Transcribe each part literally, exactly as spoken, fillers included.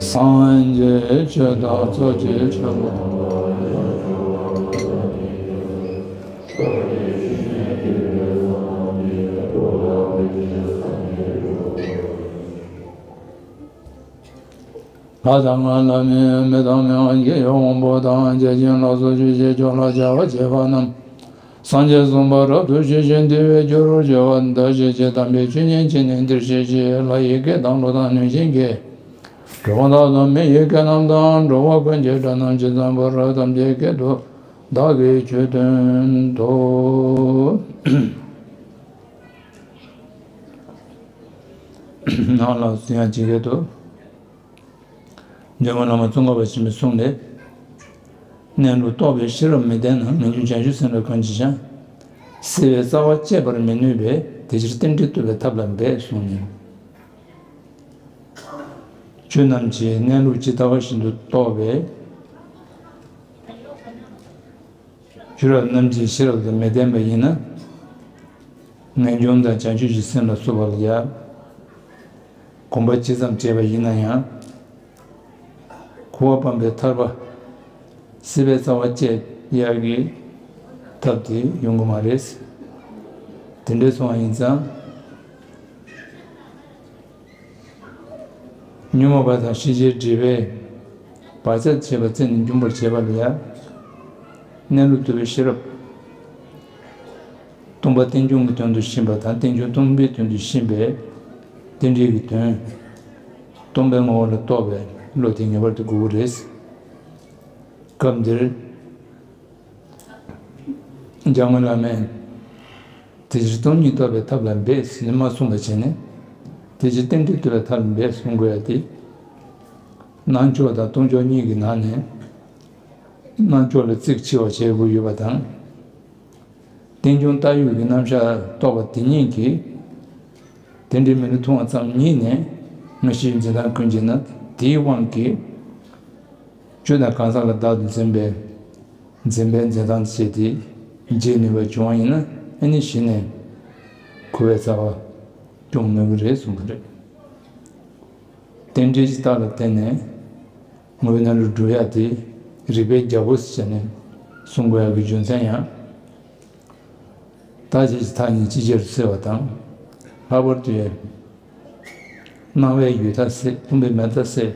སངས་རྒྱས་ཆོས་བདག་ཚོགས་ཀྱི་མཆོད་པ། ལྷ་དང་ལྷ་མིན་མི་དང་མི་དབང་གི་དབང་པོ་དང་། བརྒྱ་བྱིན་ལ་སོགས་ཆོས་ཀྱི་ཆོས་ལ་བྱ་བ་བྱེད་པ་རྣམས། སངས་རྒྱས་གསུངས་པ་རབ་ཏུ་ཞི་ཞིང་དུལ་བའི་རྒྱུ་རུ་གྱུར་པ། བདག་གིས་ཀྱང་དམ་པའི་ཆོས་ཉན་བྱས་ནས། འདིར་གཤེགས་ཤིག་ལྷ་ཡི་སྐད་དང་ཀླུ་དང་གནོད་སྦྱིན་སྐད། གྲུལ་བུམ་དག་དང་མི་ཡི་སྐད་རྣམས་དང་། འགྲོ་བ་ཀུན་གྱི་སྒྲ་རྣམས་ཇི་ཙམ་པར། ཐམས་ཅད་སྐད་དུ་བདག་གིས་ཆོས་བསྟན་ཏོ། ནང་ལ་གསུང་ཡང་ཇི་སྐད་དུ། ཇོ་མོ་བླ་མ་ཙོང་ཁ་པ་ཆེན་པོའི་གསུང་ལས། གནས་ལུགས་རྟོགས་པའི་ཤེས་རབ་མི་ལྡན་ན། ངེས་འབྱུང་བྱང་ཆུབ་སེམས་ལ་གང་ཅི་བྱ། སྲིད་པའི་རྩ་བ་བཅད་པར་མི་ནུས་པས། དེ་ཕྱིར་རྟེན་འབྲེལ་བཏུབ་པའི་ཐབས་ལ་འབད་གསུངས་ནས། ཆོས་རྣམས་ཀྱི་གནས་ལུགས་ཇི་ལྟ་བ་བཞིན་དུ་རྟོགས་པའི། ཆོས་རབ་རྣམས་ཀྱི་ཤེས་རབ་དང་མི་ལྡན་པ་ཡིན་ན། ངེས་འབྱུང་དང་བྱང་ཆུབ་ཀྱི་སེམས་ལ་སོགས་པ་ལ་ཡང་། གོམས་པ་ཇི་ཙམ་བྱས་པ་ཡིན་ན་ཡང་། འཁོར་བ་སྤངས་པའི་ཐར་པ། སྲིད་པའི་རྩ་བ་བཅད་ཡག་གི་ཐབས་དེ་ཡོང་གི་མ་རེད། དེ་འདྲ་སོང་བ་ཡིན་ཙང་། ཉོན་མོངས་པ་དང་ཤེས་བྱའི་སྒྲིབ་པས་བག་ཆགས་བྱས་པ་རྩད་ནས་འཇོམས་པར་བྱེད་པ་ལ་ཡང་། གནས་ལུགས་རྟོགས་པའི་ཤེས་རབ། སྟོང་པ་རྟེན་འབྱུང་གི་དོན་དུ་ཤེས་པ་དང་། རྟེན་འབྱུང་སྟོང་པའི་དོན་དུ་ཤེས་པའི་རྟེན་འབྲེལ་གྱི་དོན། སྟོང་པའི་ངོ་བོ་ལ་རྟོགས་པའི་བློ་དེ་ངེས་པར་དུ་དགོས་ཀྱི་རེད། སྐབས་འདིར། འཇམ་མགོན་བླ་མས། དེ་ཕྱིར་སྟོང་ཉིད་རྟོགས་པའི་ཐབས་ལ་འབད་ཟེར་ནས་མ་གསུངས་པ་བྱས་ནས། དེ་ཕྱིར་རྟེན་འབྲེལ་རྟོགས་པའི་ཐབས་ལ་འབད་གསུང་དགོས་ཡ་དེ། སྣང་ཕྱོགས་དང་སྟོང་ཕྱོགས་གཉིས་ཀྱི་ནང་ནས། སྣང་ཕྱོགས་ལ་རྩིག་ཆེ་བ་བྱེད་དགོས་ཡོད་པ་དང་། རྟེན་འབྱུང་བཏགས་ཡོད་ཀྱི་རྣམ་གཞག་རྟོགས་པ་དེ་ཉིད་ཀྱིས། དེ་འདྲའི་མི་ལུས་མཐོང་བ་ཙམ་ཉིད་ནས་ང་ཞེས་འཛིན་སྟངས་ཀུན་གྱིས་ན། དེའི་དབང་གིས། ཆོས་དང་གང་ཟག་ལ་བདག་ཏུ་འཛིན་པའི། འཛིན་པའི་འཛིན་སྟངས་བྱས་ཏེ། འབྱེད་ནུས་པ་བྱུང་བ་ཡིན་ན། ཨ་ནི་གཞི་ནས་འཁོར་བའི་རྩ་བ་སྐྱོང་ནུས་ཀྱི་རེད་གསུངས་པ་རེད། རྟེན་འབྲེལ་གྱི་རྟགས་ལ་བརྟེན་ནས། དངོས་པོའི་གནས་ལུགས་སྒྲུབ་ཡ་དེ་རིགས་པའི་རྒྱལ་པོ་ཟེར་ནས་གསུང་དགོས་ཡ་གི་རྒྱུ་མཚན་ཡང་། བརྟག་དཔྱད་ཀྱི་མཐའ་གཉིས་ཅིག་ཅར་དུ་སེལ་བ་དང་། ལྷག་པར་དུ་ཡང་། སྣང་བའི་ཡུལ་མཐའ་སེལ། སྟོང་པའི་མེད་མཐའ་སེལ།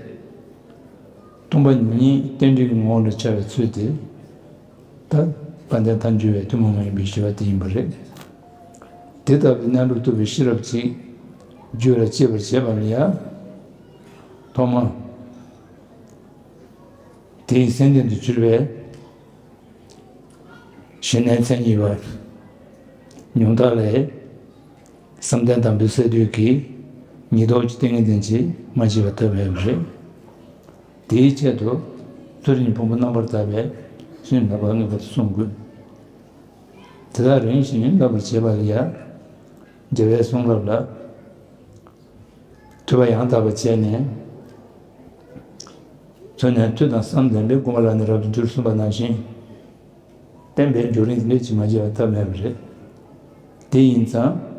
སྟོང་པ་ཉིད་རྟེན་འབྲེལ་གྱི་ངོ་བོ་ལ་འཆར་བའི་ཚུལ་དེ། ད་དཔལ་ལྡན་ཐལ་འགྱུར་བའི་ཐུན་མོང་མ་ཡིན་པའི་ཞི་བ་དེ་ཡིན་པ་རེད། དེ་ལྟ་བུའི་གནས་ལུགས་རྟོགས་པའི་ཤེས་རབ་ཅིག་རྒྱུད་ལ་སྐྱེས་པར་བྱེད་པ་ལ་ཡང་། ཐོག་མ། དེའི་སེམས་རྟེན་དུ་གྱུར་པའི་ཞི་གནས་མཚན་ཉིད་པ། ཉུང་མཐའ་ལས། བསམ་གཏན་དང་པོའི་སས་བསྡུས་ཀྱི་ཉིས་སྟོང་གི་ཏིང་ངེ་འཛིན་གྱིས་མ་བརྗེད་པར་ཐོབ་པའི་རིགས། དེའི་ཆེད་དུ་ཚུལ་གཉིས་ཕུང་པོ་རྣམ་པར་དག་པའི་ཤིང་ལ་བ་ངེས་པར་གསུང་དགོས། དེ་དག་རིམ་བཞིན་བསླབ་པར་བྱེད་པ་ལ་ཡང་རྒྱལ་བའི་གསུང་རབ་ལ་ཐོས་པ་ཡང་དག་པ་བྱས་ནས། མཚོན་ནས་ཐོས་དང་བསམ་ལྡན་པས་བསྒོམ་པ་ལ་ནི་རབ་ཏུ་འགྱུར་གསུངས་པ་ནང་བཞིན། བསྟན་པའི་བརྒྱུད་རིམ་འདི་ལས་ཅིས་མ་བརྗེད་པར་ཐབས་མེད་པ་རེད། དེ་ཡིན་ཙང་།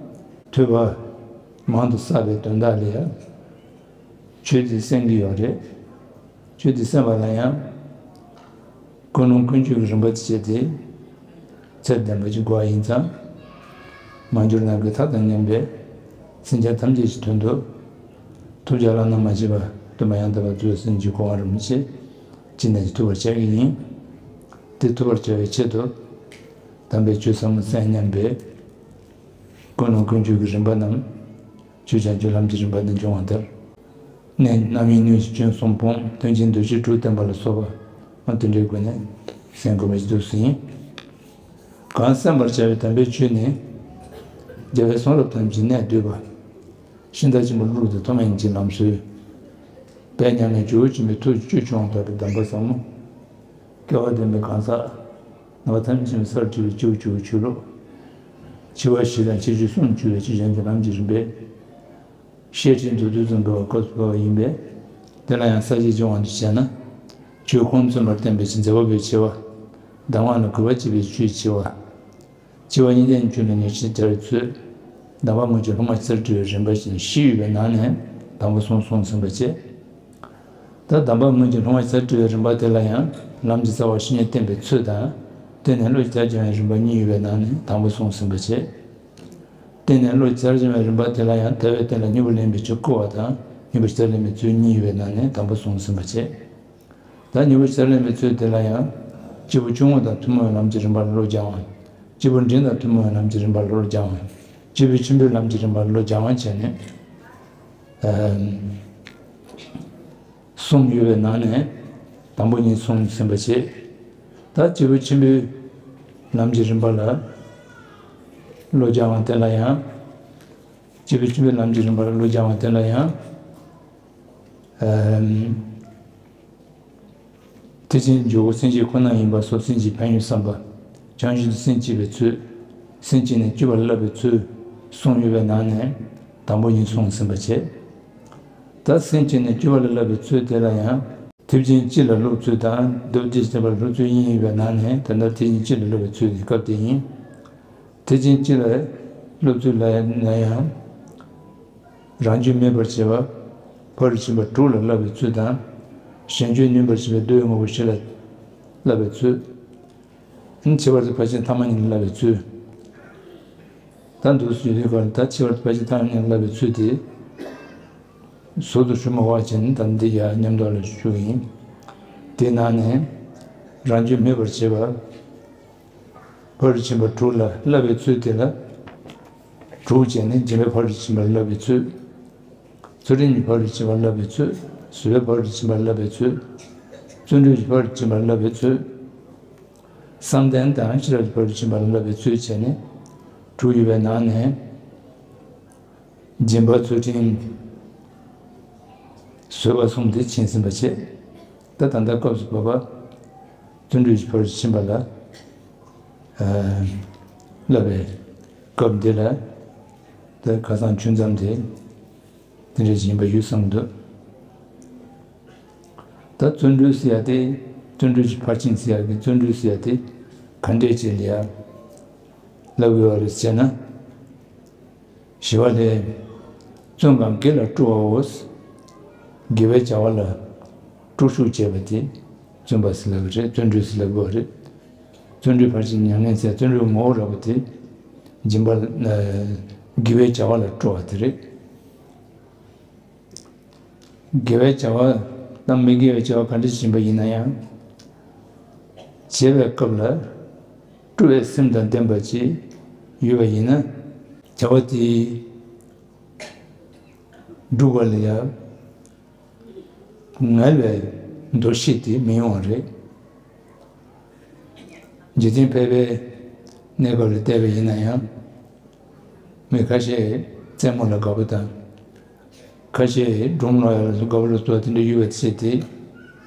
ཐོས་པ་མང་དུ་བསགས་པའི་དོན་དག་ལ་ཡང་ཆོས་འདི་གསན་གྱི་ཡོད་རེད། ཆོས་འདི་གསན་པ་ལ་ཡང་། ཀུན་སློང་ཀུན་སྤྱོད་ཀྱི་རིམ་པ་དེ་བྱས་ཏེ། ཚད་ལྡན་པ་ཅིག་དགོས་པ་ཡིན་ཙང་། མ་གྱུར་ནམ་མཁའི་མཐའ་དང་མཉམ་པའི་སེམས་ཅན་ཐམས་ཅད་ཀྱི་དོན་དུ། ཐོབ་བྱ་བླ་ན་མ་མཆིས་པ་སྟོན་པ་ཡང་དག་པར་མཛོད་ཟིན་གྱི་གོ་འཕང་རིན་པོ་ཆེ་ཅི་ནས་ཀྱང་ཐོབ་པར་བྱ་གི་ཡིན། དེ་ཐོབ་པར་བྱ་བའི་ཆེད་དུ། དམ་པའི་ཆོས་ཟབ་མོ་གསན་སྙམ་པའི་ཀུན་སློང་ཀུན་སྤྱོད་ཀྱི་རིམ་པ་རྣམས། ཆོས་བྱང་ཆུབ་ལམ་གྱི་རིམ་པ་འདི་འབྱུང་བ་ལྟར། གནས་རྣམ་གཡེང་གནོད་བྱེད་སྐྱོན་གསུམ་སྤོང་། དོན་ཆེན་འདུ་བྱེད་དྲུག་བསྟན་པ་ལ་སོགས་པ། ཨ་དེ་འདྲའི་སྒོ་ནས་གསན་དགོས་པ་ཞིག་འདུག་ཟིན། གང་གསན་པར་བྱ་བའི་དམ་པའི་ཆོས་ནི། རྒྱལ་བའི་གསུང་རབ་ཐམས་ཅད་གནད་བསྡུས་པ། ཤིང་རྟ་ཆེན་པོ་ཀླུ་སྒྲུབ་ཏུ་ཐོགས་མེད་ཉིད་ཀྱི་ལམ་སྲོལ། དཔལ་མཉམ་མེད་ཇོ་བོ་ཆེན་པོའི་ཐུགས་སྤྱོད་བྱུང་དག་པའི་གདམས་པ་ཟབ་མོ། སྐལ་བ་ལྡན་པའི་གང་ཟག་རྣམ་པ་ཐམས་ཅད་ཀྱི་སར་བྲིས་པའི་སྤྱི་བོ་སྤྱི་བོ་ཆོས་ལུགས། འཆི་བ་ཞི་དང་འཆི་བྱེད་གསུམ་འཆོལ་བའི་ཆོས་ཅན་གྱི་ལམ་གྱི་རིམ་པས། བཤད་ཁྲིད་མདོར་བསྡུས་ཙམ་འབད་བ་སྐབས་སུ་བབ་པ་ཡིན་པས། དེ་ལ་ཡང་ས་བཅད་ཀྱི་དབང་དུ་བྱས་ན། ཆོས་ཁུངས་མཚོན་པར་བསྟན་པའི་ཕྱིར་མཛད་པ་པོའི་ཆེ་བ། གདམས་ངག་ལ་གུས་པ་བསྐྱེད་པའི་ཆོས་ཆེ་བ། འཆི་བ་གཉིས་ལྡན་ཆོས་ལ་ཉེར་ཞི་བྱ་བའི་ཚུལ། གདམས་པ་དངོས་ཀྱི་སློབ་མ་ཕྱིར་བྲིས་པའི་རིམ་པ་བཞིན་བཞི་ཡོད་པའི་ནང་ནས་དང་པོ་གསུམ་གསུངས་ཟིན་པ་བཅས། ད་གདམས་པ་སྔོན་གྱི་སློབ་མ་ཇི་ལྟར་བཀྲི་བའི་རིམ་པ་དེ་ལ་ཡང་ལམ་གྱི་རྩ་བ་བཤེས་གཉེན་བསྟེན་པའི་ཚུལ་དང་། བསྟེན་ནས་བློ་ཇི་ལྟར་སྦྱང་བའི་རིམ་པ་གཉིས་ཡོད་པའི་ནང་ནས་དང་པོ་གསུངས་ཟིན་པ་བྱས། བསྟེན་ནས་བློ་ཇི་ལྟར་སྦྱང་བའི་རིམ་པ་དེ་ལ་ཡང་དལ་བའི་རྟེན་ལ་མྱུར་བ་ལེན་པའི་ཕྱིར་བསྐུལ་བ་དང་མྱུར་བ་ཇི་ལྟར་ལེན་པའི་ཚུལ་གཉིས་ཡོད་པའི་ནང་ནས་དང་པོ་གསུངས་ཟིན་པ་བྱས། ད་མྱུར་བ་ཇི་ལྟར་ལེན་པའི་ཚུལ་དེ་ལ་ཡང་། སྐྱེས་བུ་སྐྱེ་བོ་དང་ཐུན་མོང་བའི་ལམ་གྱི་རིམ་པ་ལ་བློ་སྦྱང་བ། སྐྱེས་བུ་འབྲིང་དང་ཐུན་མོང་བའི་ལམ་གྱི་རིམ་པ་ལ་བློ་སྦྱང་བ། སྐྱེས་བུ་ཆེན་པོའི་ལམ་གྱི་རིམ་པ་ལ་བློ་སྦྱང་བ་བྱས་ནས། གསུམ་ཡོད་པའི་ནང་ནས་དང་པོ་གཉིས་གསུངས་ཟིན་པ་བྱས། ད་སྐྱེས་བུ་ཆེན་པོའི་ལམ་གྱི་རིམ་པ་ལ་བློ་སྦྱང་བ་དེ་ལ་ཡང་། སྐྱེས་བུ་ཆེན་པོའི་ལམ་གྱི་རིམ་པ་ལ་བློ་སྦྱང་བ་དེ་ལ་ཡང་། ཐེག་ཆེན་འཇུག་སྒོ་སེམས་བསྐྱེད་ཁོ་ན་ཡིན་པ་སོགས་སེམས་བསྐྱེད་ཕན་ཡོན་བསམ་པ། བྱང་ཆུབ་ཏུ་སེམས་བསྐྱེད་པའི་ཚུལ། སེམས་བསྐྱེད་ནས་སྤྱོད་པ་ལ་བསླབ་པའི་ཚུལ། གསུམ་ཡོད་པའི་ནང་ནས་དང་པོ་གཉིས་གསུངས་ཟིན་པ་བྱས། ད་སེམས་བསྐྱེད་ནས་སྤྱོད་པ་ལ་བསླབ་པའི་ཚུལ་དེ་ལ་ཡང་། ཐེག་ཆེན་སྤྱི་ལ་སློབ་ཚུལ་དང་སྡེ་པ་སྡེ་པ་སྤྱི་ལ་སློབ་ཚུལ་གཉིས་ཡོད་པའི་ནང་ནས་ད་ལྟ་ཐེག་ཆེན་སྤྱི་ལ་སློབ་པའི་ཚུལ་གྱི་སྐབས་དེ་ཡིན། ཐེག་ཆེན་སྤྱི་ལ་སློབ་ཚུལ་ལ་ན་ཡང་། རང་རྒྱུད་སྨིན་པར་བྱེད་པ། ཕ་རོལ་ཕྱིན་པ་དྲུག་ལ་བསླབ་པའི་ཚུལ་དང་། གཞན་རྒྱུད་སྨིན་པར་བྱེད་པའི་བསྡུ་བའི་དངོས་པོ་བཞི་ལ་བསླབ་པའི་ཚུལ། ཁྱད་པར་དུ་ཕར་ཕྱིན་ཐ་མ་གཉིས་ལ་བསླབ་པའི་ཚུལ། ད་འདུག་སེ་ཡོད་དུས་སྐབས་ལ་ད་ཁྱད་པར་དུ་ཕར་ཕྱིན་ཐ་མ་གཉིས་ལ་བསླབ་པའི་ཚུལ་དེ། ཟུར་དུ་ཞུ་མ་དགོས་པ་བྱས་ནས་ད་འདི་ཡང་མཉམ་དུ་ལ་ཞུ་གི་ཡིན། དེའི་ནང་ནས་རང་རྒྱུད་སྨིན་པར་བྱེད་པ། ཕ་རོལ་ཕྱིན་པ་དྲུག་ལ་བསླབ་པའི་ཚུལ་དེ་ལ། དྲུག་བྱས་ནས་འཇིགས་པའི་ཕ་རོལ་ཕྱིན་པ་བསླབ་པའི་ཚུལ། ཚུལ་ཁྲིམས་ཀྱི་ཕ་རོལ་ཕྱིན་པ་བསླབ་པའི་ཚུལ། བཟོད་པའི་ཕ་རོལ་ཕྱིན་པ་བསླབ་པའི་ཚུལ། བརྩོན་འགྲུས་ཀྱི་ཕ་རོལ་ཕྱིན་པ་བསླབ་པའི་ཚུལ། བསམ་གཏན་དང་ཤེས་རབ་ཀྱི་ཕ་རོལ་ཕྱིན་པ་བསླབ་པའི་ཚུལ་བྱས་ནས་དྲུག་ཡོད་པའི་ནང་ནས། སྦྱིན་པ་ཚུལ་ཁྲིམས། བཟོད་པ་གསུམ་དེ་མཁྱེན་ཟིན་པ་བྱས། ད་ད་ལྟ་སྐབས་སུ་བབ་པ། བརྩོན་འགྲུས་ཀྱི་ཕ་རོལ་ཕྱིན་པ་ལ། ཨ། བསླབ་པའི་སྐབས་འདི་ལ། ད་ཁ་སང་ཆུང་ཙམ་དེ། དེ་འདྲ་ཞིག་ཡིན་པ་ཡོད་བསམ་འདུག་ད་བརྩོན་འགྲུས་ཟེར་ཡ་དེ། བརྩོན་འགྲུས་ཀྱི་ཕར་ཕྱིན་ཟེར་ཡ་གི་བརྩོན་འགྲུས་ཟེར་ཡ་དེ། ག་འདྲས་བྱས་ལ་ཡ། བསླབ་དགོས་པ་རེད་ཟེར་ན། ཞི་བ་ལྷས། བརྩོན་པས་དགེ་ལ་སྤྲོ་བའོ། དགེ་བའི་བྱ་བ་ལ་སྤྲོ་ཤུགས་བྱེད་པ་དེ་བརྩོན་པ་ཟེར་ལབ་ཀྱི་རེད། བརྩོན་འགྲུས་ཟེར་ལབ་དགོས་པ་རེད། བརྩོན་འགྲུས་ཕར་ཕྱིན་མྱ་ངན་ཟེར་བརྩོན་འགྲུས་ངོ་བོ་རགས་པ་དེ་སྦྱིན་པ་ལ་དགེ་བའི་བྱ་བ་ལ་སྤྲོ་བ་དེ་རེད། དགེ་བའི་བྱ་བ་དང་མི་དགེ་བའི་བྱ་བ་ག་འདྲ་ཞིག་ཡིན་པ་ཡིན་ན་ཡང་། བྱེད་པའི་སྐབས་ལ་སྤྲོ་བའི་སེམས་དང་ལྡན་པ་ཅིག་ཡོད་པ་ཡིན་ན། བྱ་བ་དེ་སྒྲུབ་པ་ལ་ཡང་ངལ་བའི་འདུ་ཤེས་དེ་མི་ཡོང་བ་རེད། འཇིག་རྟེན་ཕལ་པའི་གནས་སྐབས་ལ་བལྟས་པ་ཡིན་ན་ཡང་། མི་ཁ་ཤས་རྩེད་མོ་ལ་དགའ་པོ་དང་། ཁ་ཤས་སྒྲུང་ཀློག་ཡ་ལ་དགའ་པོ་ལ་སོགས་དེ་འདྲ་ཡོད་པ་བྱས་ཏེ།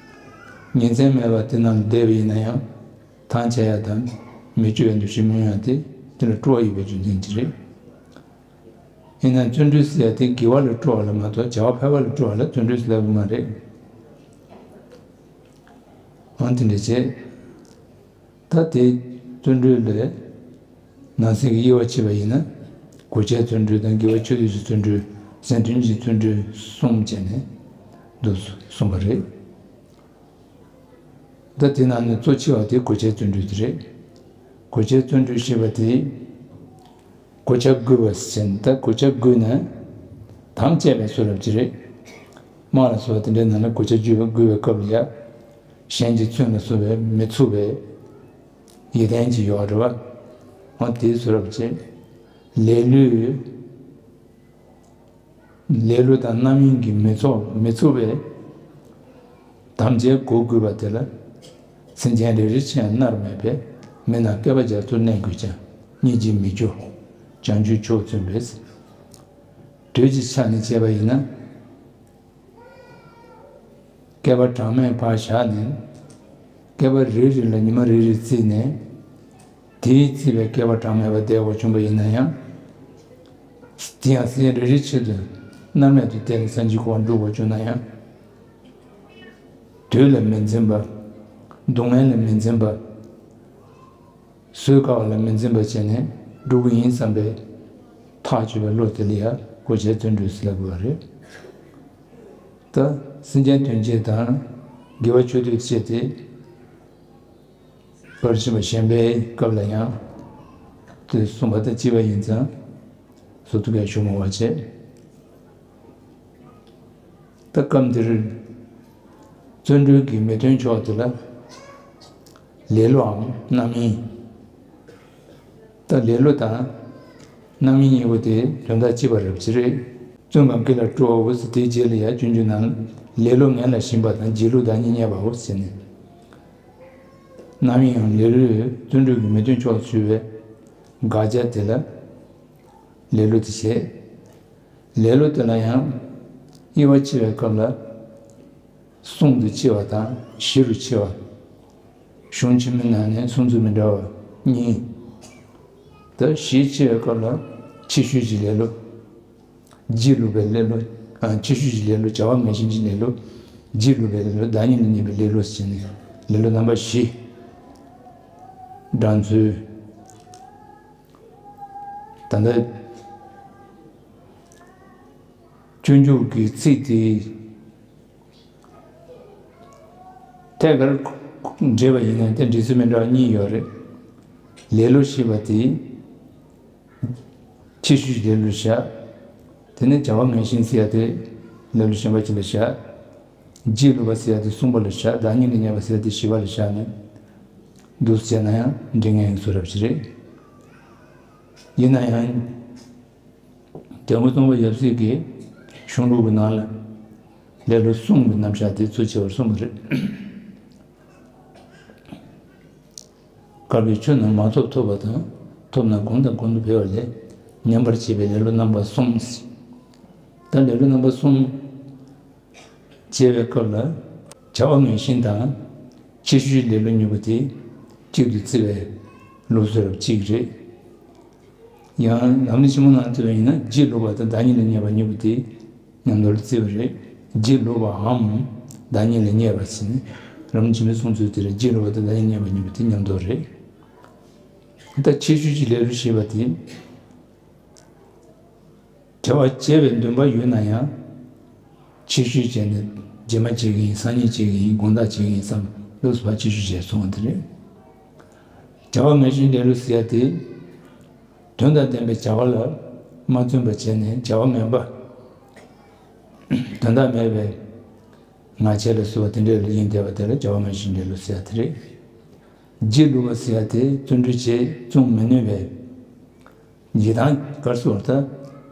ཉིན་མཚན་མེད་པར་དེ་ནང་ལ་བསྡད་པ་ཡིན་ན་ཡང་ཐང་ཆད་ཡ་དང་མི་སྐྱོ་བའི་འདུ་ཤེས་མི་ཡོང་ཡ་དེ་དེ་ལ་སྤྲོ་བ་ཡོད་པའི་རྒྱུ་མཚན་གྱིས་རེད། ཡིན་ནའང་བརྩོན་འགྲུས་ཟེར་ཡ་དེ་དགེ་བ་ལ་སྤྲོ་བ་ལ་མ་གཏོགས་བྱ་བ་ཕལ་པ་ལ་སྤྲོ་བ་ལ་བརྩོན་འགྲུས་ཟེར་ལབ་ཀྱི་མ་རེད། འོ་དེ་འདྲ་བྱས། ད་དེ་བརྩོན་འགྲུས་ལས་ནང་གསེས་ཀྱི་དབྱེ་བ་ཕྱེ་བ་ཡིན་ན། གོ་ཆའི་བརྩོན་འགྲུས་དང་དགེ་བ་ཆོས་སྡུད་ཀྱི་བརྩོན་འགྲུས། སེམས་མཐུན་གྱི་བརྩོན་འགྲུས་གསུམ་བྱས་ནས་འདུག་གསུངས་པ་རེད། ད་དེ་ནང་ནས་གཙོ་ཆེ་བ་དེ་གོ་ཆའི་བརྩོན་འགྲུས་དེ་རེད། གོ་ཆའི་བརྩོན་འགྲུས་ཞེས་པ་དེ། གོ་ཆ་བགོས་པ་ཟེར་ན་ད་གོ་ཆ་བགོས་ན་དམ་བཅས་པའི་བཟོ་འདྲ་ཅིག་རེད། དམག་ལ་སོགས་པ་དེ་འདྲའི་ནང་ལ་གོ་ཆ་བགོས་པའི་སྐབས་ལ་ཡ། གཞན་གྱི་མཚོན་ལ་སོགས་པའི་མི་ཚུགས་པའི་ཡིད་བརྟན་ཅིག་ཡོད་རེད་བ། འོ་དེའི་བཟོ་འདྲ་ཅིག་ལེ་ལོས། ལེ་ལོ་དང་རྣམ་གཡེང་གིས་མི་ཚུགས་མི་ཚུགས་པའི་དམ་བཅས་བགོ་དགོས་པ་དེ་ལ། སེམས་ཅན་རེ་རེ་ཕྱིར་ཡང་མནར་མེད་པས་མི་རྣམས་བསྐལ་པ་རྒྱ་མཚོར་གནས་དགོས་ཀྱང་སྙིང་རྗེས་མི་སྐྱོ། བྱང་ཆུབ་མཆོག་བརྩོན་པས། དུས་ཀྱི་ཆ་ནས་བྱས་པ་ཡིན་ན། བསྐལ་པ་གྲངས་མེད་ཕར་བཞག་ནས། བསྐལ་པ་རེ་རེ་ལ་ཉི་མ་རེ་རེ་བརྩིས་ནས། དེའི་བརྩིས་པའི་བསྐལ་པ་གྲངས་མེད་པ་བསྡད་དགོས་བྱུང་བ་ཡིན་ན་ཡང་། དེ་ཡང་སེམས་རེ་རེའི་ཆེད་དུ་མནར་མེད་དུ་བསྡད་ནས་སངས་རྒྱས་གོ་འགྲོ་དགོས་བྱུང་ན་ཡང་། དུས་ལ་མི་འཛེམ་པ། སྡུག་བསྔལ་ལ་མི་འཛེམ་པ། བཟོད་དཀའ་བ་ལ་མི་འཛེམ་པ་བྱས་ནས་འགྲོ་གི་ཡིན་བསམ་པའི་ཐག་ཆོད་པའི་བློ་དེ་ལ་ཡང་གོ་ཆའི་བརྩོན་འགྲུས་ཟེར་ལབ་དགོས་པ་རེད། ད་སེམས་ཅན་དོན་བྱེད་དང་དགེ་བ་ཆོས་སྡུད་བྱེད་དེ། ཕར་ཕྱིན་པ་གཞན་པའི་སྐབས་ལ་ཡང་དེ་གསུངས་པ་དང་གཅིག་པ་ཡིན་ཙང་བཟོ་ཐུབ་པའི་ཞུ་མོ་བ་བྱས། ད་སྐབས་འདིར་བརྩོན་འགྲུས་ཀྱི་མི་མཐུན་ཕྱོགས་དེ་ལ་ལེ་ལོའམ་རྣམ་གཡེང་། ད་ལེ་ལོ་དང་རྣམ་གཡེང་གཉིས་པོ་དེ་དོན་དག་གཅིག་པ་རེད་པ་ཅི་རེད། བརྩོན་པ་དགེ་ལ་སྤྲོའོ། དེའི་རྗེས་ལ་ཡང་སྤྱོད་འཇུག་ནང་ལེ་ལོ་ངན་ལ་ཞེན་པ་དང་། སྒྱིད་ལུག་བདག་ཉིད་བརྙས་པའོ་ཟེར་ནས། རྣམ་གཡེང་ཡང་ལེ་ལོས་བརྩོན་འགྲུས་ཀྱི་མི་མཐུན་ཕྱོགས་སུ་གྱུར་པའི་དགག་བྱ་དེ་ལ་ལེ་ལོ་དེ་བྱེད། ལེ་ལོ་དེ་ལ་ཡང་དབྱེ་བ་ཕྱེ་བའི་སྐབས་ལ། གསུམ་དུ་ཕྱེ་བ་དང་བཞི་རུ་ཕྱེ་བ། གཞུང་ཕྱི་མའི་ནང་ནས་གསུང་ཚུལ་མི་འདྲ་བ་གཉིས། ད་བཞི་ཕྱེ་བའི་སྐབས་ལ་ཕྱི་ཤུལ་གྱི་ལེ་ལོ། སྒྱིད་ལུག་པའི་ལེ་ལོ། ཨ། ཕྱི་ཤུལ་གྱི་ལེ་ལོ། བྱ་བ་ངན་ཞེན་གྱི་ལེ་ལོ། སྒྱིད་ལུག་པའི་ལེ་ལོ། བདག་ཉིད་ལ་བརྙས་པའི་ལེ་ལོ་ཟེར་ནས་ལེ་ལོ་རྣམ་པ་བཞི། བགྲང་ཚུལ། ད་ལྟ་སྤྱོད་འཇུག་གི་ཚིག་དེ་ཐད་ཀར་འགྲེལ་བ་ཡིན་ན་དེ་འགྲེལ་ཚུལ་མི་འདྲ་བ་གཉིས་ཡོད་རེད། ལེ་ལོ་ཞེས་པ་དེ་ཕྱི་ཤུལ་གྱི་ལེ་ལོ་བཞག་དེ་ནས་བྱ་བ་ངན་ཞེན་ཟེར་ཡ་དེ་ལེ་ལོ་གཞན་པ་ཅིག་ལ་བཞག་སྒྱིད་ལུག་པ་ཟེར་ཡ་དེ་གསུམ་པ་ལ་བཞག་བདག་ཉིད་ལ་བརྙས་པ་ཟེར་ཡ་དེ་བཞི་པ་ལ་བཞག་ནས་འདུག་སེ་བྱས་ན་ཡང་འགྲིག་ངེས་ཡིན་བཟོ་འདྲ་ཅིག་རེད། ཡིན་ན་ཡང་། དེ་སྔོན་སྟོན་པ་ཡབ་སྲས་ཀྱི་གཞུང་ལུགས་ཀྱི་ནང་ལ་ལེ་ལོ་གསུམ་གྱི་རྣམ་གཞག་དེ་ཚུལ་ཆེ་བར་གསུངས་པ་རེད། དཀར་པོའི་ཆོས་རྣམས་མ་ཐོབ་ཐོབ་པ་དང་། ཐོབ་ན་གོང་དང་གོང་དུ་འཕེལ་བ་ལས། ཉམས་པར་བྱེད་པའི་ལེ་ལོ་རྣམ་པ་གསུམ། ད་ལེ་ལོ་རྣམ་པ་གསུམ་བྱེད་པའི་སྐབས་ལ། བྱ་བ་ངན་ཞེན་དང་ཕྱི་ཤུལ་ལེ་ལོ་གཉིས་པོ་དེ་གཅིག་ཏུ་བརྩི་བའི་ལུགས་སྲོལ་གཅིག་རེད། ཡང་ལམ་རིམ་ཆེན་མོ་ནང་བལྟས་པ་ཡིན་ན་སྒྱིད་ལུག་པ་དང་བདག་ཉིད་ལ་བརྙས་པ་གཉིས་པོ་དེ་མཉམ་དུ་བརྩི་བ་རེད། སྒྱིད་ལུག་པའམ་བདག་ཉིད་ལ་བརྙས་པ་ཟེར་ནས་ལམ་རིམ་ཆེན་མོའི་གསུང་ཚུལ་དེ་རེད། སྒྱིད་ལུག་པ་དང་བདག་ཉིད་ལ་བརྙས་པ་གཉིས་པོ་དེ་མཉམ་དུ་རེད། ད་ཕྱི་ཤུལ་གྱི་ལེ་ལོ་ཞེས་པ་དེ། བྱ་བ་བྱེད་པའི་འདུན་པ་ཡོད་ན་ཡང་། ཕྱི་ཤུལ་བྱས་ནས་རྗེས་མ་བྱེད་ཀྱི་ཡིན། སང་ཉིན་བྱེད་ཀྱི་ཡིན། དགོང་དག་བྱེད་ཀྱི་ཡིན་བསམ་ལུགས་སུ་ཕར་ཕྱི་ཤུལ་བྱས་སོང་བ་དེ་རེད། བྱ་བ་ངན་ཞེན་ལེ་ལོ་ཟེར་ཡ་དེ། དོན་དང་ལྡན་པའི་བྱ་བ་ལ་མ་བརྩོན་པ་བྱས་ནས་བྱ་བ་ངན་པ། དོན་དག་མེད་པའི་ང་རྒྱལ་ལ་སོགས་པ་དེ་འདྲ་ལ་ཡེངས་བསྡད་པ་དེ་ལ་བྱ་བ་ངན་ཞེན་ལེ་ལོ་ཟེར་ཡ་དེ་རེད། སྒྱིད་ལུག་པ་ཟེར་ཡ་དེ་བརྩོན་འགྲུས་བྱས་བསྲུང་མི་ནུས་པའི། ཡིད་ཐང་དཀར་སོགས་ད་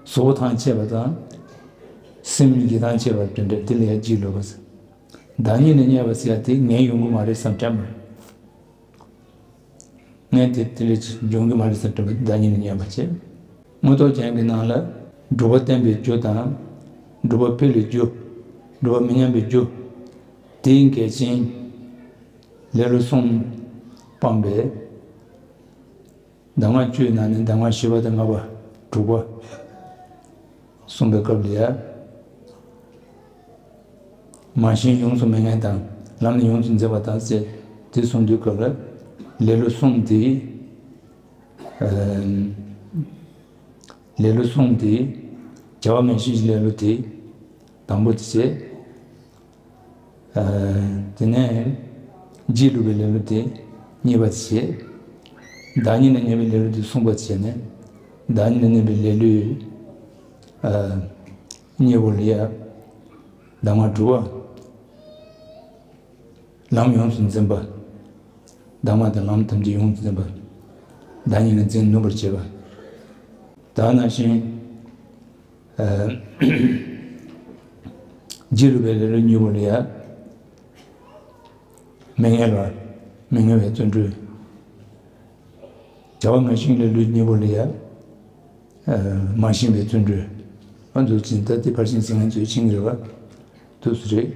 གཟུགས་པོ་ཐང་ཆད་པ་དང་། སེམས་ཡིད་ཐང་ཆད་པ་དེ་འདྲ་དེ་ལ་ཡང་སྒྱིད་ལུག་པ་ཟེར། བདག་ཉིད་ལ་བརྙས་པ་ཟེར་ཡ་དེ་ངས་ཡོང་གི་མ་རེད་བསམ་དྲན་པ། ངས་དེ་དེ་ལས་འབྱུང་གི་མ་རེད་བསམ་དྲན་པ་དེ་བདག་ཉིད་ལ་བརྙས་པ་བྱེད། མངོན་རྟོགས་རྒྱན་གྱི་ནང་ལ་སྒྲུབ་པ་བསྟན་པའི་རྒྱུ་དང་། སྒྲུབ་པ་ཕུལ་བའི་རྒྱུ། སྒྲུབ་པ་མི་ཉམས་པའི་རྒྱུ། དེའི་འགལ་རྐྱེན། ལེ་ལོ་གསུམ་སྤངས་པས། གདམས་ངག་བཅུའི་ནང་ནས་གདམས་ངག་བཞི་པ་དང་ལྔ་པ། དྲུག་པ། གསུངས་པའི་སྐབས་ལ་ཡ། མ་ཤེས་ཡོངས་སུ་མི་ངེས་དང་། ལམ་ནི་ཡོངས་སུ་འཛིན་པ་དང་ཟེར་དེ་གསུངས་དུས་སྐབས་ལ་ལེ་ལོ་གསུམ་དེ། ཨ། ལེ་ལོ་གསུམ་དེ། བྱ་བ་ངན་ཞེན་གྱི་ལེ་ལོ་དེ་དང་པོ་དེ་བྱས། ཨ། དེ་ནས་སྒྱིད་ལུག་པའི་ལེ་ལོ་དེ་གཉིས་པ་དེ་བྱས། བདག་ཉིད་ལ་བརྙས་པའི་ལེ་ལོ་དེ་གསུམ་པ་དེ་བྱས་ནས་བདག་ཉིད་ལ་བརྙས་པའི་ལེ་ལོའི། ཨ། གཉིས་པོ་ལ་ཡ། གདམས་ངག་དྲུག་པ། ལམ་ཡོངས་སུ་འཛིན་པ། གདམས་ངག་དང་ལམ་ཐམས་ཅད་ཡོངས་སུ་འཛིན་པ། བདག་ཉིད་ལ་འཛིན་ནུས་པར་བྱེད་པ། ད་ནང་བཞིན། ཨ། སྒྱིད་ལུག་པའི་ལེ་ལོ་གཉིས་པོ་ལ་ཡ། མི་ངལ་བ། མི་ངལ་བའི་བརྩོན་འགྲུས། བྱ་བ་ངན་ཞེན་ལེ་ལོ་གཉིས་པོ་ལ་ཡ། ཨ། མ་ཞེན་པའི་བརྩོན་འགྲུས། ཨ། འདུག་ཅིང་ད་དེ་ཕར་ཕྱིན་ཚིག་ངན་ཚོས་ཕྱིན་རེད་བ། འདུག་སུ་རེད།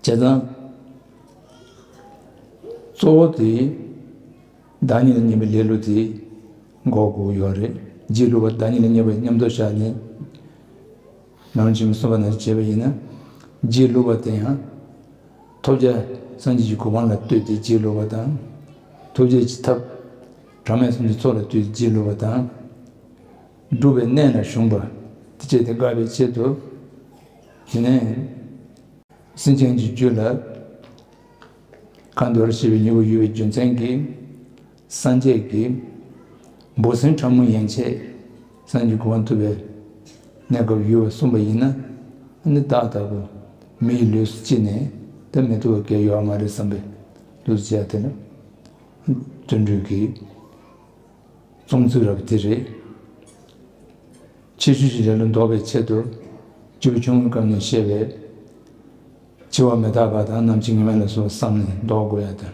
བྱས་ཙང་། གཙོ་བོ་དེ། བདག་ཉིད་ལ་བརྙས་པའི་ལེ་ལོ་དེ་འགོག་དགོས་ཡོད་རེད། སྒྱིད་ལུག་པ་བདག་ཉིད་ལ་བརྙས་པ་མཉམ་དུ་བཞག་ནས། ནང་ཆེན་མོ་གསུངས་པ་ནང་བཞིན་བྱས་པ་ཡིན་ན། སྒྱིད་ལུག་པ་དེ་ཡང་། ཐོབ་བྱ་སངས་རྒྱས་ཀྱི་གོ་འཕང་ལ་ལྟོས་ཏེ་སྒྱིད་ལུག་པ་དང་། ཐོབ་བྱ་གི་ཐབས། གྲངས་མེད་སུམ་ཅུ་ཚོགས་ལ་ལྟོས་ཏེ་སྒྱིད་ལུག་པ་དང་། སྒྲུབ་པའི་གནས་ལ་ཞུགས་པ། དེ་བྱས་ཏེ་དགག་པའི་ཆེད་དུ། དེ་ནས་སེམས་ཅན་གྱི་རྒྱུད་ལ་ཁ་འདོར་ཞེས་པའི་མྱུ་གུ་ཡོད་པའི་རྒྱུ་མཚན་གྱིས། སངས་རྒྱས་ཀྱིས་འབུ་སྲིན་ཕྲ་མོ་ཡན་ཆད་སངས་རྒྱས་གོ་འཕང་ཐོབ་པའི་གནས་སྐབས་ཡོད་པར་གསུངས་པ་ཡིན་ན། ཨ་ནི་ཏག་ཏག་པོ་མིའི་ལུས་སུ་སྐྱེས་ནས་ད་མི་ཐུབ་པ་གལ་ཡོད་མ་རེད་བསམ་པའི་ལུགས་སུ་བྱས། དེ་ནི་བརྩོན་འགྲུས་ཀྱི་རྩོམ་ཚུལ་རབ་དེ་རེད། ཕྱི་བཤོལ་གྱི་ལེ་ལོ་ལྡོག་པའི་ཆེད་དུ། སྐྱེས་བུ་ཆུང་ངུའི་སྐབས་ནས་བཤད་པའི་འཆི་བ་མི་རྟག་པ་དང་ནམ་འཆི་ངེས་མེད་ལ་སོགས་བསམ་ནས་ལྡོག་དགོས་ཡ་དང་།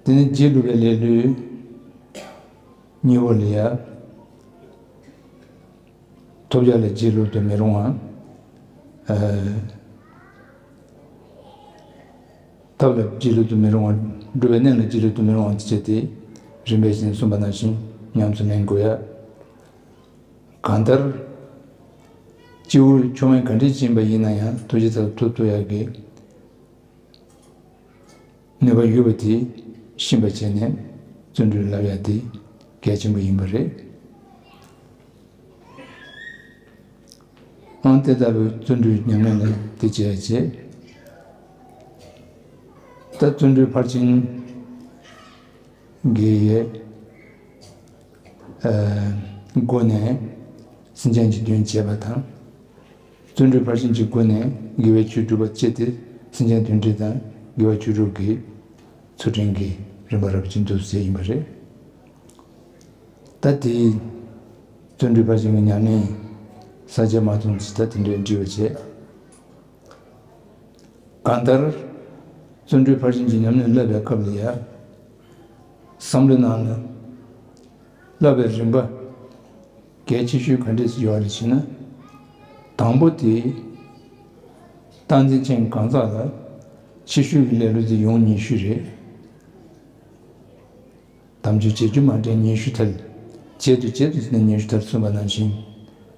དེ་ནི་རྗེས་ལུས་པའི་ལེ་ལོའི་གཉེན་པོ་ལ་ཡ། ཐོབ་བྱ་ལ་རྗེས་ལུས་དུ་མི་རུང་བ། ཨ། ཐབས་ལ་རྗེས་ལུས་དུ་མི་རུང་བ། སྒྲུབ་པའི་གནས་ལ་རྗེས་ལུས་དུ་མི་རུང་བ་བྱས་ཏེ། རིམ་པས་བཞིན་གསུངས་པ་ནང་བཞིན་ཉམས་སུ་ལེན་དགོས་ཡ། གང་ལྟར། སྐྱེས་བུ་ཆུང་བས་ག་འདྲས་ཕྱིན་པ་ཡིན་ན་ཡང་ཐུགས་རྗེ་ཚ་ཐུབ་ཐུབ་ཡག་གི་ནུས་པ་ཡོད་པ་དེ་ཤེས་པ་བྱས་ནས་བརྩོན་འགྲུས་བསླབ་ཡ་དེ་གལ་ཆེན་པོ་ཡིན་པ་རེད། ཨང་། དེ་ལྟ་བུའི་བརྩོན་འགྲུས་ཉམས་ལེན་ལ་དེ་བྱས་བྱས། ད་བརྩོན་འགྲུས་ཕར་ཕྱིན་གྱི་ཨ་སྒོ་ནས་སེམས་ཅན་གྱི་དོན་བྱེད་པ་དང་། བརྩོན་འགྲུས་ཕར་ཕྱིན་གྱི་སྒོ་ནས་དགེ་བའི་ཆོས་སྒྲུབ་པ་བྱས་ཏེ། སེམས་ཅན་དོན་སྒྲིབ་དང་དགེ་བ་བཅུ་དྲུག་གི་ཚུལ་ཁྲིམས་ཀྱི་རིམ་པ་རབ་ཅིང་འདུ་ཟེར་ཡིན་པ་རེད། ད་དེའི་བརྩོན་འགྲུས་ཕར་ཕྱིན་གྱི་ཉམས་ལེན་ས་བཅད་མ་སྟོང་ཅིག་ད་དེ་འདྲའི་འབྲི་བ་བྱས། གང་ལྟར། བརྩོན་འགྲུས་ཕར་ཕྱིན་གྱི་ཉམས་ལེན་བསླབ་པའི་སྐབས་ལ་ཡ། བསམ་བློའི་ནང་ལ་བསླབ་པའི་རིམ་པ་གལ་ཆེ་ཤོས་ག་འདྲས་ཡོད་རེད་ཟེར་ན། དང་པོ་དེ་སྟངས་འཛིན་ཅན་གང་ཟག་ལ་ཕྱི་བཤོལ་གྱི་ལེ་ལོ་དེ་ཡོང་ཉེན་ཤོས་རེད། དམ་ཆོས་བྱེད་རྒྱུ་མ་དྲན་ཉེན་ཤོས་ཐལ། བྱེད་དུ་བྱེད་དུ་ཟིན་ན་ཉེན་ཤོས་ཐལ་གསུངས་པ་ནང་བཞིན།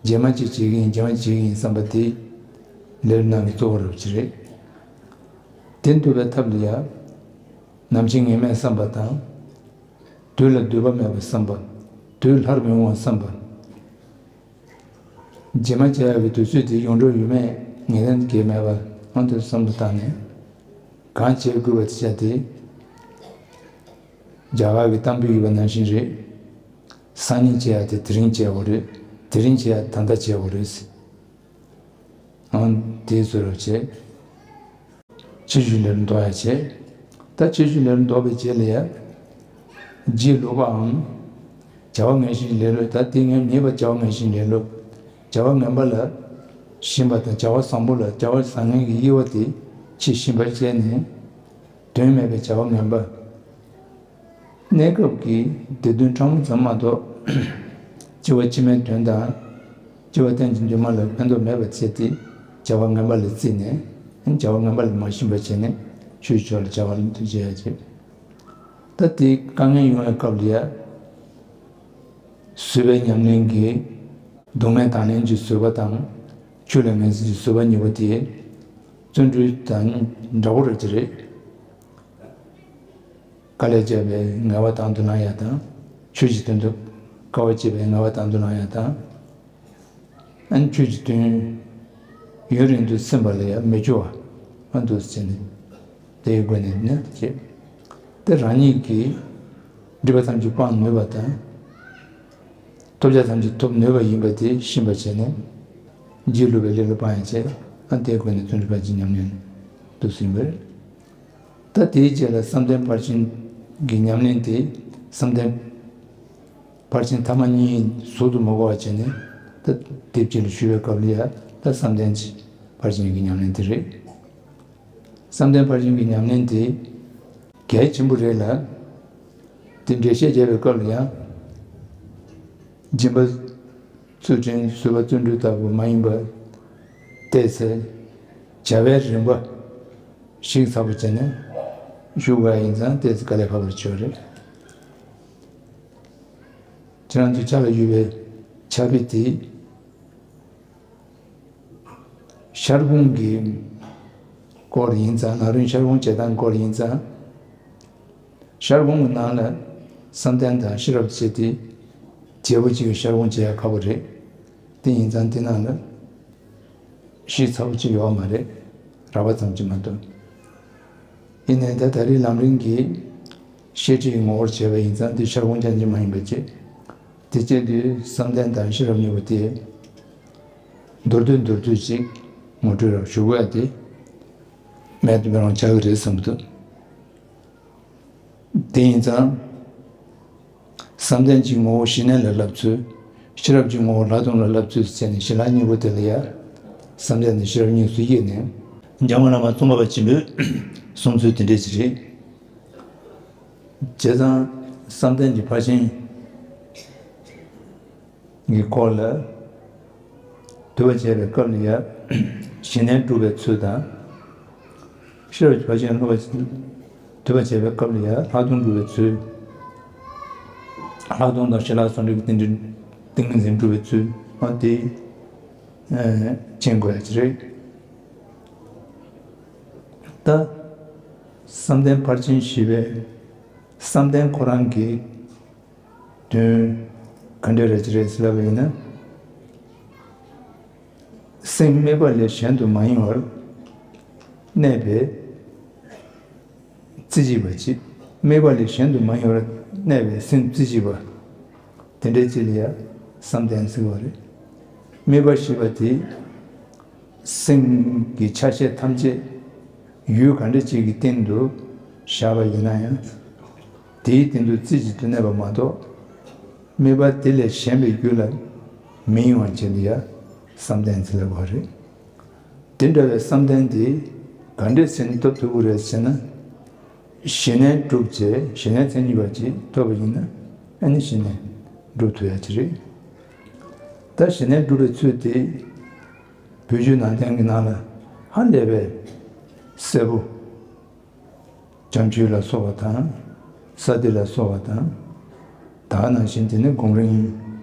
རྗེས་མ་ཅིག་བྱེད་ཀྱི་ཡིན། རྗེས་མ་བྱེད་ཀྱི་ཡིན་བསམ་པ་དེ་ལེ་ལོ་ནང་གི་གཙོ་བོ་རབ་ཅིག་རེད། དེ་འདུལ་བའི་ཐབས་ལ་ཡ། ནམ་འཆི་ངེས་མེད་བསམ་པ་དང་། དུས་ལ་སྡོད་པ་མེད་པ་བསམ་པ། དུས་སླར་མི་འོང་བ་བསམ་པ། རྗེས་མ་བྱེད་ཡག་གི་དུས་ཚོད་དེ་ཡོང་འགྲོ་ཡོད་མེད་ངེས་གཏན་གྱི་མེད་པ། ཨང་། དེ་བསམ་བློ་བཏང་ནས་གང་བྱེད་དགོས་པ་དེ་བྱ་སྟེ། རྒྱ་གར་གྱི་གཏམ་དཔེ་ཡོད་པ་ནང་བཞིན་རེད། སང་ཉིན་བྱེད་ཡག་དེ་དེ་རིང་བྱེད་དགོས་རེད། དེ་རིང་བྱེད་ཡག་ད་ལྟ་བྱེད་དགོས་རེད། ཨང་། དེའི་བཟོ་འདྲ་བྱས། ཕྱི་བཤོལ་ལེ་ལོ་ལྡོག་ཡ་བྱས། ད་ཕྱི་བཤོལ་ལེ་ལོ་ལྡོག་པའི་རྗེས་ལ་ཡ། རྗེས་ལུས་པའམ། བྱ་བ་ངན་ཞིག་ལེ་ལོ། ད་དེ་ངན་མེད་པ་བྱ་བ་ངན་ཞིག་ལེ་ལོ། བྱ་བ་ངན་པ་ལ་ཞེན་པ་དང་། བྱ་བ་བཟང་པོ་ལ། བྱ་བ་བཟང་ངན་གྱི་དབྱེ་བ་དེ་ཕྱེ་ཞེན་པ་བྱས་ནས། དོན་མེད་པའི་བྱ་བ་ངན་པ། གནས་སྐབས་ཀྱི་སྡིག་དོན་ཕྲ་མོ་ཙམ་མ་གཏོགས། སྐྱེ་བ་ཕྱི་མའི་དོན་དང་། སྐྱེ་བ་གཏན་གྱི་འདུན་མ་ལ་ཕན་ཐོགས་མེད་པར་བྱས་ཏེ། བྱ་བ་ངན་པ་ལ་བརྩིས་ནས། བྱ་བ་ངན་པ་ལ་མ་ཞེན་པ་བྱས་ནས། ཆོས་ཕྱོགས་ལ་བྱ་བ་ལ་མཐུན་བྱེད་ཡ་བྱེད། ད་དེའི་དཀའ་ངལ་ཡོང་བའི་སྐབས་ལ་ཡ། བཟོད་པའི་ཉམས་ལེན་གྱིས་སྡུག་བསྔལ་དང་ལེན་གྱི་བཟོད་པ་དང་། ཆོས་ལ་ངེས་འཛིན་གྱི་བཟོད་པ་གཉིས་པོ་དེ་བརྩོན་འགྲུས་དང་འདྲ་བོ་རེད་དེ་རེད། དཀའ་ལས་བརྒྱབ་པའི་ངལ་བ་དང་དུ་བླང་ཡ་དང་། ཆོས་ཀྱི་དོན་དུ་དཀའ་བ་སྤྱད་པའི་ངལ་བ་དང་དུ་བླང་ཡ་དང་། ཨ་ནི་ཆོས་ཀྱི་དོན་ཡུན་རིང་དུ་སེམས་པ་ལ་ཡང་མི་སྐྱོ་བ་ཨ་འདུག་ཟེར་ནས། དེའི་སྒོ་ནས་ནི་བྱེད། དེ་རང་ཉིད་ཀྱིས་སྒྲིབ་པ་ཐམས་ཅད་སྤང་ནུས་པ་དང་། ཐོབ་བྱ་ཐམས་ཅད་ཐོབ་ནུས་པ་ཡིན་པ་དེ་ཤེས་པར་བྱས་ནས། རྗེས་ལུས་པའི་ལེ་ལོ་སྤང་ཡང་བྱས། ཨ་དེའི་སྒོ་ནས་བརྩོན་འགྲུས་ཕར་ཕྱིན་ཉམས་ལེན་དུ་ཟིན་པ་རེད། ད་དེའི་རྗེས་ལ་བསམ་གཏན་ཕར་ཕྱིན་གྱི་ཉམས་ལེན་དེ། བསམ་གཏན་ཕར་ཕྱིན་ཐ་མ་གཉིས་ཟུར་དུ་མི་དགོས་པ་བྱས་ནས། ད་དེབ་ཅིག་ལ་ཞུ་བའི་སྐབས་ལ་ཡ། ད་བསམ་གཏན་གྱི་ཕར་ཕྱིན་གྱི་ཉམས་ལེན་དེ་རེད། བསམ་གཏན་ཕར་ཕྱིན་གྱི་ཉམས་ལེན་དེ་གལ་ཆེན་པོ་རེད་ལ། དེ་འགྲེལ་བཤད་བརྒྱབ་པའི་སྐབས་ལ་ཡང་། སྦྱིན་པ། ཚུལ་ཁྲིམས། བཟོད་པ། བརྩོན་འགྲུས་ལྟ་བུ་མ་ཡིན་པ་ཏོག་ཙམ་བྱ་བའི་རིམ་པ་ཞིབ་ཚགས་པོ་བྱས་ནས་ཞུ་དགོས་ཡ་ཡིན་ཙང་ཏོག་ཙམ་དཀའ་ལས་ཁག་པོ་ཆགས་རེད། ཁྱེད་རང་ཚོའི་ཕྱག་ལ་ཡོད་པའི་ཕྱག་དཔེ་དེ། ཤར་སྒོམ་གྱི་སྐོར་ཡིན་ཙང་། ནཱ་རོའི་ཤར་སྒོམ་བྱེད་སྟངས་སྐོར་ཡིན་ཙང་། ཤར་སྒོམ་གྱི་ནང་ལ་བསམ་གཏན་དང་ཤེས་རབ་བྱས་ཏེ། བྱེད་པོ་གཅིག་གིས་ཤར་སྒོམ་བྱེད་ཡ་ཁག་པོ་རེད། དེ་ཡིན་ཙང་དེ་ནང་ལ་ ཤེས་ཚར་བ་ཅིག་ཡོད་མ་རེད། རགས་པ་ཙམ་ཅིག་མ་གཏོགས། ཡིན་ནའི་ད་ད་རེས་ལམ་རིམ་གྱི་བཤད་ཁྲིད་ངོ་བོར་བྱས་པ་ཡིན་ཙང་དེ་ཤར་ཁུངས་ཅན་ཅིག་མ་ཡིན་པ་ཅིག་དེ་བྱས་དུས་བསམ་གཏན་དང་ཤེས་རབ་གཉིས་པོ་དེ་མདོར་བསྡུས་མདོར་བསྡུས་ཅིག་ངོ་སྤྲོད་རབ་ཞུ་དགོས་ཡ་དེ་མེད་དུ་མི་རུང་ཆགས་ཀྱི་རེད་བསམ་གྱི་འདུག་དེ་ཡིན་ཙང་། བསམ་གཏན་གྱི་ངོ་བོ་ཞི་གནས་ལ་བསླབ་ཚུལ། ཤེས་རབ་ཀྱི་ངོ་བོ་ལྷག་མཐོང་ལ་བསླབ་ཚུལ་བྱས་ནས་ཞི་ལྷག་གཉིས་པོ་དེ་ལ་ཡང་བསམ་གཏན་དང་ཤེས་རབ་གཉིས་སུ་དབྱེ་ནས་འཇམ་མགོན་བླ་མ་ཙོང་ཁ་པ་ཆེན་པོས་གསུངས་ཚུལ་དེ་འདྲས་ཅིག་རེད། བྱས་ཙང་བསམ་གཏན་གྱི་ཕར་ཕྱིན་གྱི་སྐོར་ལ། འདུལ་བ་བྱེད་པའི་སྐབས་ལ་ཡང་ཞི་གནས་སྒྲུབ་པའི་ཚུལ་དང་། ཤེས་རབ་ཀྱི་ཕར་ཕྱིན་སློབ་པ་འདུལ་བ་བྱེད་པའི་སྐབས་ལ་ཡང་ལྷག་མཐོང་སྒྲུབ་པའི་ཚུལ། ལྷག་མཐོང་དང་ཞི་ལྷག་ཟུང་འབྲེལ་གྱི་རྟེན་འབྲེལ་ཏིང་ངེ་འཛིན་སྒྲུབ་པའི་ཚུལ་འོ་དེ་མཁྱེན་དགོས་ཡ་ཅིག་རེད། ད་བསམ་གཏན་ཕར་ཕྱིན་བཞི་པའི་བསམ་གཏན་ཁོ་རང་གི་དོན་ག་འདྲ་རེད་ཅི་རེད་ཟེར་ལབ་པ་ཡིན་ན། སེམས་དམིགས་པ་ལས་གཞན་དུ་མ་ཡེངས་པར་གནས་པའི་རྩེ་གཅིག་པ་ཅིག་དམིགས་པ་ལས་གཞན་དུ་མ་ཡེངས་པར་གནས་པའི་སེམས་རྩེ་གཅིག་པ། དེ་འདྲའི་ཅིག་ལ་ཡང་བསམ་གཏན་ཟེར་བ་རེད། དམིགས་པ་ཞེས་པ་དེ། སེམས་ཀྱི་ཆ་ཤས་ཐམས་ཅད་ཡུལ་ག་འདྲ་ཅིག་གི་སྟེང་དུ་བཞག་པ་ཡིན་ན་ཡང་། དེའི་སྟེང་དུ་རྩེ་གཅིག་ཏུ་གནས་པ་མ་གཏོགས། དམིགས་པ་དེ་ལས་གཞན་པའི་རྒྱུད་ལ་མི་གཡེང་བ་བྱེད་ལ་ཡང་བསམ་གཏན་ཟེར་ལབ་པ་རེད། དེ་འདྲ་བའི་བསམ་གཏན་དེ་ག་འདྲས་ཟེར་ནས་ཐོབ་ཐུབ་ཀྱི་རེད་ཟེར་ན། ཞི་གནས་བསྒྲུབས་བྱས་ཞི་གནས་མཚན་ཉིད་པ་ཅིག་ཐོབ་པ་ཡིན་ན་ཨ་ནི་ཞི་གནས་སྒྲུབ་ཐུབ་ཡ་ཅིག་རེད། ད་ཞི་གནས་སྒྲུབ་པའི་ཚུལ་དེ་བོད་བརྒྱུད་ནང་བསྟན་གྱི་ནང་ལ་ཧ་ལས་པའི་གསལ་པོ། བྱམས་ཆོས་ལ་སོགས་པ་དང་། ས་ཏི་ལ་སོགས་པ་དང་། ད་ག་ནང་བཞིན་དེ་ནི་སྒོམ་རིམ་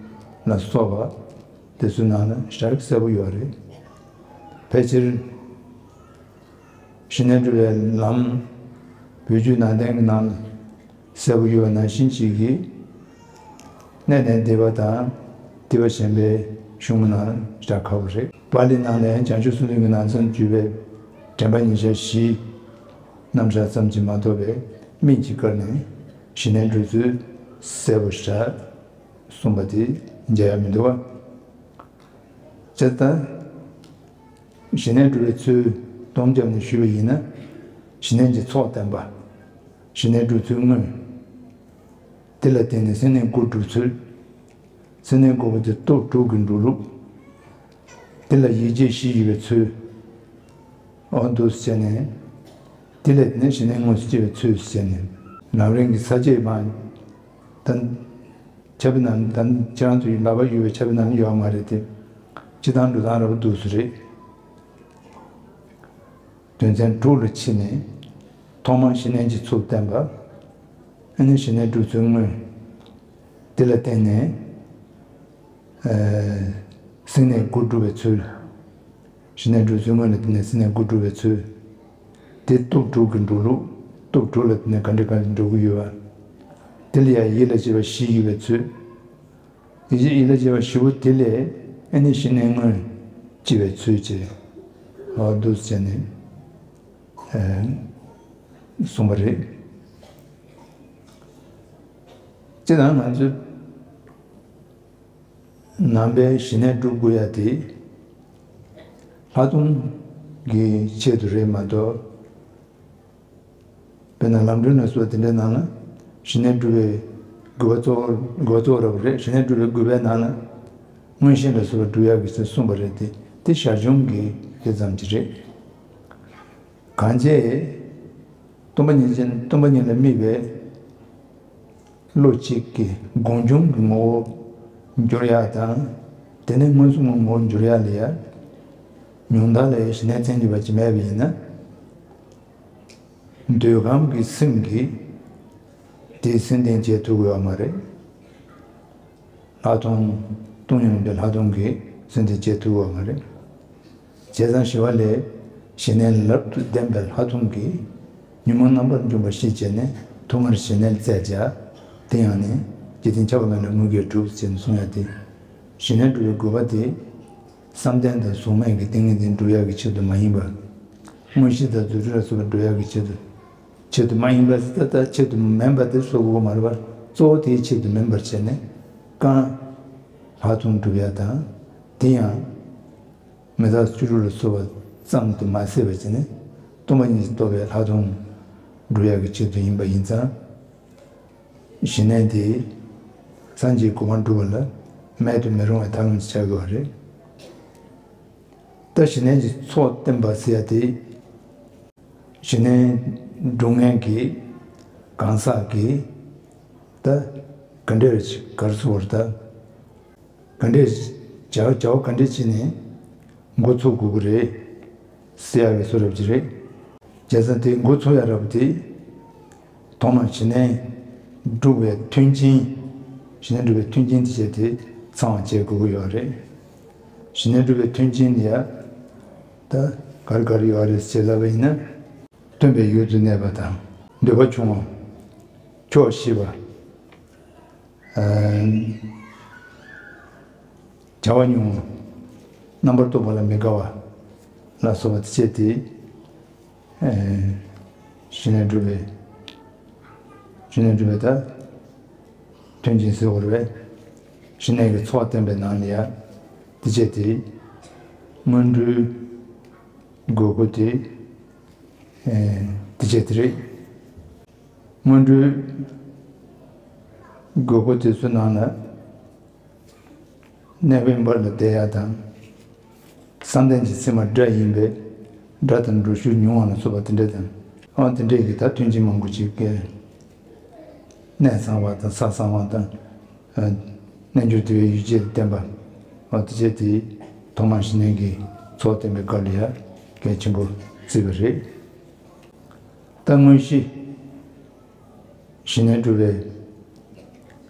ལ་སོགས་པ་དེ་ཚོའི་ནང་ལ་ཞེ་དྲག་གསལ་པོ་ཡོད་རེད། ཕལ་ཆེར། ཞི་གནས་སྒྲུབ་པའི་ལམ། བོད་བརྒྱུད་ནང་བསྟན་གྱི་ནང་ལ་གསལ་པོ་ཡོད་པ་ནང་བཞིན་ཅིག་གིས། གནས་བརྟན་སྡེ་པ་དང་། སྡེ་པ་གཞན་པའི་གཞུང་གི་ནང་ལ་ཞེ་དྲག་ཁག་པོ་རེད། པཱ་ལི་ནང་ལ་ཡང་བྱང་ཆུབ་སེམས་དཔའི་ནང་ཚན་བརྒྱུད་པའི་དྲན་པ་ཉིད་ཆ་བཞིའི་རྣམ་གཞག་ཙམ་གྱིས་མ་གཏོགས་པའི་དམིགས་ཀྱིས་བཀར་ནས་ཞི་གནས་སྒྲུབ་ཚུལ་གསལ་པོ་ཞེ་དྲག་གསུངས་པ་དེ་མཇལ་ཡ་མི་འདུག་བ། བྱས་ཙང་། ཞི་གནས་སྒྲུབ་པའི་ཚུལ་སྟོང་བརྒྱབ་ནས་ཞུས་པ་ཡིན་ན། ཞི་གནས་ཀྱི་ཚོགས་བསྟན་པ། ཞི་གནས་སྒྲུབ་ཚུལ་དངོས། དེ་ལ་བརྟེན་ནས་སེམས་གནས་དགུ་སྒྲུབ་ཚུལ། སེམས་གནས་དགུ་པོ་དེ་སྟོབས་དྲུག་གི་འགྲོ་ལུགས། དེ་ལ་ཡིད་བྱེད་བཞི་ཡོད་པའི་ཚུལ། འོ་འདུག་སེ་བྱས་ནས། དེ་ལས་དེ་ནས་ཞི་གནས་དངོས་སུ་སྐྱེ་བའི་ཚུལ་ཟེར་ནས། ལམ་རིམ་གྱི་ས་བཅད་མ། ད། ཆ་བི་ན་ད་ཁྱེད་རང་ཚོ་ཡི་ལག་པ་གཡུག་པའི་ཆ་བི་ན་ཡོད་མ་རེད་དེ། སྤྱི་བཏང་འགྲོ་སྟངས་ར་བ་འདུག་སེ་རེད། དོན་ཚན་དྲུག་ལ་ཕྱེ་ནས། ཐོག་མར་ཞི་གནས་ཀྱི་ཚུལ་བསྟན་པ། ཨ་ནི་ཞི་གནས་སྒྲུབ་ཚུལ་དངོས། དེ་ལ་བརྟེན་ནས། སེམས་གནས་དགུ་སྒྲུབ་པའི་ཚུལ། ཞི་གནས་སྒྲུབ་ཚུལ་དངོས་ལ་བརྟེན་ནས་སེམས་གནས་དགུ་སྒྲུབ་པའི་ཚུལ། དེ་སྟོབས་དྲུག་གི་འགྲོ་ལུགས། སྟོབས་དྲུག་ལ་བརྟེན་ནས་ག་འདྲ་ག་འདྲ་འགྲོ་གི་ཡོད་པ། དེ་ལ་ཡང་ཡིད་ལ་བྱེད་པ་བཞི་ཡོད་པའི་ཚུལ། ཡིད་ལ་བྱེད་པ་བཞི་པོ་དེ་ལས་ཨ་ནི་ཞི་གནས་དངོས་སྐྱེ་བའི་ཚུལ་བཅས་འོ་འདུག་སེ་བྱས་ནས་གསུངས་པ་རེད། སྤྱིར་བཏང་ང་ཚོས་ནང་པའི་ཞི་གནས་སྒྲུབ་དགོས་ཡ་དེ་ལྷག་མཐོང་གི་ཆེད་དུ་རེད་མ་གཏོགས། དཔེར་ན་ལམ་སྒྲོན་ལ་སོགས་དེ་འདྲའི་ནང་ལ་ཞི་གནས་སྒྲུབ་པའི་དགོས་པ་གཙོ་བོ་དགོས་པ་གཙོ་བོ་ར་བ་རེད། ཞི་གནས་སྒྲུབ་པའི་དགོས་པའི་ནང་ལ་མངོན་ཤེས་ལ་སོགས་པ་སྒྲུབ་ཡག་གི་ཚུལ་གསུངས་པ་རེད་དེ། དེ་ཞར་བྱུང་གི་དེ་ཙམ་གྱིས་རེད། གང་བྱས། སྟོང་པ་ཉིད་ཅན་སྟོང་པ་ཉིད་ལ་དམིགས་པའི་བློ་གཅིག་གིས་སྒོམ་བྱུང་གི་ངོ་བོ་འགྱུར་ཡག་དང་། དེ་ནས་མངོན་སུམ་གྱི་ངོ་བོ་འགྱུར་ཡག་ལ་ཡང་ཉུང་མཐའ་ལ་ཡང་ཞི་གནས་མཚན་ཉིད་པ་ཅིག་མེད་པ་ཡིན་ན། འདོད་ཁམས་ཀྱི་སེམས་ཀྱིས་དེའི་སེམས་རྟེན་བྱེད་ཐུབ་ཀྱི་ཡོད་མ་རེད། ལྷག་མཐོང་། སྟོང་ཉིད་མངོན་པའི་ལྷག་མཐོང་གིས་སེམས་རྟེན་བྱེད་ཐུབ་ཀྱི་ཡོད་མ་རེད། བྱས་ཙང་ཞི་བ་ལྷས་ཞི་གནས་རབ་ཏུ་ལྡན་པའི་ལྷག་མཐོང་གིས་ཉོན་མོངས་རྣམ་པར་འཇོམས་པ་ཞེས་བྱས་ནས་ཐོག་མར་ཞི་གནས་བཙལ་བྱ། དེ་ཡང་ནི་འཇིག་རྟེན་ཁྱབ་པ་མེད་ལ་དངོས་ཀྱིས་གྲུབ་ཅེས་གསུང་ཡ་སྟེ། ཞི་གནས་སྒྲུབ་པའི་དགོས་པ་དེ། བསམ་གཏན་དང་གཟུགས་མེད་ཀྱི་ཏིང་ངེ་འཛིན་སྒྲུབ་ཡག་གི་ཆེད་དུ་མ་ཡིན་པ། དངོས་གཞི་དང་རྫུ་འཕྲུལ་ལ་སོགས་པ་སྒྲུབ་ཡག་གི་ཆེད་དུ། ཆེད་དུ་མ་ཡིན་པ་ཟེར་ད་ལྟ་ཆེད་དུ་མིན་པ་དེ་བཟོ་དགོས་མ་རེད་པ། གཙོ་བོ་དེའི་ཆེད་དུ་མིན་པར་བྱས་ནས་གང་ལྷག་མཐོང་སྒྲུབ་ཡག་དང་། དེ་ཡང་མི་རྟག་སྟེ་བཅུ་དྲུག་ལ་སོགས་པ་ཙམ་དུ་མ་ཟད་པར་བྱས་ནས་སྟོང་པ་ཉིད་ཀྱིས་རྟོགས་པའི་ལྷག་མཐོང་སྒྲུབ་ཡག་གི་ཆེད་དུ་ཡིན་པ་ཡིན་ཙང་། ཞི་གནས་དེ་སངས་རྒྱས་གོ་འཕང་སྒྲུབ་པ་ལ་མེད་དུ་མི་རུང་བའི་ཐབས་ལམ་ཞིག་ཆགས་དགོས་པ་རེད། ད་ཞི་གནས་ཀྱི་ཚོགས་བསྟེན་པ་ཟེར་ཡ་དེ། ཞི་གནས་སྒྲུབ་མཁན་གྱི་གང་ཟག་གིས་ད་ག་འདྲ་ག་རེ་ཟེར་དགོས་རེད་ད། ག་འདྲས་བྱ་བ་བྱ་བ་ག་འདྲས་བྱས་ནས་འགོ་ཚུགས་དགོས་ཀྱི་རེད་ཟེར་ཡག་གི་བཟོ་འདྲ་ཅིག་རེད། བྱས་ཙང་དེ་འགོ་ཚུགས་ཡག་འདྲ་པོ་དེ། ཐོག་མར་ཞི་གནས་སྒྲུབ་པའི་མཐུན་རྐྱེན། ཞི་གནས་སྒྲུབ་པའི་མཐུན་རྐྱེན་དེ་བྱས་ཏེ་ཚང་བ་བྱེད་དགོས་ཀྱི་ཡོད་རེད། ཞི་གནས་སྒྲུབ་པའི་མཐུན་རྐྱེན་ཡ། ད་ག་རེ་ག་རེ་ཡོད་རེད་ཅེས་ལབ་པ་ཡིན་ན། སྟོན་པའི་ཡུལ་དུ་གནས་པ་དང་འདོད་པ་ཆུང་བ། ཆོག་ཤེས་པ། བྱ་བ་ཉུང་བ། རྣམ་པར་རྟོག་པ་ལ་མི་དགའ་བ་ལ་སོགས་པ་དེ་བྱས་ཏེ། ཞི་གནས་སྒྲུབ་པའི། ཞི་གནས་སྒྲུབ་པའི་ད། མཐུན་རྐྱེན་ཟེར་དགོས་རེད་པས། ཞི་གནས་ཀྱི་ཚོགས་བསྟེན་པའི་ནང་ལ་ཡ། དེ་བྱས་ཏེ། སྔོན་འགྲོའི་དགོས་མཁོ་དེ། དེ་བྱས་ཏེ་རེད། སྔོན་འགྲོའི་དགོས་མཁོ་དེ་ཚོའི་ནང་ལ། གནས་པའི་བར་ལ་བསྡད་ཡག་དང་། བསམ་གཏན་གྱི་ཚད་མ་སྒྲ་ཡིན་པས་སྒྲ་དང་འགྲོ་ཤུགས་ཉུང་བ་ལ་སོགས་པ་དེ་འདྲ་དང་། ཨ་དེ་འདྲས་ཀྱི་ད་མཐུན་རྐྱེན་མང་པོ་ཅིག་གིས། གནས་གསང་བ་དང་ས་གསང་བ་དང་། རྣལ་འབྱོར་དེ་བའི་ཡུལ་ཅན་བསྟན་པ། ཨ་དེ་བྱས་ཏེ་ཐོག་མར་ཞི་གནས་ཀྱི་ཚོགས་བསྟེན་པའི་སྐབས་ལ་ཡ་གལ་ཆེན་པོ་བརྩིས་པ་རེད། ད་དངོས་གཞི་ཞི་གནས་སྒྲུབ་པའི་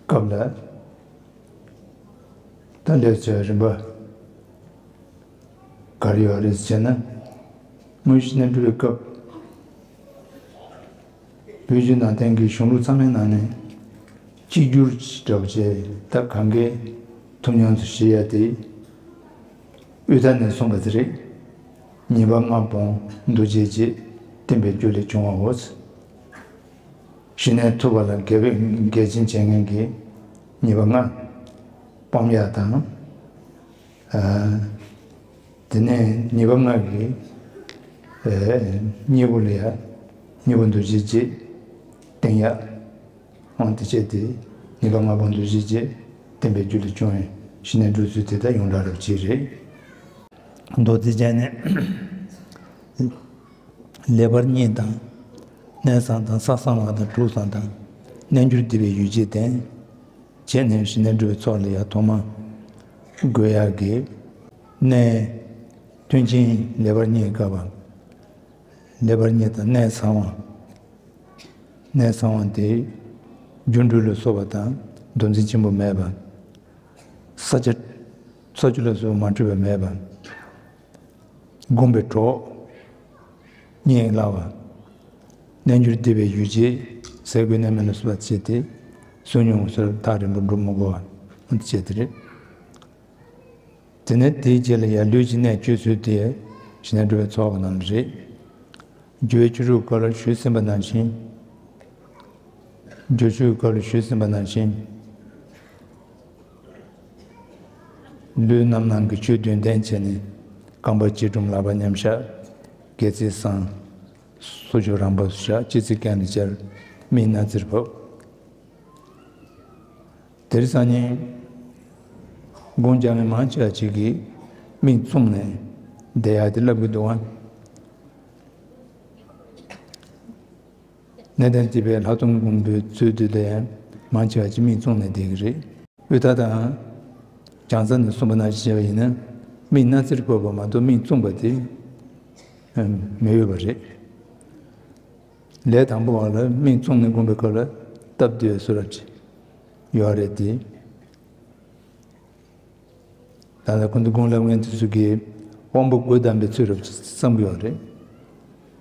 སྐབས་ལ། ད་ལས་བྱ་རིམ་པ་ག་རེ་ཡོད་རེད་ཟེར་ན། དངོས་གཞི་ཞི་གནས་སྒྲུབ་པའི་སྐབས། བོད་བརྒྱུད་ནང་བསྟན་གྱི་གཞུང་ལུགས་ཚང་མའི་ནང་ནས་གཅིག་གྱུར་གྱི་འདྲ་བོ་བྱས་ད་གང་གའི་ཐུགས་སྙོམས་སུ་བཞེས་ཡ་དེ། དབུས་མཐའ་ནས་གསུངས་པ་དེ་རེད། ཉེས་པ་ལྔ་སྤོང་རྡོ་རྗེའི་རྗེ། བསྟན་པའི་རྒྱུ་ལས་བྱུང་བའོ། ཞི་གནས་ཐུབ་པ་ལ་འགལ་བའི་འགལ་རྐྱེན་བྱེད་མཁན་གྱི་ཉེས་པ་ལྔ་སྤོང་ཡག་དང་། ཨ། དེ་ནས་ཉེས་པ་ལྔ་གི་ཨ་གཉེན་པོ་ལ་ཡ་གཉེན་པོ་རྡོ་རྗེའི་རྗེ་བསྟེན་ཡག་འོང་དེ་བྱས་ཏེ་ཉེས་པ་ལྔ་སྤོང་རྡོ་རྗེའི་རྗེ་བསྟན་པའི་རྒྱུ་ལས་བྱུང་བའི་ཞི་གནས་སྒྲུབ་ཚུལ་དེ་དག་ཡོངས་གྲགས་རབ་བྱེད་རེད། མདོ་སྡེ་སྦྱང་ནས། ལེགས་པར་བརྙས་དང་། གནས་གསང་དང་ས་གསང་བ་དང་གྲུ་གསང་དང་། རྣལ་འབྱོར་སྡེ་པའི་ཡུལ་བྱེད་ལྡན། བྱས་ནས་ཞི་གནས་སྒྲུབ་པའི་ཚོགས་ལ་ཡང་ཐོག་མ་དགོས་ཡག་གི་གནས་མཐུན་རྐྱེན་ལེགས་པར་བརྙས་དཀའ་བ། ལེགས་པར་བརྙས་དང་གནས་གསང་བ། གནས་གསང་བ་དེ་སྒྱུ་འཕྲུལ་ལ་སོགས་པ་དང་མདོ་འཛིན་ཆེན་པོ་མེད་པ། ས་ཆ་ས་ཆུ་ལ་སོགས་མ་འཁྲུལ་བ་མེད་པ། བསྒོམས་པའི་གྲོགས་རྙེད་སླ་བ། རྣལ་འབྱོར་སྡེ་པའི་ཡུལ་བྱེད་ཟས་གོས་གནས་མལ་ལ་སོགས་པ་བྱས་ཏེ་བསོད་སྙོམས་སུ་ཐག་རིང་པོ་འགྲོ་མི་དགོས་པ་བྱས་ཏེ་རེད། དེ་ནས་དེའི་རྗེས་ལ་ཡང་ལུས་ཀྱི་གནད་བཅོས་ཚུལ་དེ་ཞི་གནས་སྒྲུབ་པའི་ཚོགས་ཀྱི་ནང་ལ་རེད། སྦྱོར་བའི་བཅུ་དྲུག་སྐོར་ལ་ཞུས་ཟིན་པ་ནང་བཞིན། སྦྱོར་བའི་བཅུ་དྲུག་སྐོར་ལ་ཞུས་ཟིན་པ་ནང་བཞིན། ལུས་རྣམ་སྣང་གི་ཆོས་བདུན་ལྡན་བྱས་ནས། རྐང་པ་བྱི་ཁྲོམ་ལག་པ་མཉམ་བཞག་སྒལ་ཚིགས་བཟང་། སོ་ཕྱོགས་རང་བབས་སུ་བཞག་སྤྱི་ཚིགས་གྱེན་ལ་སྦྱར། མིག་སྣ་རྩེར་ཕབ། དེར་སང་ཉིན་སྒོམ་རྒྱག་མཁན་མང་ཆེ་བ་ཅིག་གིས་མིག་བཙུམས་ནས་བསྡད་ཡག་དེ་ལབ་ཀྱི་འདུག་ཨ། གནས་བརྟན་སྡེ་པའི་ལྷག་མཐོང་སྒོམ་པའི་ཚུལ་དེ་ལ་ཡང་མང་ཆེ་བ་ཅིག་མིག་བཙུམས་ནས་བསྡད་ཀྱི་རེད། དབུས་མཐའ་དང་། བྱང་ས་ནས་གསུངས་པ་ནང་བཞིན་བྱས་པ་ཡིན་ན། མིག་སྣ་རྩེར་ཕབ་པ་མ་གཏོགས་མིག་བཙུམས་པ་དེ་མི་འོས་པ་རེད། ལས་དང་པོ་བ་ལ་མིག་བཙུམས་ནས་སྒོམ་པའི་སྐབས་ལ་སྟབས་བདེ་བའི་བཟོ་འདྲ་ཅིག་ཡོད་རེད་དེ། ད་ལྟ་སྐུ་མདུན་དགུང་ལ་སྔོན་དུ་ཚུད་ཀྱི་དབང་པོ་དགུ་བསྡམས་པའི་ཚུལ་རབ་ཅིག་བསམ་གྱི་ཡོད་རེད།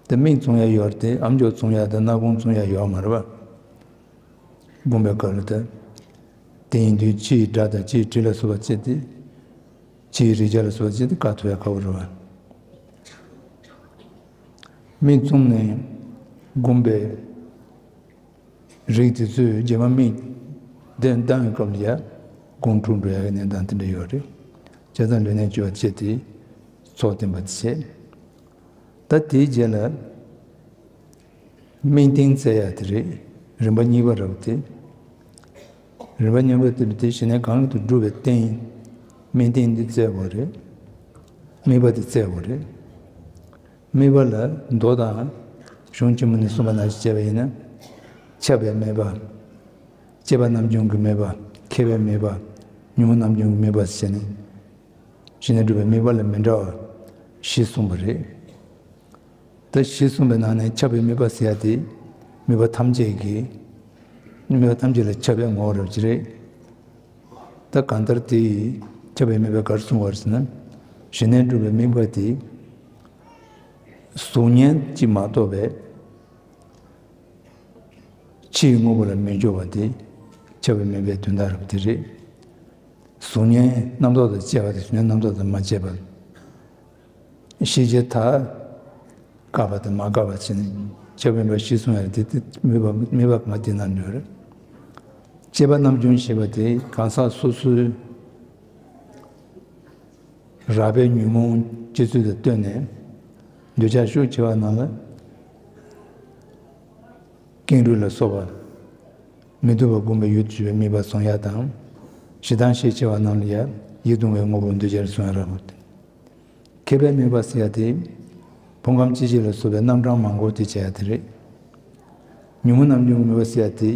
དེ་མིག་བཙུམ་ཡ་ཡོད་རེད་དེ་ཨ་མཆོག་བཙུམ་ཡ་དང་སྣ་སྒོང་བཙུམ་ཡ་ཡོད་མ་རེད་པ། སྒོམ་པའི་སྐབས་ལ་ད། དེ་ཡིན་དུས་ཕྱི་ཡི་སྒྲ་དང་ཕྱི་ཡི་དྲི་ལ་སོགས་པ་བཅད་དེ། ཕྱིའི་རེག་བྱ་ལ་སོགས་བྱས་ཏེ་བཀག་ཐུབ་ཡ་དཀའ་བོ་རེད་བ། མིག་བཙུམས་ནས་བསྒོམས་པའི་རིགས་དེ་ཚོས་རྗེས་མ་མིག་དེ་གདངས་པའི་སྐབས་ལ་ཡ་དགོངས་འཁྲུལ་འགྲོ་ཡ་གི་གནས་སྟངས་དེ་འདྲ་ཡོད་རེད། བྱས་ཙང་ལུས་གནད་བཅོས་པ་བྱས་ཏེ་ཚོགས་བསྟེན་པ་དེ་བྱས། ད་དེའི་རྗེས་ལ་དམིགས་རྟེན་བཙལ་ཡ་དེ་རེད། རིམ་པ་གཉིས་པ་རེད་དེ། རིམ་པ་གཉིས་པ་དེ་དེ་ཞི་གནས་གང་དུ་སྒྲུབ་པའི་རྟེན། དམིགས་རྟེན་འདི་བཙལ་དགོས་རེད། དམིགས་པ་དེ་བཙལ་དགོས་རེད། དམིགས་པ་ལ་མདོ་དང་གཞུང་ཆེན་མོ་ནས་གསུངས་པ་ནང་བཞིན་བྱས་པ་ཡིན་ན། ཁྱབ་པའི་དམིགས་པ། སྐྱེས་པ་རྣམ་བྱུང་གི་དམིགས་པ། མཁས་པའི་དམིགས་པ། ཉོན་མོངས་རྣམ་བྱུང་གི་དམིགས་པ་ཟེར་ནས། ཞི་གནས་སྒྲུབ་པའི་དམིགས་པ་ལ་མི་འདྲ་བ་བཞི་གསུངས་པ་རེད། ད་བཞི་གསུངས་པའི་ནང་ནས་ཁྱབ་པའི་དམིགས་པ་ཟེར་ཡ་དེ། དམིགས་པ་ཐམས་ཅད་ཀྱི། དམིགས་པ་ཐམས་ཅད་ལ་ཁྱབ་པའི་ངོ་བོ་རབ་ཅིག་རེད། ད་གང་ལྟར་དེ་ཡིས་ཁྱབ་པའི་དམིགས་པ་ག་རེ་གསུངས་པ་རེད་ཟེར་ན། ཞི་གནས་སྒྲུབ་པའི་དམིགས་པ་དེ། གཟུགས་བརྙན་གྱིས་མ་རྟོགས་པའི་ཕྱིའི་དངོས་པོ་ལ་མི་འཇོག་པ་དེ་ཁྱབ་པའི་དམིགས་པའི་དོན་དག་རབ་དེ་རེད། གཟུགས་བརྙན་རྣམ་རྟོག་དང་བཅས་པ་དང་གཟུགས་བརྙན་རྣམ་རྟོག་དང་མ་བཅས་པ། ཤེས་བྱའི་མཐའ་བཀག་པ་དང་མ་བཀག་པ་བྱས་ནས་ཁྱབ་པའི་དམིགས་པ་བཞི་གསུངས་ཡ་དེ་དེ་དམིགས་པ་དམིགས་པ་གང་དེ་ན་འདྲ་རེད། སྐྱེས་པ་རྣམ་བྱུང་ཞེས་པ་དེ་གང་ཟག་སོ་སོའི་རགས་པའི་ཉོན་མོངས་སྤྱི་ཚུལ་དང་བསྟུན་ནས་འདོད་ཆགས་ཤུགས་ཆེ་བ་རྣམས་ལ་ཀེང་རུས་ལ་སོགས་པ་མི་སྡུག་པ་བསྒོམ་པའི་ཡུལ་དུ་གྱུར་པའི་དམིགས་པ་བཟུང་ཡ་དང་། ཞེ་སྡང་ཤས་ཆེ་བ་རྣམས་ལ་ཡང་ཡིད་གདུང་བའི་དངོས་པོ་འདོད་ཆགས་བཟུང་ཡ་ར་བ། མཁས་པའི་དམིགས་པ་ཟེར་ཡ་དེ། ཕུང་ཁམས་སྐྱེ་མཆེད་ལ་སོགས་པའི་རྣམ་གྲངས་མང་པོ་དེ་བྱ་ཡ་དེ་རེད། ཉོན་མོངས་རྣམ་བྱུང་གི་དམིགས་པ་ཟེར་ཡ་དེ།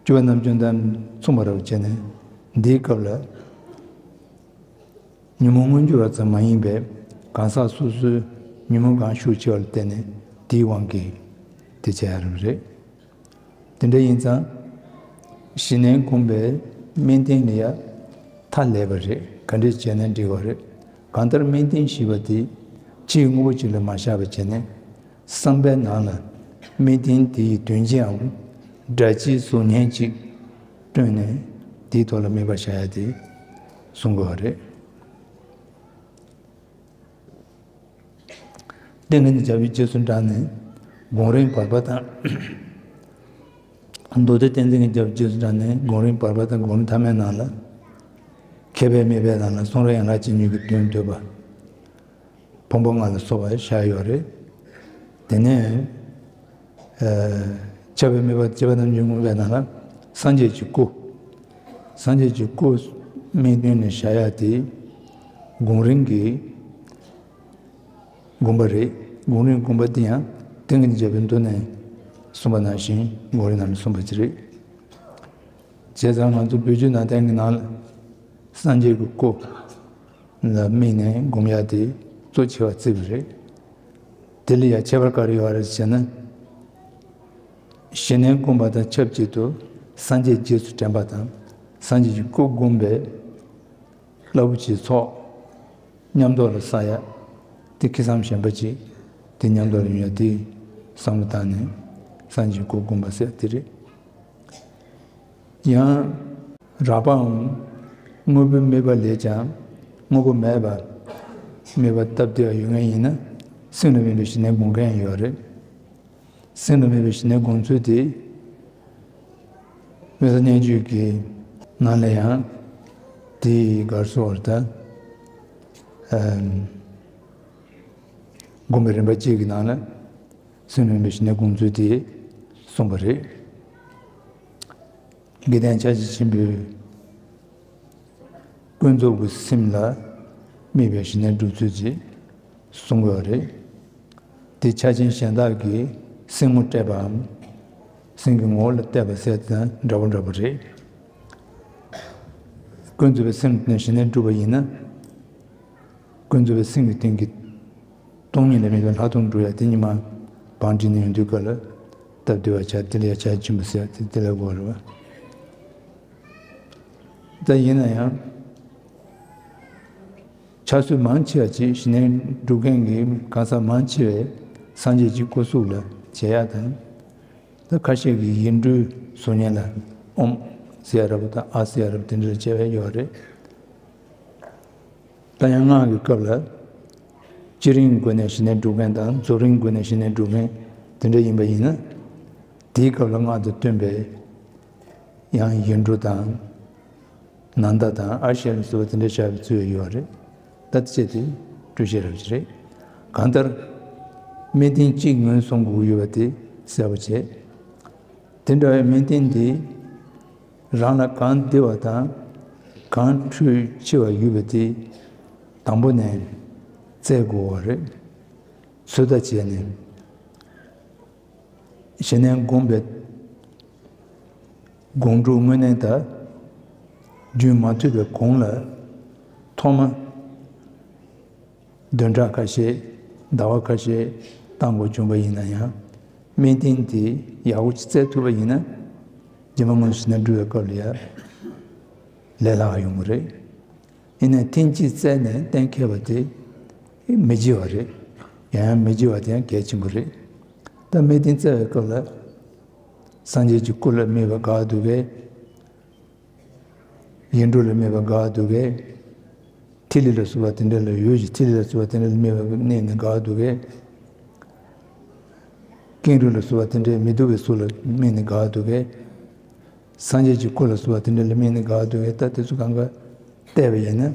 སྤྱོད་པ་རྣམ་བྱུང་དང་མཚུངས་པ་རབ་བྱས་ནས་འདིའི་སྐབས་ལ། ཉོན་མོངས་མངོན་གྱུར་བ་ཙམ་མ་ཡིན་པའི་གང་ཟག་སོ་སོའི་ཉོན་མོངས་གང་ཤུགས་ཆེ་བ་ལ་བརྟེན་ནས་དེའི་དབང་གིས་དེ་བྱ་ཡ་རབ་རེད། དེ་འདྲ་ཡིན་ཙང་། ཞི་གནས་སྒོམ་པའི་དམིགས་རྟེན་ལ་ཡ་མཐའ་ལས་པ་རེད། ག་འདྲས་བྱས་ན་འགྲིག་པ་རེད། གང་ལྟར་དམིགས་རྟེན་ཞེས་པ་དེ་ཕྱིའི་དངོས་པོ་ཅིག་ལ་མ་བཞག་པ་བྱས་ནས། བསམ་པའི་ནང་ལ་དམིགས་རྟེན་དེ་ཡི་དོན་སྤྱིའམ་སྒྲ་སྤྱིའི་གཟུགས་བརྙན་ཅིག་བསྐྲུན་ནས་དེའི་ཐོག་ལ་དམིགས་པ་བཞག་ཡ་དེ་གསུང་དགོས་པ་རེད། ཏིང་ངེ་འཛིན་བརྒྱ་པའི་རྗེས་སུ་འབྲངས་ནས་སྒོམ་རིམ་བར་པ་དང་། མདོ་སྡེ་ཏིང་འཛིན་གྱི་རྒྱབ་རྗེས་སུ་འབྲངས་ནས་སྒོམ་རིམ་བར་པ་དང་སྒོམ་རིམ་ཐ་མའི་ནང་ལ། མཁས་པའི་དམིགས་པའི་ནང་ལ་གསུང་རབ་ཡན་ལག་ཇི་སྙེད་ཀྱི་དོན་བསྡུས་པ། ཕུང་པོ་ལྔ་ལ་སོགས་པ་བཞག་ཡོད་རེད། དེ་ནས། ཨ། ཁྱབ་པའི་དམིགས་པ་སྐྱེས་པ་རྣམ་བྱུང་དངོས་པོའི་ནང་ལ་སངས་རྒྱས་ཀྱི་སྐུ། སངས་རྒྱས་ཀྱི་སྐུ་དམིགས་རྟེན་ནས་བཞག་ཡ་དེ་སྒོམ་རིམ་གྱི་དགོངས་པ་རེད། སྒོམ་རིམ་དགོངས་པ་འདི་ཡང་ཏིང་ངེ་འཛིན་བརྒྱ་པའི་མདོ་ནས་གསུངས་པ་ནང་བཞིན་སྒོམ་རིམ་ནང་ལ་གསུངས་པ་ཅིག་རེད། བྱས་ཙང་ང་ཚོ་བོད་བརྒྱུད་ནང་བསྟན་གྱི་ནང་ལ་སངས་རྒྱས་ཀྱི་སྐུ་ལ་དམིགས་ནས་སྒོམ་ཡ་དེ་གཙོ་ཆེ་བ་བརྩི་བ་རེད། དེ་ལ་ཡང་ཁྱད་པར་ག་རེ་ཡོད་རེད་ཟེར་ན། ཞི་གནས་སྒོམ་པ་དང་ཆབས་ཅིག་ཏུ་སངས་རྒྱས་རྗེས་སུ་དྲན་པ་དང་སངས་རྒྱས་ཀྱི་སྐུ་བསྒོམས་པའི་རླབས་པོ་ཆེའི་ཚོགས་མཉམ་དུ་ལ་བསགས་ཡ། དེ་ཁེ་བཟང་གཞན་པ་ཅིག་དེ་མཉམ་དུ་ལ་ཡོང་ཡ་དེ་བསམ་བློ་བཏང་ནས་སངས་རྒྱས་སྐུ་བསྒོམ་པ་ཟེར་དེ་རེད། ཡང་། རགས་པའམ་དངོས་པོའི་དམིགས་པ་ལས་ཀྱང་དངོས་པོ་མེད་པར་དམིགས་པ་སྟབས་བདེ་བ་ཡོད་མཁན་ཡིན་ན་སེམས་ལ་དམིགས་པའི་ཞི་གནས་སྒོམ་མཁན་ཡོད་རེད། སེམས་ལ་དམིགས་པའི་ཞི་གནས་སྒོམ་ཚུལ་དེ། དབེན་ས་སྙན་བརྒྱུད་ཀྱི་ནང་ལ་ཡང་དེའི་སྒར་སོགས་ད། ཨམ། སྒོམ་པའི་རིམ་པ་གཅིག་གི་ནང་ལ་སེམས་ལ་དམིགས་པའི་ཞི་གནས་སྒོམ་ཚུལ་དེ་གསུངས་པ་རེད། དགེ་ལྡན་ཕྱག་རྒྱ་ཆེན་པོས། ཀུན་རྫོབ་ཀྱི་སེམས་ལ་དམིགས་པའི་ཞི་གནས་སྒྲུབ་ཚུལ་ཅིག་གསུང་གི་ཡོད་རེད། དེ་ཕྱག་ཆེན་གཞན་དག་གིས་སེམས་ངོ་སྤྲད་པའམ། སེམས་ཀྱི་ངོ་བོ་ལ་གཏད་པ་ཟེར་དང་འདྲ་པོ་འདྲ་པོ་རེད། ཀུན་རྫོབ་པའི་སེམས་ནས་ཞི་གནས་སྒྲུབ་པ་ཡིན་ན། ཀུན་རྫོབ་པའི་སེམས་ཀྱི་སྟེང་གི་སྟོང་ཉིད་ལ་དམིགས་པའི་ལྷག་མཐོང་འགྲུབ་ཡ་དེ་ཉིད་མ་བང་བསྒྲིགས་ནས་ཡོང་དུས་སྐབས་ལ་སྟབས་བདེ་བ་ཆགས། དེ་ལ་ཡ་ཕྱག་ཆེན་པོ་ཟེར་ཡ་དེ་དེ་ལ་གོ་བ་རེད་བ། ད་ཡིན་ན་ཡང་། ཕྱག་སྲོལ་མང་ཆེ་བ་ཅིག་ཞི་གནས་སྒྲུབ་མཁན་གྱི་གང་ཟག་མང་ཆེ་བས་སངས་རྒྱས་ཀྱི་སྐུ་གཟུགས་ལ་བྱེད་ཡ་དང་། ད་ཁ་ཤས་ཀྱིས་ཡིག་འབྲུའི་གཟུགས་བརྙན་ལ་ཨོཾ་ཟེར་ཡ་ར་བ་དང་ཨཱཿཟེར་ཡ་ར་བ་དེ་འདྲ་བྱས་པ་ཡོད་རེད། ད་ཡང་སྔགས་ཀྱི་སྐབས་ལ་སྤྱི་རིམ་སྒོ་ནས་ཞི་གནས་སྒྲུབ་མཁན་དང་རྫོགས་རིམ་སྒོ་ནས་ཞི་གནས་སྒྲུབ་མཁན་དེ་འདྲ་ཡིན་པ་ཡིན་ན། དེའི་སྐབས་ལ་སྔགས་དང་བསྟུན་པའི་ཡང་ཡིག་འབྲུ་དང་། ནཱ་ད་དང་ཨ་ཞེ་ལ་སོགས་པ་དེ་འདྲ་བྱ་བའི་ཚུལ་ཡོད་རེད། ད་དེ་བྱས་ཏེ་སྤྲོས་བཤད་རབ་ཅིག་རེད། གང་ལྟར་སྨེ་ལྡན་གཅིག་ངོས་བཟུང་དགོས་ཡོད་པ་དེ་གསལ་པོ་བྱས། དེ་འདྲ་བའི་སྨེ་ལྡན་དེ་རང་ལ་གང་བདེ་བ་དང་གང་འཕྲོད་ཆེ་བ་ཡོད་པ་དེ་དང་པོ་ནས་བཙལ་དགོས་པ་རེད། ཚོད་ལྟ་བྱས་ནས། ཞི་གནས་བསྒོམས་པའི་དགོང་དྲོ་དངོས་གནས་དང་རྒྱུན་མ་མཐུད་པའི་གོང་ལ་ཐོག་མ་བདུན་ཕྲག་ཁ་ཤས་ཟླ་བ་ཁ་ཤས་བཏང་དགོས་བྱུང་བ་ཡིན་ན་ཡང་སྨེ་ལྡན་དེ་ཡག་པོ་ཅིག་བཙལ་ཐུབ་པ་ཡིན་ན་རྗེས་མ་སྔོན་ཞི་གནས་སྒྲུབ་པའི་སྐབས་ལ་ཡང་ལས་སླ་བ་ཡོང་གི་རེད། ཡིན་ནའི་ཐེངས་གཅིག་བཙལ་ནས་གཏན་འཁེལ་བ་དེ་མི་བྱེད་པ་རེད། ཡང་ཡང་མི་བྱེད་པ་དེ་ཡང་གལ་ཆེན་པོ་རེད། ད་སྨེ་ལྡན་བཙལ་བའི་སྐབས་ལ་སངས་རྒྱས་ཀྱི་སྐུ་ལ་དམིགས་པ་དགའ་འདུག་གས། ཡིག་འབྲུ་ལ་དམིགས་པ་དགའ་འདུག་གས། ཐིག་ལེ་ལ་སོགས་པ་དེ་འདྲ་ལ་ཡོད་ཀྱི་ཐིག་ལེ་ལ་སོགས་པ་དེ་འདྲ་ལ་དམིགས་པ་གནས་ནས་དགའ་འདུག་གས། ཀེང་རུས་ལ་སོགས་པ་དེ་འདྲའི་མི་སྡུག་པའི་གཟུགས་ལ་དམིགས་ནས་དགའ་འདུག་གས། སངས་རྒྱས་ཀྱི་སྐུ་ལ་སོགས་པ་དེ་འདྲ་ལ་དམིགས་ནས་དགའ་འདུག་གས། ད་དེ་ཚོ་གང་ག་བལྟས་པ་ཡིན་ན།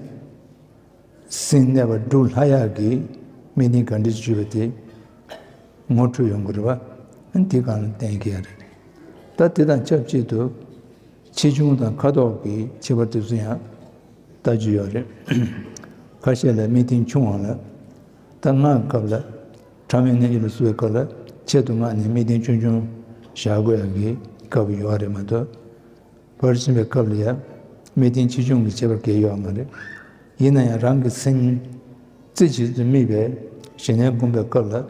སེམས་གནས་པ་སྒྲུབ་སླ་ཡག་གི་སྨེ་ལྡན་ག་འདྲ་ཞིག་ཡོད་པ་དེ་ངོ་འཕྲོད་ཡོང་གི་རེད་པ། དེ་གང་ལ་བརྟེན་གྱི་ཡ་རེད། ད་དེ་དང་ཆབས་ཅིག་ཏུ་ཆེ་ཆུང་དང་ཁ་དོག་གི་ཁྱད་པར་དེ་ཚོ་ཡང་ལྟ་རྒྱུ་ཡོད་རེད། ཁ་ཤས་ལ་སྨེ་ལྡན་ཆུང་བ་ལ། ད་སྔགས་སྐབས་ལ་ཕྲ་མོའི་གནས་ལུགས་ལ་སོགས་པའི་སྐབས་ལ་ཆེད་དུ་མངགས་ནས་སྨེ་ལྡན་ཆུང་ཆུང་བཞག་དགོས་ཡག་གི་སྐབས་ཡོད་རེད་མ་གཏོགས། བར་ཕྱིན་པའི་སྐབས་ལ་ཡང་སྨེ་ལྡན་ཆེ་ཆུང་གི་ཁྱད་པར་གང་ཡང་ཡོད་མ་རེད། ཡིན་ན་ཡང་རང་གི་སེམས་རྩེ་གཅིག་ཏུ་དམིགས་པའི་ཞི་གནས་སྒོམ་པའི་སྐབས་ལ།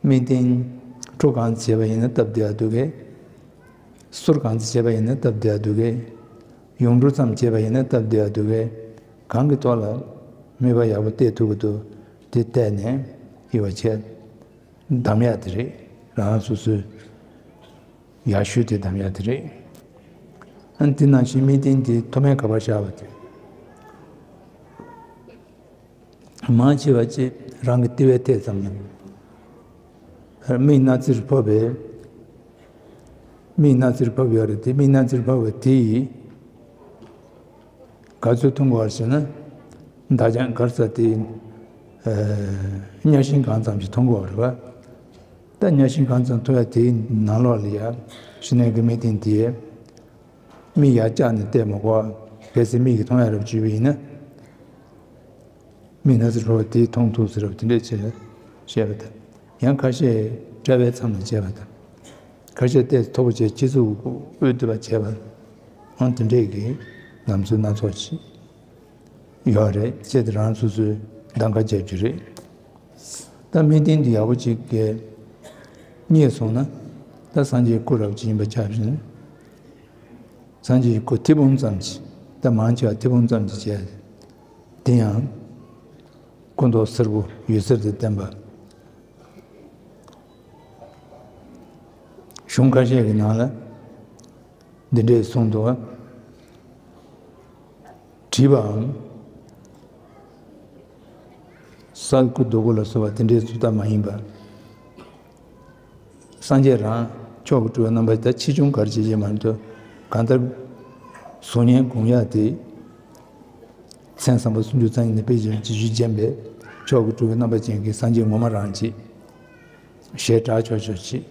སྨེ་ལྡན་འཕྲོ་གང་ཙམ་བྱས་པ་ཡིན་ན་སྟབས་བདེ་བ་འདུག་གས། གསུར་གང་ཙམ་བྱས་པ་ཡིན་ན་སྟབས་བདེ་བ་འདུག་གས། ཡིག་འབྲུ་ཙམ་བྱས་པ་ཡིན་ན་སྟབས་བདེ་བ་འདུག་གས། གང་གི་ཐོག་ལ་དམིགས་པ་ཡག་པོ་གཏད་ཐུབ་ཀྱི་འདུག་དེ་གཏད་ནས་ཡོད་པ་བྱས། གདམ་ཡག་དེ་རེད། རང་སོ་སོའི་ཡག་ཤོས་དེ་གདམ་ཡག་དེ་རེད། ཨ་ནི་དེ་ནང་བཞིན་སྨེ་ལྡན་དེ་མཐོ་དམན་ག་པར་བཞག་པ་དེ། མང་ཆེ་བ་ཅིག་རང་གི་ལྟེ་བའི་ཐད་ཙམ་ལ། མིག་སྣ་རྩེར་ཕབ་པའི། མིག་སྣ་རྩེར་ཕབ་ཡོད་རེད་དེ། མིག་སྣ་རྩེར་ཕབ་པ་དེ་ཡིས། ག་ཚོད་མཐོང་གི་ཡོད་རེད་ཟེར་ན། མདའ་རྒྱང་ག་རེ་ཟེར་དེ། ཨ། གཉའ་ཤིང་གང་ཙམ་ཞིག་མཐོང་གི་ཡོད་རེད་པ། ད་གཉའ་ཤིང་གང་ཙམ་མཐོང་ཡ་དེའི་ནང་ལོགས་ལ་ཡ། ཞི་གནས་ཀྱི་སྨེ་ལྡན་དེས། མིག་ཡར་བཀྱགས་ནས་བལྟས་མ་དགོས། གལ་སྲིད་མིག་གིས་མཐོང་ཡ་རབ་བྱུང་བ་ཡིན་ན། མིག་སྣ་རྩེར་ཕབ་པ་དེས་མཐོང་ཐུབ་ཟེར་བ་དེ་འདྲས་བྱས་བཤད་པ་དང་། ཡང་ཁ་ཤས་གྲྭ་པའི་མཚམས་ལ་བྱས་པ་དང་། ཁ་ཤས་ཏོག་ཙམ་མཐོ་པོ་བྱས་སྤྱི་གཙུག་དབུས་བསྡུ་བ་བྱས་པ། འོ་དེ་འདྲས་ཀྱི་ལམ་སྲོལ་སྣ་ཚོགས་ཤིག་ཡོད་རེད། བྱས་ཏེ་རང་སོ་སོའི་གདམ་ག་རྒྱབ་རྒྱུ་རེད། ད་སྨེ་ལྡན་འདི་ཡག་པོ་ཅིག་གིས་རྙེད་སོང་ན། ད་སངས་རྒྱས་སྐུ་རབ་ཅིག་ཡིན་པ་ཆགས་ཤིང་། སངས་རྒྱས་ཀྱི་སྐུ་ཐིགས་བུམ་ཙམ་ཅིག་ད་མང་ཆེ་བ་ཐིགས་བུམ་ཙམ་ཅིག་བྱས། དེ་ཡང་སྐུ་མདོག་སེར་པོ་འོད་ཟེར་དང་ལྡན་པ། གཞུང་ཁ་ཤས་ཀྱི་ནང་ལ་འདི་འདྲས་གསུངས་འདུག་བ། བྲིས་པའམ། ས་སྐུ་རྡོ་སྐུ་ལ་སོགས་པ་དེ་འདྲའི་བཟོ་ལྟ་མ་ཡིན་པ། སངས་རྒྱས་རང་མཆོག་གི་སྤྲུལ་པའི་རྣམ་པ་ད་ཆེ་ཆུང་ག་རེ་བྱེད་ཀྱི་མ་རེད་དོ། གང་ལྟར་བཟོ་ཉེས་སྒོམ་ཡག་དེ། མཚན་བསམ་པ་སུམ་ཅུ་རྩ་གཉིས་ནས་དཔེ་ཆེན་ཇི་བཞིན་བརྒྱན་པའི་མཆོག་གི་སྤྲུལ་པའི་རྣམ་པ་ཅན་གྱི་སངས་རྒྱས་ངོ་མ་རང་ཅིག་ཞེས་གྲགས་ཆོག་ཆོག་ཅིག་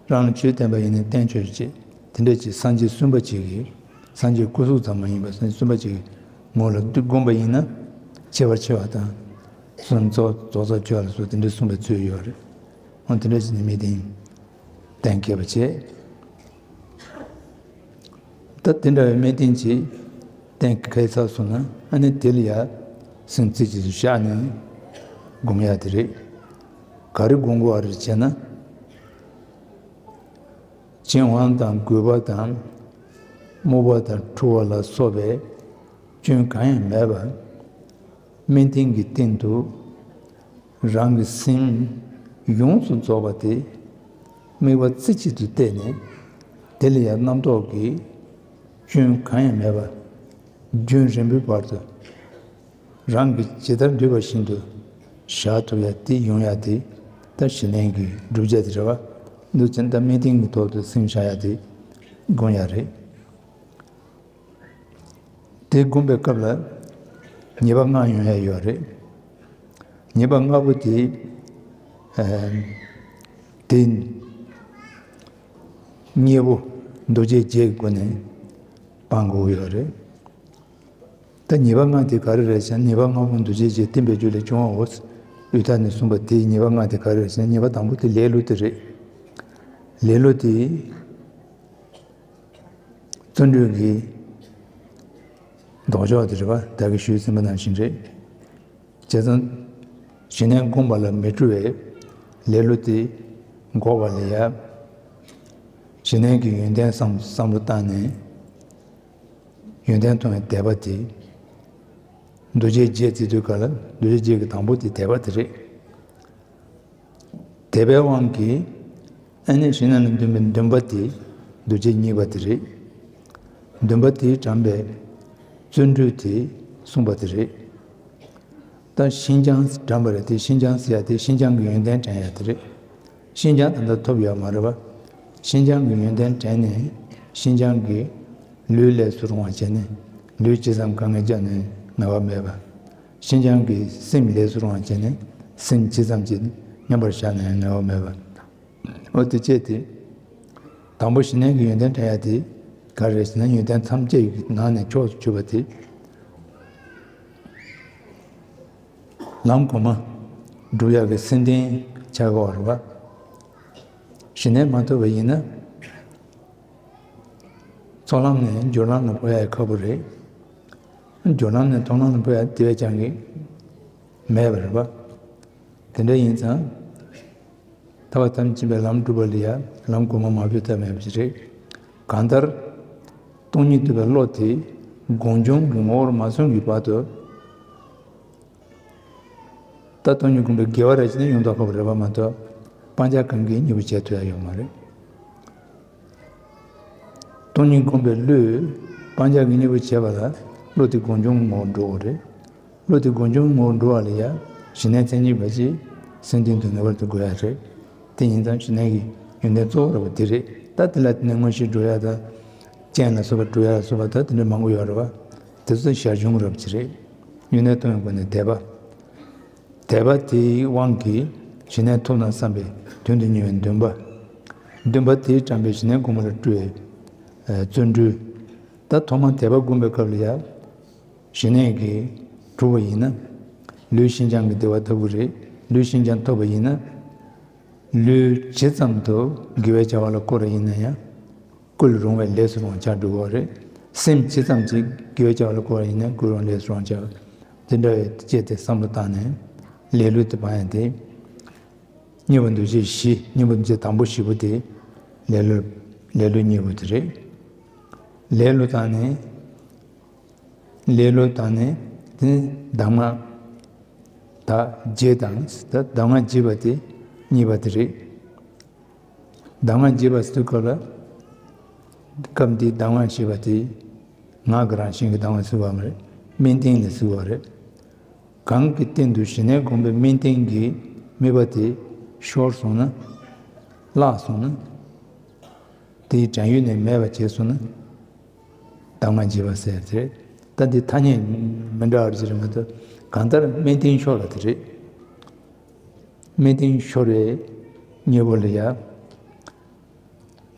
རང་ལ་ཆོས་བསྟན་པ་ཡིན་ནའི་བསྟན་ཆོག་ཅིག་དེ་འདྲ་ཅིག་སངས་རྒྱས་གསུམ་པ་ཅིག་གིས། སངས་རྒྱས་སྐུ་གཟུགས་ཙམ་མ་ཡིན་པར་སངས་རྒྱས་གསུམ་པ་ཅིག་གི་ངོ་ལ་བསྒོམས་པ་ཡིན་ན། ཁྱད་པར་ཆེ་བ་དང་། སོ་ནམ་རྫོགས་རྫོགས་ཚར་བཅུ་པ་ལ་སོགས་དེ་འདྲ་གསུངས་པའི་ཚུལ་ཡོད་རེད། འོ་དེ་འདྲ་ཅིག་ནི་སྨེ་ལྡན་གཏན་འཁེལ་བ་བྱས། ད་དེ་འདྲ་བའི་སྨེ་ལྡན་ཅིག་གཏན་འཁེལ་ཚར་སོང་ན། ཨ་ནི་དེ་ལ་ཡ་སེམས་རྩེ་གཅིག་ཏུ་བཞག་ནས་སྒོམ་ཡག་དེ་རེད། ག་རེ་སྒོམ་དགོས་པ་རེད་ཅེ་ན། གཅིན་དབང་དང་རྒུད་པ་དང་། རྨུགས་པ་དང་འཁྲུ་བ་ལ་སོགས་པའི་སྐྱོན་གང་ཡང་མེད་པར། སྨེ་ལྡན་གྱི་སྟེང་དུ་རང་གི་སེམས་ཡོངས་སུ་རྫོགས་པ་དེ་དམིགས་པ་རྩེ་གཅིག་ཏུ་གཏད་ནས། དེ་ལ་ཡང་རྣམ་རྟོག་གི་སྐྱོན་གང་ཡང་མེད་པར། རྒྱུན་རིང་པོའི་བར་དུ་ རང་གིས་ཇི་ལྟར་འདོད་པ་བཞིན་དུ་བཞག་ཐུབ་ཡ་དེ་ཡོང་ཡ་དེ་ད་ཞི་གནས་ཀྱི་བསྒྲུབ་བྱ་དེ་རེད་བ། འདུག་ཅིང་ད་དམིགས་རྟེན་གྱི་ཐོག་ཏུ་སེམས་བཞག་ཡ་དེ་སྒོམ་ཡ་རེད། དེ་སྒོམ་པའི་སྐབས་ལ་ཉེས་པ་ལྔ་ཡོང་ཡ་ཡོད་རེད། ཉེས་པ་ལྔ་པོ་དེ་དེ་གཉེན་པོ་འདུ་བྱེད་བརྒྱད་ཀྱི་སྒོ་ནས་སྤང་དགོས་ཡོད་རེད། ད་ཉེས་པ་ལྔ་དེ་ག་རེ་རེད་ཟེར་ན། ཉེས་པ་ལྔ་པོ་འདུ་བྱེད་བརྒྱད་བསྟན་པའི་རྒྱུད་ལས་བྱུང་བའོ། དབུས་མཐའ་ནས་གསུངས་པ་དེའི་ཉེས་པ་ལྔ་དེ་ག་རེ་རེད་ཟེར་ན། ཉེས་པ་དང་པོ་དེ་ལེ་ལོ་དེ་རེད། ལེ་ལོ་དེ་བརྩོན་འགྲུས་ཀྱི་ལྡོག་ཕྱོགས་དེ་རེད་བ། ད་གིན་ཞུས་ཟིན་པ་ནང་བཞིན་རེད། བྱས་ཙང་ཞི་གནས་སྒོམ་པ་ལ་མི་སྤྲོ་བའི་ལེ་ལོ་དེ་འགོག་པ་ལ་ཡ། ཞི་གནས་ཀྱི་ཡོན་ཏན་བསམ་བསམ་བློ་བཏང་ནས། ཡོན་ཏན་མཐོང་བའི་དད་པ་དེ། འདུ་བྱེད་བརྒྱད་བརྩི་དུས་ག་ལ་འདུ་བྱེད་བརྒྱད་ཀྱི་དང་པོ་དེ་དད་པ་དེ་རེད། དད་པའི་དབང་གིས་ཨ་ནི་ཞི་གནས་ལ་འདུན་པའི་འདུན་པ་དེ་འདུ་བྱེད་གཉིས་པ་དེ་རེད། འདུན་པ་དེས་དྲངས་པའི་བརྩོན་འགྲུས་དེ་གསུངས་པ་དེ་རེད། ད་ཤིན་སྦྱངས་དྲངས་པ་རེད་དེ། ཤིན་སྦྱངས་ཟེར་ཡ་དེ་ཤིན་སྦྱངས་ཀྱི་ཡོན་ཏན་དྲན་ཡ་དེ་རེད། ཤིན་སྦྱངས་ད་ལྟ་ཐོབ་ཡོད་མ་རེད་པ། ཤིན་སྦྱངས་ཀྱི་ཡོན་ཏན་དྲན་ནས་ཤིན་སྦྱངས་ཀྱི་ལུས་ལས་སུ་རུང་བ་བྱས་ནས། ལུས་ཇི་ཙམ་དཀའ་ངལ་བརྒྱབ་ནས་ངལ་བ་མེད་པ། ཤིན་སྦྱངས་ཀྱི་སེམས་ལས་སུ་རུང་བ་བྱས་ནས་སེམས་ཇི་ཙམ་གྱིས་མཉམ་པར་བཞག་ནས་ངལ་བ་མེད་པ། འོ་དེ་བྱས་ཏེ། དང་པོ་ཞི་གནས་ཀྱི་ཡོན་ཏན་དྲན་ཡ་དེ་ག་རེ་རེད་ཟེར་ན། ཡོན་ཏན་ཐམས་ཅད་ཀྱི་ནང་ནས་མཆོག་ཏུ་གྱུར་པ་དེ། ལམ་གོང་མ་སྒྲུབ་ཡག་གི་སེམས་རྟེན་ཆགས་ཀྱི་ཡོད་རེད་བ། ཞི་གནས་མ་ཐོབ་པ་ཡིན་ན། ཚོགས་ལམ་ནས་སྦྱོར་ལམ་ལ་འཕོ་ཡག་ཁག་པོ་རེད། སྦྱོར་ལམ་ནས་མཐོང་ལམ་ལ་འཕོ་ཡག་དེ་བས་ཀྱང་གི་མེད་པ་རེད་བ། དེ་འདྲ་ཡིན་ཙང་། ཐར་པ་ཐམས་ཅད་མཁྱེན་པའི་ལམ་སྒྲུབ་པ་ལ་ཡང་ལམ་གོང་མ་མ་བུད་ཐབས་མེད་པ་ཞིག་རེད། གང་ལྟར། སྟོང་ཉིད་རྟོགས་པའི་བློ་དེ་སྒོམ་བྱུང་གི་ངོ་བོར་མ་སོང་གི་བར་དུ། ད་སྟོང་ཉིད་སྒོམ་པའི་དགེ་བ་རེ་ཞིག་ནི་ཡོངས་རྫོགས་ཁོ་རེ་བ་མ་གཏོགས། སྤང་བྱ་གང་གིས་གཉེར་པོ་བྱེད་ཐུབ་ཡ་ཡོད་མ་རེད། སྟོང་ཉིད་སྒོམ་པའི་བློས་སྤང་བྱ་གི་གཉེར་པོ་བྱས་པ་ལ་བློ་དེ་སྒོམ་བྱུང་ངོ་བོར་འགྲོ་བ་རེད། བློ་དེ་སྒོམ་བྱུང་ངོ་བོར་འགྲོ་བ་ལ་ཡང་ཞི་གནས་མཚན་ཉིད་པ་ཅིག་སེམས་རྟེན་དུ་ངེས་པར་དུ་དགོས་ཡ་རེད། དེ་ཡིན་ཙང་ཞི་གནས་ཀྱི་ཡོན་ཏན་གཙོ་བོ་ར་བ་དེ་རེད། ད་དེ་ལ་བརྟེན་ནས་དངོས་གཞི་འགྲོ་ཡ་དང་། རྐྱེན་ལ་སོགས་པ་འགྲོ་ཡ་ལ་སོགས་པ་ད་དེ་འདྲ་མང་པོ་ཡོད་ར་བ། དེ་ཚོ་ཞར་བྱུང་ར་བ་ཅིག་རེད། ཡོན་ཏན་མཐོང་བའི་སྒོ་ནས་དད་པ། དད་པ་དེའི་དབང་གིས་ཞི་གནས་ཐོབ་ན་བསམ་པའི་དོན་དུ་གཉེར་བའི་འདུན་པ། འདུན་པ་དེས་དྲངས་པའི་ཞི་གནས་སྒོམ་པ་ལ་སྤྲོ་བའི་བརྩོན་འགྲུས། ད་ཐོག་མར་དད་པ་སྒོམ་པའི་སྐབས་ལ་ཡང་ཞི་གནས་ཀྱིས་གྲུབ་པ་ཡིན་ན། ལུས་ཤིན་སྦྱངས་ཀྱི་བདེ་བ་ཐོབ་ཀྱི་རེད། ལུས་ཤིན་སྦྱངས་ཐོབ་པ་ཡིན་ན། ལུས་ཇི་ཙམ་དུ་དགེ་བའི་བྱ་བ་ལ་བཀོལ་བ་ཡིན་ན་ཡང་། ཀུན་རུང་བའི་ལས་སུ་རུང་བ་ཆགས་འགྲོ་གི་རེད། སེམས་ཇི་ཙམ་ཅིག་དགེ་བའི་བྱ་བ་ལ་བཀོལ་བ་ཡིན་ན་ཀུན་རུང་ལས་སུ་རུང་བ་ཆགས། དེ་འདྲ་བའི་བཅས་ཏེ་བསམ་བློ་བཏང་ནས་ལེ་ལོ་དེ་སྤང་ཡ་དེ། གཉེར་པ་འདུ་བྱེད་བཞི། གཉེར་པ་འདུ་བྱེད་དང་པོ་བཞི་པོ་དེ་ལེ་ལོ། ལེ་ལོ་གཉེར་པོ་དེ་རེད། ལེ་ལོ་བཏང་ནས། ལེ་ལོ་བཏང་ནས་དེ་གདམས་ངག་ད་བརྒྱད་དང་། ད་གདམས་ངག་བརྒྱད་པ་དེ་གཉིས་པ་དེ་རེད། གདམས་ངག་བརྒྱད་པ་ཟེར་དུས་སྐབས་ལ། སྐབས་འདིའི་གདམས་ངག་ཞེས་པ་དེ་ངག་གི་རང་བཞིན་གྱི་གདམས་ངག་ཟེར་བ་མ་རེད། དམིགས་རྟེན་ལ་ཟེར་བ་རེད། གང་གི་སྟེང་དུ་ཞི་གནས་སྒོམ་པའི་དམིགས་རྟེན་གྱི་དམིགས་པ་དེ་ཤོར་སོང་ན། བརླག་སོང་ན། དེའི་དྲན་ཡུལ་ནས་མེད་པ་བྱས་སོང་ན། གདམས་ངག་བརྒྱད་པ་ཟེར་དེ་རེད། ད་འདི་ཐ་སྙད་མི་འདྲ་བ་ཅིག་རེད་མ་གཏོགས། གང་ལྟར་དམིགས་རྟེན་ཤོར་བ་དེ་རེད། དམིགས་རྟེན་ཤོར་བའི་གཉེན་པོ་ལ་ཡང་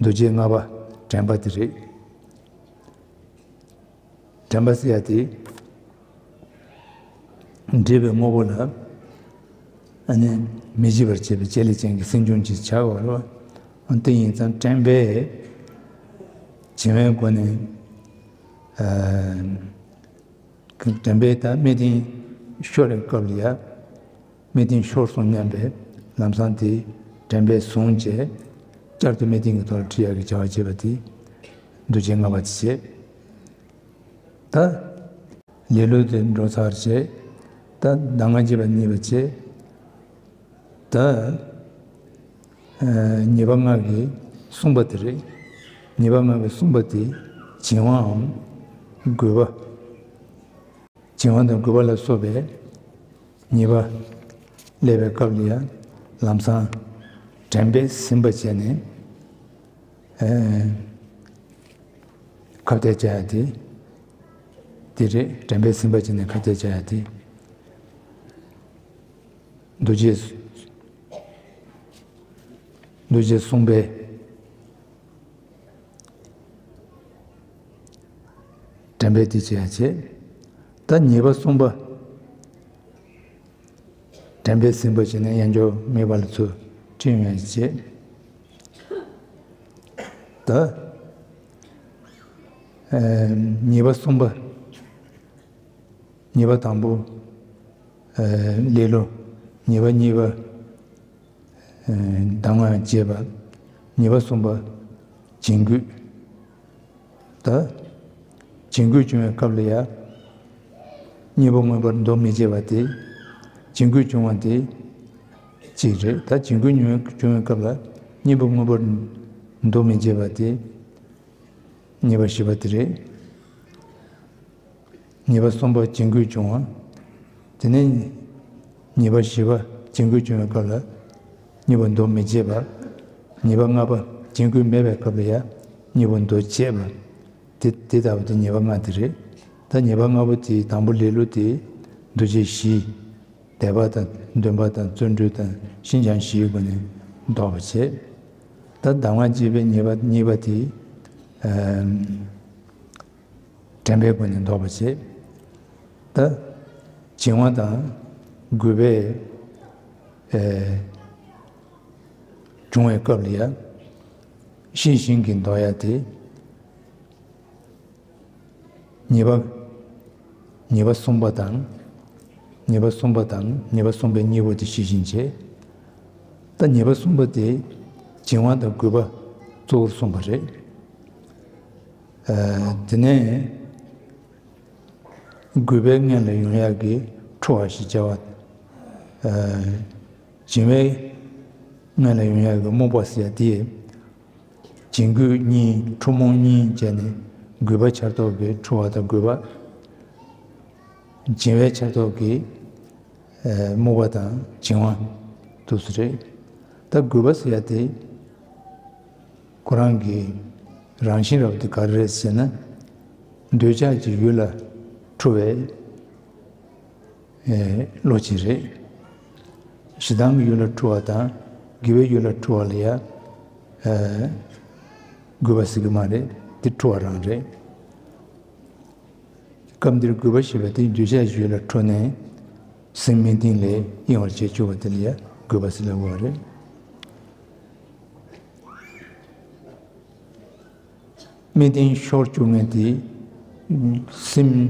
འདུ་བྱེད་ལྔ་པ་དྲན་པ་དེ་རེད། དྲན་པ་ཟེར་ཡ་དེ། འདྲེས་པའི་དངོས་པོ་ལ་ཨ་ནི་མི་བྱེད་པར་བྱེད་པའི་བྱེད་ལས་ཅན་གྱི་སེམས་བྱུང་ཅིག་ཆགས་པ་རེད་བ། དེ་ཡིན་ཙང་དྲན་པས་བྱིང་བའི་སྒོ་ནས། ཨ། དྲན་པས་ད་དམིགས་རྟེན་ཤོར་བའི་སྐབས་ལ་ཡ། དམིགས་རྟེན་ཤོར་སོང་སྙམ་པའི་ལམ་སང་དེ་དྲན་པས་བཟུང་བྱས། བསྐྱར་དུ་དམིགས་རྟེན་གྱི་ཐོག་ལ་ཁྲིད་ཡག་གི་བྱ་བ་བྱེད་པ་དེ་འདུ་བྱེད་ལྔ་པ་དེ་བྱེད། ད་ལེ་ལོ་དེ་འགྲོ་ཚར་བྱས། ད་གདམས་ངག་བརྒྱད་པ་གཉིས་པ་བྱས། ད་ཉེས་པ་ལྔ་གིས་བསྲུངས་པ་དེ་རེད། ཉེས་པ་ལྔ་གིས་བསྲུངས་པ་དེ་བྱིང་བའམ་རྒོད་པ། བྱིང་བ་དང་རྒུད་པ་ལ་སོགས་པའི་ཉེས་པ་སླེབས་པའི་སྐབས་ལ་ཡང་ལམ་སང་དྲན་པས་ཟིན་པ་བྱས་ནས། ཨེ། ཁ་གཏད་བཅག་ཡ་དེ། དེ་རེད། དྲན་པས་ཟིན་པ་བྱས་ནས་ཁ་གཏད་བཅག་ཡ་དེ། འདུ་བྱེད། འདུ་བྱེད་གསུམ་པའི་དྲན་པས་དེ་བྱེད་ཡ་བྱེད། ད་ཉེས་པ་གསུམ་པ། དྲན་པས་ཟིན་པ་བྱས་ནས་དབྱར་འབྱོར་མེད་པ་ལ་ཚུར་ཁྲིད་ཡོང་ཡ་བྱེད། ད། ཨེ། ཉེས་པ་གསུམ་པ། ཉེས་པ་དང་པོ། ཨེ། ལེ་ལོ། ཉེས་པ་གཉིས་པ། ཨེ། གདམས་ངག་བཅས་པ། ཉེས་པ་གསུམ་པ། བྱིང་རྒུད། ད། བྱིང་རྒུད་བྱུང་བའི་སྐབས་ལ་ཡང་། གཉིས་པོ་མངོན་པར་འདུ་མི་བྱེད་པ་དེ། བྱིང་རྒུད་བྱུང་བ་དེ། གཅིག་རེད། ད་བྱིང་རྒུད་བྱུང་བའི་སྐབས་ལ་གཉིས་པོ་མངོན་པར་འདུ་མི་བྱེད་པ་དེ། ཉེས་པ་བཞི་པ་དེ་རེད། ཉེས་པ་གསུམ་པ་བྱིང་རྒུད་བྱུང་བ། དེ་ནས་ཉེས་པ་བཞི་པ་བྱིང་རྒུད་བྱུང་བའི་སྐབས་ལ་གཉིས་པོ་འདུ་མི་བྱེད་པ། ཉེས་པ་ལྔ་པ་བྱིང་རྒུད་མེད་པའི་སྐབས་ལ་ཡང་གཉིས་པོ་འདུ་བྱེད་པ། དེ་དེ་ལྟ་བུ་དེ་ཉེས་པ་ལྔ་དེ་རེད། ད་ཉེས་པ་ལྔ་པོ་དེའི་དང་པོ་ལེ་ལོ་དེ་འདུ་བྱེད་བཞི། དད་པ་དང་འདུན་པ་དང་བརྩོན་འགྲུས་དང་ཤིན་སྦྱངས་བཞིའི་སྒོ་ནས་ལྡོག་པར་བྱེད། ད་གདམས་ངག་བཅས་པའི་ཉེས་པ་གཉིས་པ་དེ། ཨ། དྲན་པའི་སྒོ་ནས་ལྡོག་པར་བྱེད། ད། བྱིང་བ་དང་རྒུད་པའི། ཨེ། བྱུང་བའི་སྐབས་ལ་ཡང་། ཤེས་བཞིན་གྱིས་ལྡོག་ཡ་དེ། ཉེས་པ། ཉེས་པ་གསུམ་པ་དང་། ཉེས་པ་གསུམ་པ་དང་ཉེས་པ་གསུམ་པའི་གཉིས་པོ་དེ་ཤེས་བཞིན་བྱེད། ད་ཉེས་པ་གསུམ་པ་དེ། བྱིང་བ་དང་རྒུད་པ་གཙོ་བོར་གསུངས་པ་རེད། ཨ། དེ་ནས་རྒུད་པའི་སྔོན་ལ་ཡོང་ཡག་གི་ཁྲོ་བ་ཞེས་བྱ་བ། ཨ། བྱིང་བའི་སྔོན་ལ་ཡོང་ཡག་གི་རྨོངས་པ་ཟེར་ཡ་དེ། བྱིང་རྒུད་གཉིས། ཁྲོ་རྨོངས་གཉིས་བྱས་ནས་རྒུད་པ་ཆར་གཏོགས་ཀྱི་ཁྲོ་བ་དང་རྒུད་པ། བྱིང་བའི་ཆར་གཏོགས་ཀྱི། ཨ། རྨོངས་པ་དང་བྱིང་བ་དེ་ཚོ་རེད། ད་རྒུད་པ་ཟེར་ཡ་དེ། ཁོ་རང་གི་རང་བཞིན་རབ་ཏུ་ག་རེ་རེད་ཟེར་ན། འདོད་ཆགས་ཀྱི་ཡུལ་ལ་འཁྲུལ་བའི་བློ་ཅིག་རེད། ཞེ་སྡང་གི་ཡུལ་ལ་འཁྲུལ་བ་དང་དགེ་བའི་ཡུལ་ལ་འཁྲུལ་བ་ལ་ཡ། རྒུད་པ་ཟེར་གི་མ་རེད། དེ་འཁྲུལ་བ་རང་རེད། སྐབས་འདིར་རྒུད་པ་ཞེས་པ་དེ་འདོད་ཆགས་ཀྱི་ཡུལ་ལ་འཁྲུལ་ནས་སེམས་དམིགས་རྟེན་ལས་གཡེང་བར་བྱེད་བཅུག་པ་དེ་ལ་ཡང་རྒུད་པ་ཟེར་ལབ་དགོས་པ་རེད། དམིགས་རྟེན་ཤོར་བཅུག་མཁན་དེ་སེམས་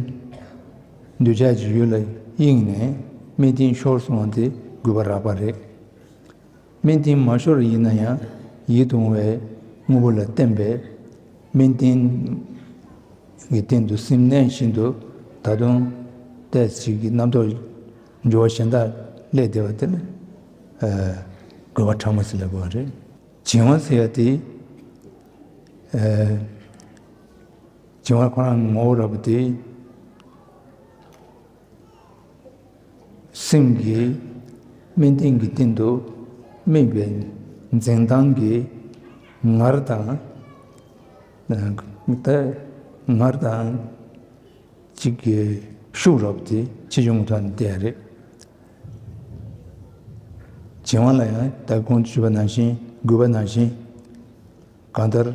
འདོད་ཆགས་ཀྱི་ཡུལ་ལ་གཡེང་ནས་དམིགས་རྟེན་ཤོར་སོང་བ་དེ་རྒུད་པ་རགས་པ་རེད། དམིགས་རྟེན་མ་ཤོར་ཡིན་ན་ཡང་ཡིད་དུ་འོང་བའི་དངོས་པོ་ལ་བརྟེན་པའི་དམིགས་རྟེན་གྱི་སྟེང་དུ་སེམས་གནས་བཞིན་དུ་ད་དུང་ཏོག་ཙམ་གྱི་རྣམ་རྟོག་འགྱུར་བ་གཞན་དག་སླེབས་བསྡད་པ་དེ་ལ་རྒུད་པ་ཕྲ་མོ་ཟེར་ལབ་དགོས་པ་རེད། བྱིང་བ་ཟེར་ཡ་དེ། བྱིང་བ་ཁོ་རང་ངོ་བོ་རབ་དེ། སེམས་ཀྱི་དམིགས་རྟེན་གྱི་སྟེང་དུ་དམིགས་པའི་འཛིན་སྟངས་ཀྱི་ངར་དང་། ད་ངར་དང་གཅིག་གི་ཤུགས་རབ་དེ་ཆེ་ཆུང་གི་ཐོག་ནས་བལྟས་རེད། བྱིང་བ་ལ་ཡང་ད་གོང་དུ་ཞུས་པ་ནང་བཞིན་རྒུད་པ་ནང་བཞིན། གང་ལྟར་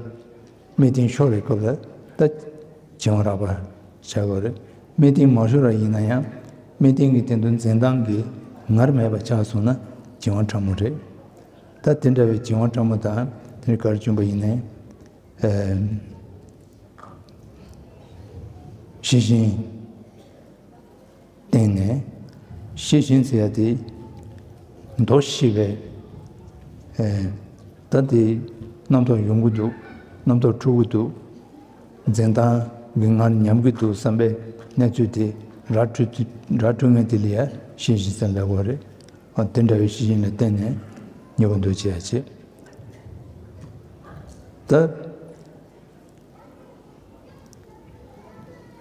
དམིགས་རྟེན་ཤོར་བའི་སྐབས་ལ་ད་བྱིང་བ་རགས་པ་བྱ་དགོས་རེད། དམིགས་རྟེན་མ་ཤོར་བ་ཡིན་ན་ཡང་དམིགས་རྟེན་གྱི་སྟེང་དུ་འཛིན་སྟངས་ཀྱི་ངར་མེད་པ་ཆགས་སོང་ན་བྱིང་བ་ཕྲ་མོ་རེད། ད་དེ་འདྲ་བའི་བྱིང་བ་ཕྲ་མོ་དང་དེ་གར་བྱུང་བ་ཡིན་ནའི། ཤེས་བཞིན། སྟེང་ནས་ཤེས་བཞིན་ཟེར་ཡ་དེ་མདོ་ཤེས་པས། ཨེ། ད་དེ་རྣམ་རྟོག་ཡོང་གི་འདུག་རྣམ་རྟོག་འཁྲུག་གི་འདུག་འཛིན་སྟངས་ཀྱི་ངར་ཉམས་ཀྱི་འདུག་བསམ་པའི་གནས་ཚུལ་དེ་ར་འཕྲོད་ར་འཕྲོད་མཁན་དེ་ལ་ཡ་ཤེས་བཞིན་ཟེར་ལབ་དགོས་རེད། ཨ། དེ་འདྲ་བའི་ཤེས་བཞིན་ལ་བརྟེན་ནས་ཉེ་བར་འདུ་བྱེད་ཡ་བྱེད། ད།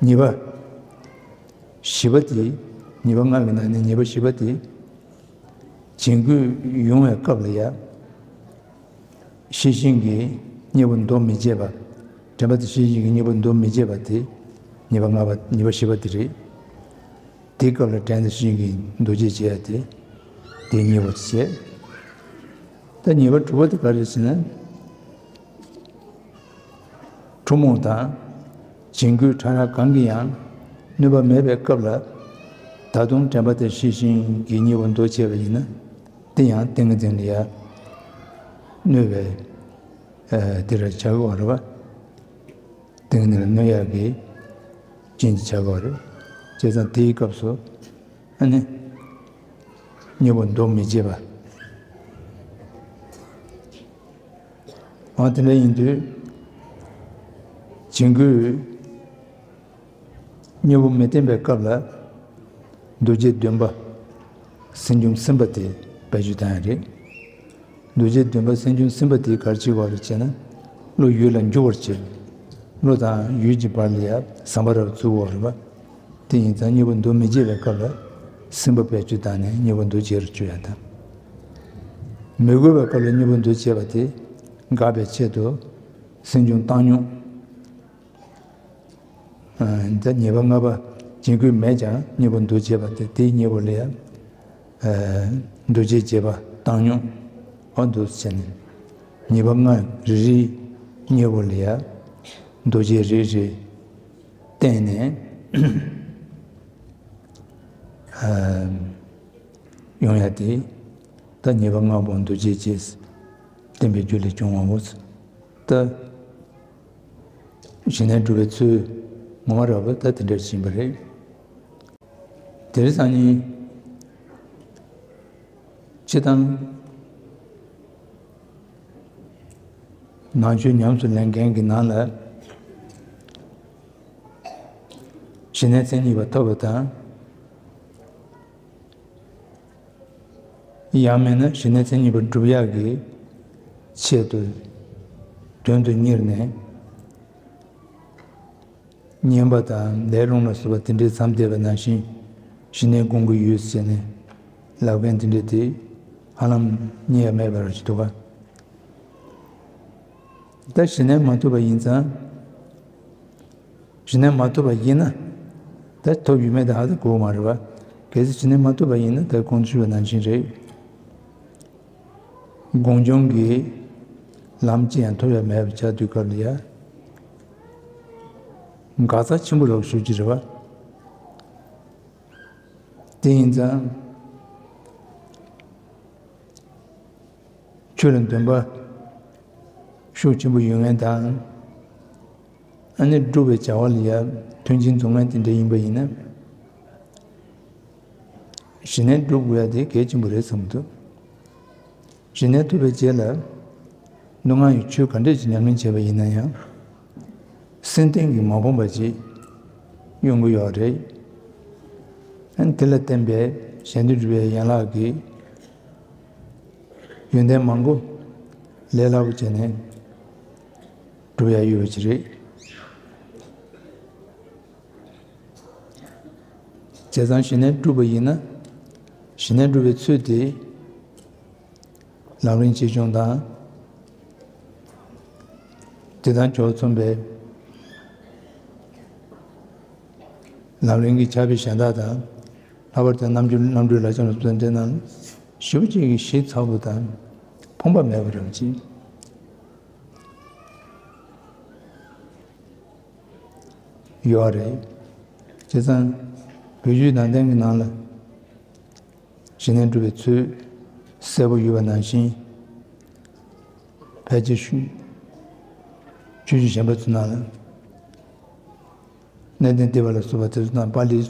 གཉིས་པ། བཞི་པ་དེ། ཉེས་པ་ལྔ་གི་ནང་ནས་ཉེས་པ་བཞི་པ་དེ། བྱིང་རྒོད་ཡོང་བའི་སྐབས་ལ་ཡང་། ཤེས་བཞིན་གྱིས་གཉེན་པོ་འདོར་མི་བྱེད་པ། དྲན་པ་དང་ཤེས་བཞིན་གྱིས་གཉེན་པོ་འདོར་མི་བྱེད་པ་དེ། ཉེས་པ་ལྔ་པ། ཉེས་པ་བཞི་པ་དེ་རེད། དེའི་སྐབས་ལ་དྲན་དང་ཤེས་བཞིན་གྱིས་འདོར་བྱེད་བྱེད་ཡ་དེ། དེ་གཉེན་པོ་བྱེད། ད་ཉེས་པ་དྲུག་པ་དེ་ག་རེ་ཟེར་ན། ཁྲོ་མོ་དང་། བྱིང་རྒོད་ཕྲ་རགས་གང་གིས་ཡང་གནོད་པ་མེད་པའི་སྐབས་ལ། ད་དུང་དྲན་པ་དང་ཤེས་བཞིན་གྱིས་གཉེན་པོ་འདོར་བྱས་པ་ཡིན་ན། དེ་ཡང་ཏིང་ངེ་འཛིན་ལ་ཡང་གནོད་པའི་ཨ་དེ་ར་བྱ་དགོས་རེད་པ། ཏིང་ངེ་འཛིན་ལ་གནོད་ཡག་གི་རྐྱེན་གྱི་བྱ་དགོས་རེད། བྱས་ཙང་དེའི་སྐབས་སུ། ཨ་ནི། གཉེན་པོ་འདོར་མི་བྱེད་པ། འོ་དེ་འདྲ་ཡིན་དུས། བྱིང་རྒོད་གཉེན་པོ་མི་བསྟེན་པའི་སྐབས་ལ། འདུ་བྱེད་བདུན་པ། སེམས་བྱུང་སྲིན་པ་དེ་བེད་སྤྱོད་བཏང་ཡ་རེད། འདུ་བྱེད་བདུན་པ་སེམས་བྱུང་སྲིན་པ་དེ་ག་རེ་བྱེད་དགོས་རེད་ཅེ་ན། བློ་ཡུལ་ལ་འཇུག་པར་བྱེད། བློ་དང་ཡུལ་གྱི་བར་ལ་ཡ་བསམ་པ་རབ་བཙུགས་དགོས་རེད་པ། དེ་ཡིན་ཙང་གཉེན་པོ་འདུ་མི་བྱེད་པའི་སྐབས་ལ་སྲིན་པ་བེད་སྤྱོད་བཏང་ནས་གཉེན་པོ་འདུ་བྱེད་རུ་བཅུག་ཡ་དང་། མི་དགོས་པའི་སྐབས་ལ་གཉེན་པོ་འདུ་བྱེད་པ་དེ་དགག་པའི་ཆེད་དུ་སེམས་བྱུང་བཏང་སྙོམས། ཨ་ད་ཉེས་པ་ལྔ་པ་བྱིང་རྒོད་མེད་ཀྱང་གཉེན་པོ་འདུ་བྱེད་པ་དེ་དེའི་གཉེན་པོ་ལ་ཡང་། ཨ་འདུ་བྱེད་བྱེད་པ་བཏང་སྙོམས། འོ་འདུ་བྱས་ནས། ཉེས་པ་ལྔ་རེ་རེའི་གཉེན་པོ་ལ་ཡང་འདུ་བྱེད་རེ་རེ་བསྟན་ནས། ཨ་ཡོང་ཡ་དེ། ད་ཉེས་པ་ལྔ་པོ་འདུ་བྱེད་ཅེས་བསྟན་པའི་རྒྱུ་ལས་བྱུང་བའོ། ད་ཞི་གནས་སྒྲུབ་པའི་ཚུལ་ངོ་མ་རགས་པ་ད་དེ་འདྲ་ཞིག་ཡིན་པ་རེད། དེ་རིང་སང་ཉིན་སྤྱིར་བཏང་ནང་ཆོས་ཉམས་སུ་ལེན་མཁན་གྱི་ནང་ལ་ཞི་གནས་མཚན་ཉིད་པ་ཐོབ་པ་དང་། ཡང་མིན་ན་ཞི་གནས་མཚན་ཉིད་པ་སྒྲུབ་ཡག་གི་ཆེད་དུ་དོན་དུ་གཉེར་ནས། བསྙེན་པ་དང་ལས་རུང་ལ་སོགས་པ་དེ་འདྲའི་མཚམས་བསྡད་པ་ནང་བཞིན་ཞི་གནས་སྒོམ་གྱི་ཡུལ་ཟེར་ནས་ལབ་མཁན་དེ་འདྲ་དེ་ཧ་ལམ་རྙེད་ཡ་མེད་པ་རང་ཞིག་འདུག་ག་ད་ཞི་གནས་མ་ཐོབ་པ་ཡིན་ཙང་། ཞི་གནས་མ་ཐོབ་པ་ཡིན་ན། ད་ཐོབ་ཡོད་མེད་དེ་ཧ་ད་གོ་མ་རེད་པ། གལ་སྲིད་ཞི་གནས་མ་ཐོབ་པ་ཡིན་ན་ད་གོང་དུ་ཞུས་པ་ནང་བཞིན་རེད། སྒོམ་བྱུང་གི་ལམ་ཅི་ཡང་ཐོབ་ཡ་མེད་པ་ཆགས་དུས་སྐབས་ལ་ཡ། འགག་རྩ་ཆེན་པོ་རེད་ཞུ་རྒྱུ་རེད་པ། དེ་ཡིན་ཙང་། ཆོས་ལ་འདུན་པ་ཤུགས་ཆེན་པོ་ཡོད་མཁན་དང་། ཨ་ནི་སྒྲུབ་པའི་བྱ་བ་ལ་ཡ་མཐུན་རྐྱེན་འཛོམས་མཁན་དེ་འདྲ་ཡིན་པ་ཡིན་ན། ཞི་གནས་སྒྲུབ་དགོས་ཡ་དེ་གལ་ཆེན་པོ་རེད་བསམ་གྱི་འདུག་ཞི་གནས་ཐོབ་པའི་རྗེས་ལ་སྣོད་ལྔ་ཡི་ཆོས་ག་འདྲས་ཀྱི་ཉམས་ལེན་བྱས་པ་ཡིན་ན་ཡང་། སེམས་གཏིང་གི་མ་ཕོངས་པ་ཅིག་ཡོང་གི་ཡོད་རེད། ཨ་ནི་དེ་ལ་བརྟེན་པའི་གཞན་དོན་སྒྲུབ་པའི་ཡན་ལག་གི་ཡོན་ཏན་མང་པོ་ལས་སླ་པོ་བྱས་ནས་སྒྲུབ་ཡ་ཡོད་པ་ཅིག་རེད། བྱས་ཙང་ཞི་གནས་སྒྲུབ་པ་ཡིན་ན། ཞི་གནས་སྒྲུབ་པའི་ཚུལ་དེ་ལམ་རིམ་ཆེ་ཆུང་དང་། དེ་དང་ཕྱོགས་མཚུངས་པའི་ལམ་རིམ་གྱི་ཕྱག་དཔེ་གཞན་དག་དང་། ལྷག་པར་དུ་རྣམ་འགྱུར་རྣམ་འགྱུར་ལ་སོགས་པ་དེ་རྣམས་ཞེ་པོ་ཅིག་གི་ཞིབ་ཚགས་པོ་དང་ཕོངས་པ་མེད་པ་རང་ཅིག་ཡོད་རེད། བྱས་ཙང་བོད་བརྒྱུད་ནང་བསྟན་གྱི་ནང་ལ་ཞི་གནས་སྒྲུབ་པའི་ཚུལ་གསལ་པོ་ཡོད་པ་ནང་བཞིན། ཕལ་ཆེར་ཆོས་བརྒྱུད་གཞན་པ་ཚོའི་ནང་ལ། གནས་བརྟན་བསྟོད་པ་ལ་སོགས་པ་དེ་ཚོ་དང་པཱ་ལིའི་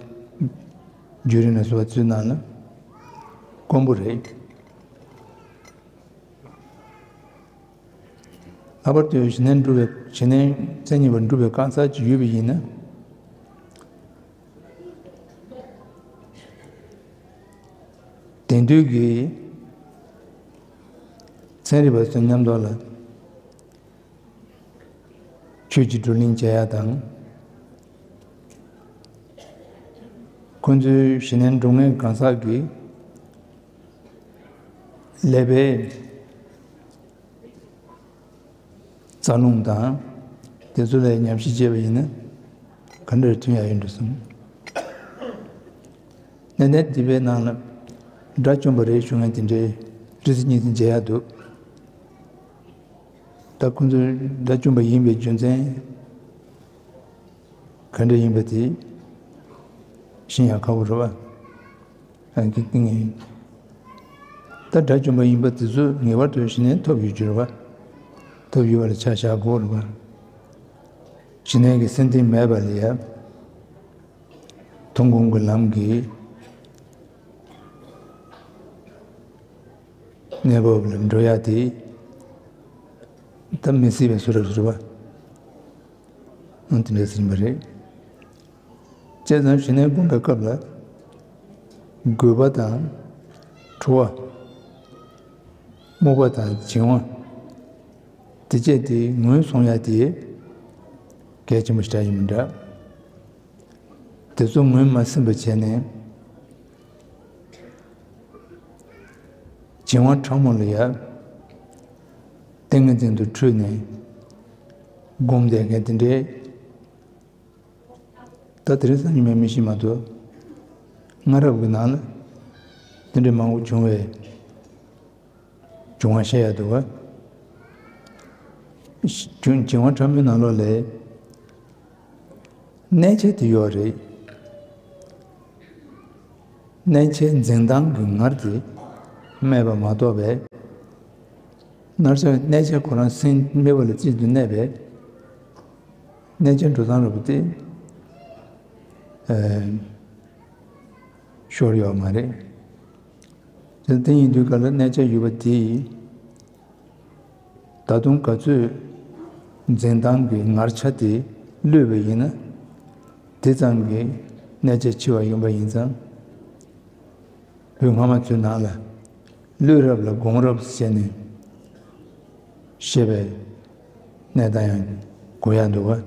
བརྒྱུད་རིམ་ལ་སོགས་པ་ཚོའི་ནང་ལ་དཀོན་པོ་རེད། ལྷག་པར་དུ་ཞི་གནས་སྒྲུབ་པའི་ཞི་གནས་མཚན་ཉིད་པ་སྒྲུབ་པའི་རྐང་ཚར་གཅིག་ཡོད་པ་ཡིན་ན། དེང་དུས་ཀྱི་ཚན་རིག་པ་ཚོའི་མཉམ་དུ་ལ། ཆོས་ཀྱི་བགྲོ་གླེང་བྱེད་ཡ་དང་། ཁོང་ཚོའི་ཞི་གནས་སྒྲུབ་མཁན་གང་ཟག་གི་ཀླད་པའི་རྩ་རླུང་དང་དེ་ཚོ་ལ་ཉམས་ཞིབ་བྱས་པ་ཡིན་ན་ག་འདྲར་ཐོན་ཡག་ཡིན་འགྲོ་གསུངས། ནན་ཏན་དེ་པའི་ནང་ལ་དགྲ་བཅོམ་པ་རེད་ཞུ་མཁན་དེ་འདྲའི་རི་སི་གཉིས་སུ་མཇལ་ཡག་འདུག་ད་ཁོང་ཚོ་དགྲ་བཅོམ་པ་ཡིན་པའི་རྒྱུ་མཚན་ག་འདྲ་ཡིན་པ་དེ་ཤེས་ཡག་ཁག་པོ་རེད་བ། ཨ་གི་ཏིང་ངེ་ད་དགྲ་བཅོམ་པ་ཡིན་པ་དེ་ཚོ་ངེས་པར་དུ་ཞི་གནས་ཐོབ་ཡོད་རྒྱུ་རེད་བ། ཐོབ་ཡོད་པ་ལ་ཆ་བཞག་དགོས་རེད་བ། ཞི་གནས་ཀྱི་སེམས་གཏིང་མེད་པ་ལ་ཡ། མཐོང་སྒོམ་གྱི་ལམ་གྱི་གནས་བབ་ལ་འགྲོ་ཡག་དེ་ད་མི་སྲིད་པའི་བཟོ་འདྲ་བཟོ་འདྲ་བ། ཨང་དེ་འདྲ་ཟིན་པ་རེད། བྱས་ཙང་ཞི་གནས་སྒོམ་པའི་སྐབས་ལ་རྒོད་པ་དང་ཁྲོ་བ། རྨུགས་པ་དང་བྱིང་བ། དེ་བཅས་དེ་ངོས་བཟུང་ཡག་དེ་གལ་ཆེན་པོ་ཞིག་ཡིན་མི་འདྲ། དེ་ཚོ་ངོས་མ་ཟིན་པ་བྱས་ནས་བྱིང་བ་ཕྲ་མོ་ལ་ཡ། ཏིང་ངེ་འཛིན་དུ་འཁྲུལ་ནས་སྒོམ་བསྡད་མཁན་དེ་འདྲའི། ད་དེ་རིང་སང་ཉིན་མའི་མི་ཤི་མ་གཏོགས། སྔ་རབས་ཀྱི་ནང་ལ་དེ་འདྲའི་མང་པོ་བྱུང་བའི་བྱུང་བ་བཤད་ཡག་འདུག་བ། བྱུང་བྱུང་བ་ཕྲ་མོའི་ནང་ལོགས་ལས་གནས་ཆ་དེ་ཡོད་རེད། གནས་ཆའི་འཛིན་སྟངས་ཀྱི་ངར་དེ་སྨྲས་པ་མ་གཏོགས་པས། གནས་ཆ་གནས་ཆ་ཁོ་རང་སེམས་སྨྲས་པ་ལ་རྩིས་སུ་གནས་པས། གནས་ཆ་འགྲོ་སྟངས་རེད་པ་དེ། ཨེ། ཤོར་ཡོད་མ་རེད། དེ་དེ་ཡིན་དུས་ག་ལ་གནས་ཆ་ཡོད་པ་དེ་ཡིས། ད་དུང་ག་ཚོད་འཛིན་སྟངས་ཀྱི་ངར་ཆ་དེ་བསླུས་པ་ཡིན་ན། དེ་ཙམ་གྱིས་གནས་ཆ་འཆི་བ་ཡིན་པ་ཡིན་ཙང་། བོད་སྔ་མ་ཚོའི་ནང་ལ་བསླུས་རབས་ལ་སྒོམ་རབས་བྱས་ནས་བཤད་པའི་གནས་སྟངས་ཡང་གོ་ཡག་འདུག་བ།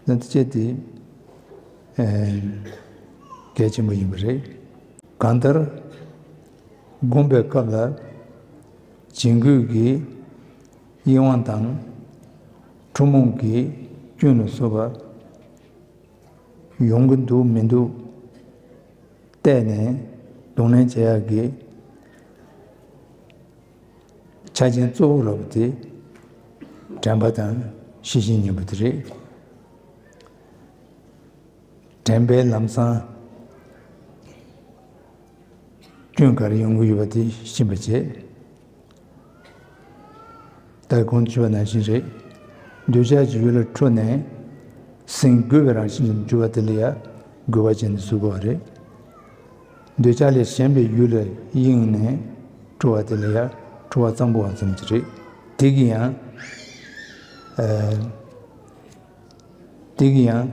ད་དེ་བྱས་ཏེ་ཨེ་གལ་ཆེན་པོ་ཡིན་པ་རེད། གང་ལྟར་སྒོམ་པའི་སྐབས་ལ་བྱིང་རྒོད་ཀྱི་གཡེང་བ་དང་ཁྲོ་མོ་གི་སྐྱོན་ལ་སོགས་པ་ཡོང་གི་འདུག་མི་འདུག་བལྟས་ནས་གདོང་ལེན་བྱེད་ཡག་གི་ཆ་རྐྱེན་གཙོ་བོ་ར་བ་དེ་དྲན་པ་དང་ཤེས་བཞིན་ཉིད་པོ་དེ་རེད། དྲན་པའི་ལམ་སང་སྐྱོན་ག་རེ་ཡོང་གི་ཡོད་པ་དེ་ཤེས་པ་བྱེད། ད་གོང་དུ་ཞུས་པ་ནང་བཞིན་རེད། འདོད་ཆགས་ཀྱི་ཡུལ་ལ་འཁྲུལ་ནས་སེམས་རྒོད་པའི་རང་བཞིན་དུ་གྱུར་པ་དེ་ལ་ཡང་རྒོད་པ་ཅན་དུ་གཟུགས་པ་རེད། འདོད་ཆགས་ལས་གཞན་པའི་ཡུལ་ལ་གཡེང་ནས་འཁྲུལ་བ་དེ་ལ་ཡང་འཁྲུལ་བ་ཙམ་པོ་བ་ཙམ་གྱི་རེད། དེ་གི་ཡང་། ཨ། དེ་གི་ཡང་།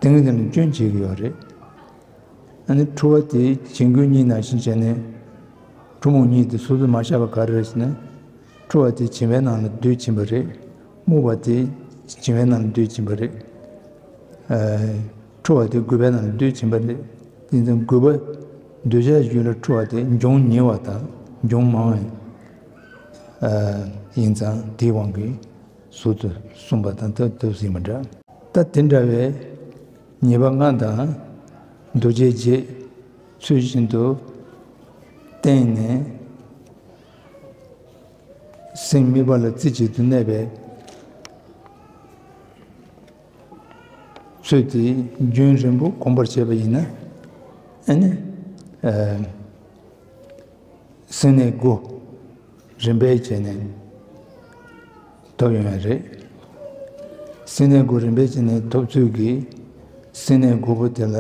དེ་གི་དེ་ནི་སྐྱོན་བྱེད་ཀྱི་ཡོད་རེད། ཨ་ནི་འཁྲུལ་བ་དེ་བྱིང་རྒོད་གཉིས་ནང་བཞིན་བྱས་ནས། ཁྲོ་མོ་གཉིས་དེ་སོ་སོ་མ་བཞག་པ་ག་རེ་རེད་ཟེར་ན། འཁྲུལ་བ་དེ་བྱིང་བའི་ནང་ལ་སྡོད་ཕྱིན་པ་རེད། རྨུགས་པ་དེ་བྱིང་བའི་ནང་ལ་སྡོད་ཕྱིན་པ་རེད། ཨ། འཁྲུལ་བ་དེ་རྒོད་པའི་ནང་ལ་སྡོད་ཕྱིན་པ་རེད། དེ་ཚོ་རྒོད་པ། འདོད་ཆགས་ཡུལ་ལ་འཁྲུལ་བ་དེ་འབྱུང་ཉེ་བ་དང་འབྱུང་མང་བ་ཡིན་ཙང་དེའི་དབང་གིས་གཟུགས་སུ་གསུངས་པ་དང་ཐབས་ཐབས་ཟིན་པ་འདྲ། ད་དེ་འདྲ་བའི་ཉེས་པ་ལྔ་དང་འདུ་བྱེད་བརྒྱད་ཚུལ་བཞིན་དུ་བསྟེན་ནས། སེམས་དམིགས་པ་ལ་རྩེ་གཅིག་ཏུ་གནས་པའི་ཚུལ་དེ་རྒྱུན་རིང་པོ་གོམས་པར་བྱས་པ་ཡིན་ན། ཨ་ནི། ཨ། སེམས་གནས་དགུ་རིམ་པས་བྱས་ནས་ཐོབ་ཡོང་ཡ་རེད། སེམས་གནས་དགུ་རིམ་པས་བྱས་ནས་ཐོབ་ཚུལ་གྱི་སེམས་གནས་དགུ་པོ་དེ་ལ།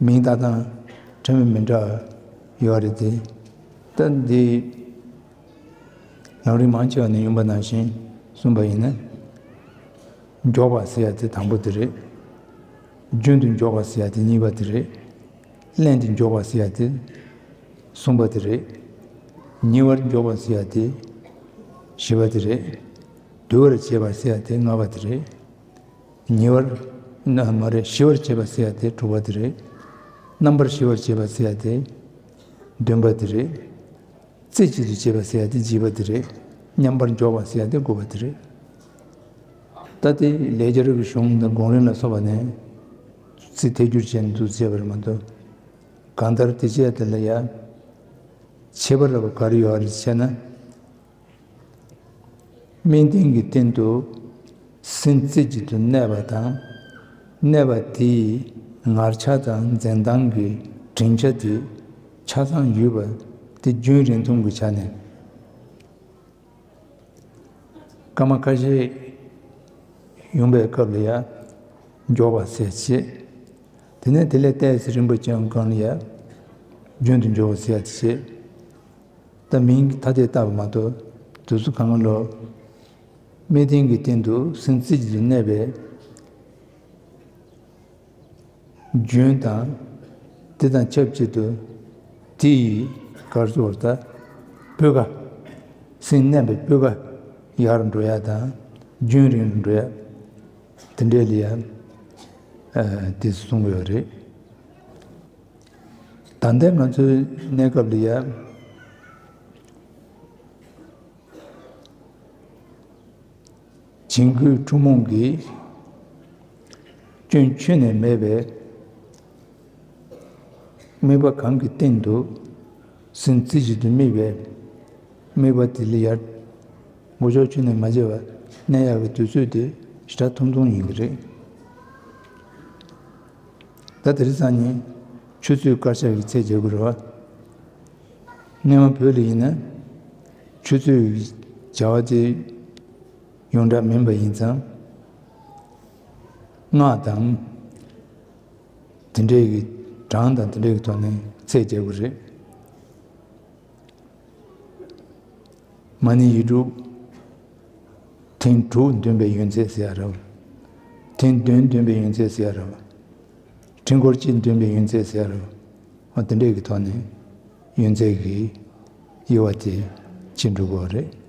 མིང་བཏགས་སྟངས་ཕྲ་མོ་མི་འདྲ་བ་ཡོད་རེད་དེ། ད་འདི་ལམ་རིམ་མང་ཆེ་བ་ནས་ཡོང་པ་ནང་བཞིན་གསུངས་པ་ཡིན་ན། མགྱོགས་པ་ཟེར་ཡ་དེ་དང་པོ་དེ་རེད། རྒྱུན་དུ་མགྱོགས་པ་ཟེར་ཡ་དེ་གཉིས་པ་དེ་རེད། བརླན་དུ་མགྱོགས་པ་ཟེར་ཡ་དེ་གསུམ་པ་དེ་རེད། ཉེ་བར་མགྱོགས་པ་ཟེར་ཡ་དེ་བཞི་པ་དེ་རེད། དུལ་བར་བྱེད་པ་ཟེར་ཡ་དེ་ལྔ་པ་དེ་རེད། ཉེ་བར་ ན་མ་རེད། ཞི་བར་བྱེད་པ་ཟེར་ཡ་དེ་དྲུག་པ་དེ་རེད། རྣམ་པར་ཞི་བར་བྱེད་པ་ཟེར་ཡ་དེ་བདུན་པ་དེ་རེད། རྩེ་གཅིག་ཏུ་བྱེད་པ་ཟེར་ཡ་དེ་བཞི་པ་དེ་རེད། མཉམ་པར་འཇོག་པ་ཟེར་ཡ་དེ་དགུ་པ་དེ་རེད། ད་དེ་ལེགས་སྦྱར་གྱི་གཞུང་དང་སྒོམ་རིམ་ལ་སོགས་པ་ནས་ཚིག་ཐད་སྒྱུར་བྱས་ནས་འདུག་བྱས་པ་རེད་མ་གཏོགས། གང་ལྟར་དེ་བྱས་དེ་ལ་ཡ་ཁྱད་པར་ར་བ་ག་རེ་ཡོད་རེད་ཟེར་ན། སྨིན་ལྡན་གྱི་སྟེང་དུ་སེམས་རྩེ་གཅིག་ཏུ་གནས་པ་དང་། གནས་པ་དེའི་ངར་ཆ་དང་འཛིན་སྟངས་ཀྱི་དྲན་ཆ་དེ་ཆ་ཚང་ཡོད་པ་དེ་རྒྱུན་རིང་ཐུང་གི་ཆ་ནས། སྐར་མ་ཁ་ཤས་ཡོང་པའི་སྐབས་ལ་ཡ་མགྱོགས་པ་ཟེར་བྱེད། དེ་ནས་དེ་ལས་ཏོག་ཙམ་རིང་པོ་ཅན་གང་ལ་ཡ་རྒྱུན་དུ་འཇོག་པ་ཟེར་བྱེད། ད་མིང་ཐ་དད་བཏགས་པ་མ་གཏོགས་དུས་སུ་གང་ལོ། སྨིན་ལྡན་གྱི་སྟེང་དུ་སེམས་རྩེ་གཅིག་ཏུ་གནས་པའི་རྒྱུན་དང་། དེ་དང་ཆབས་ཅིག་ཏུ་དེ་ཡི་གར་སོགས་ད་སྤུས་ཀ། སེམས་གནས་པའི་སྤུས་ཀ་ཡར་འགྲོ་ཡ་དང་རྒྱུན་རིང་རུ་འགྲོ་ཡ། དེ་འདྲས་ལ་ཡ་དེ་གསུང་གི་ཡོད་རེད། ད་ལྟའི་ང་ཚོའི་གནས་སྐབས་ལ་ཡ། བྱིང་རྒོད་འཁྲུལ་རྨོངས་ཀྱི་སྐྱོན་ཁྱོན་ནས་མེད་པའི་དམིགས་པ་གང་གི་སྟེང་དུ་སེམས་རྩེ་གཅིག་ཏུ་དམིགས་པའི་དམིགས་པ་དེ་ལ་ཡར་མགོ་ལྕོག་ཁྱོན་ནས་མ་བརྗེད་པར་གནས་ཡག་གི་དུས་ཚོད་དེ་ཞེ་དྲག་ཐུང་ཐུང་ཡིན་གྱི་རེད། ད་དེ་རིང་སང་ཉིན་ཆུ་ཚོད་སྐར་ཆ་གི་ཚད་རྒྱག་དགོས་རེད་བ། སྔོན་མ་བོད་ལ་ཡིན་ན་ཆུ་ཚོད་ཀྱི་བྱ་བ་དེ་ཡོངས་གྲགས་མིན་པ་ཡིན་ཙང་། སྔགས་དང་དེ་འདྲའི་གི་གྲངས་དང་དེ་འདྲའི་གི་ཐོག་ནས་ཚད་རྒྱག་དགོས་རེད། མ་ཎི་ཡིག་དྲུག་ཐེངས་དྲུག་འདོན་པའི་ཡོན་ཚད་ཟེར་ཡ་རེད། ཐེངས་བདུན་འདོན་པའི་ཡོན་ཚད་ཟེར་ཡ་རེད། ཕྲེང་སྐོར་གཅིག་འདོན་པའི་ཡོན་ཚད་ཟེར་ཡ་རེད། འོ་དེ་འདྲས་ཀྱི་ཐོག་ནས་ཡོན་ཚད་ཀྱི་དབྱེ་བ་དེ་ཕྱེ་འགྲོ་གི་ཡོད་རེད།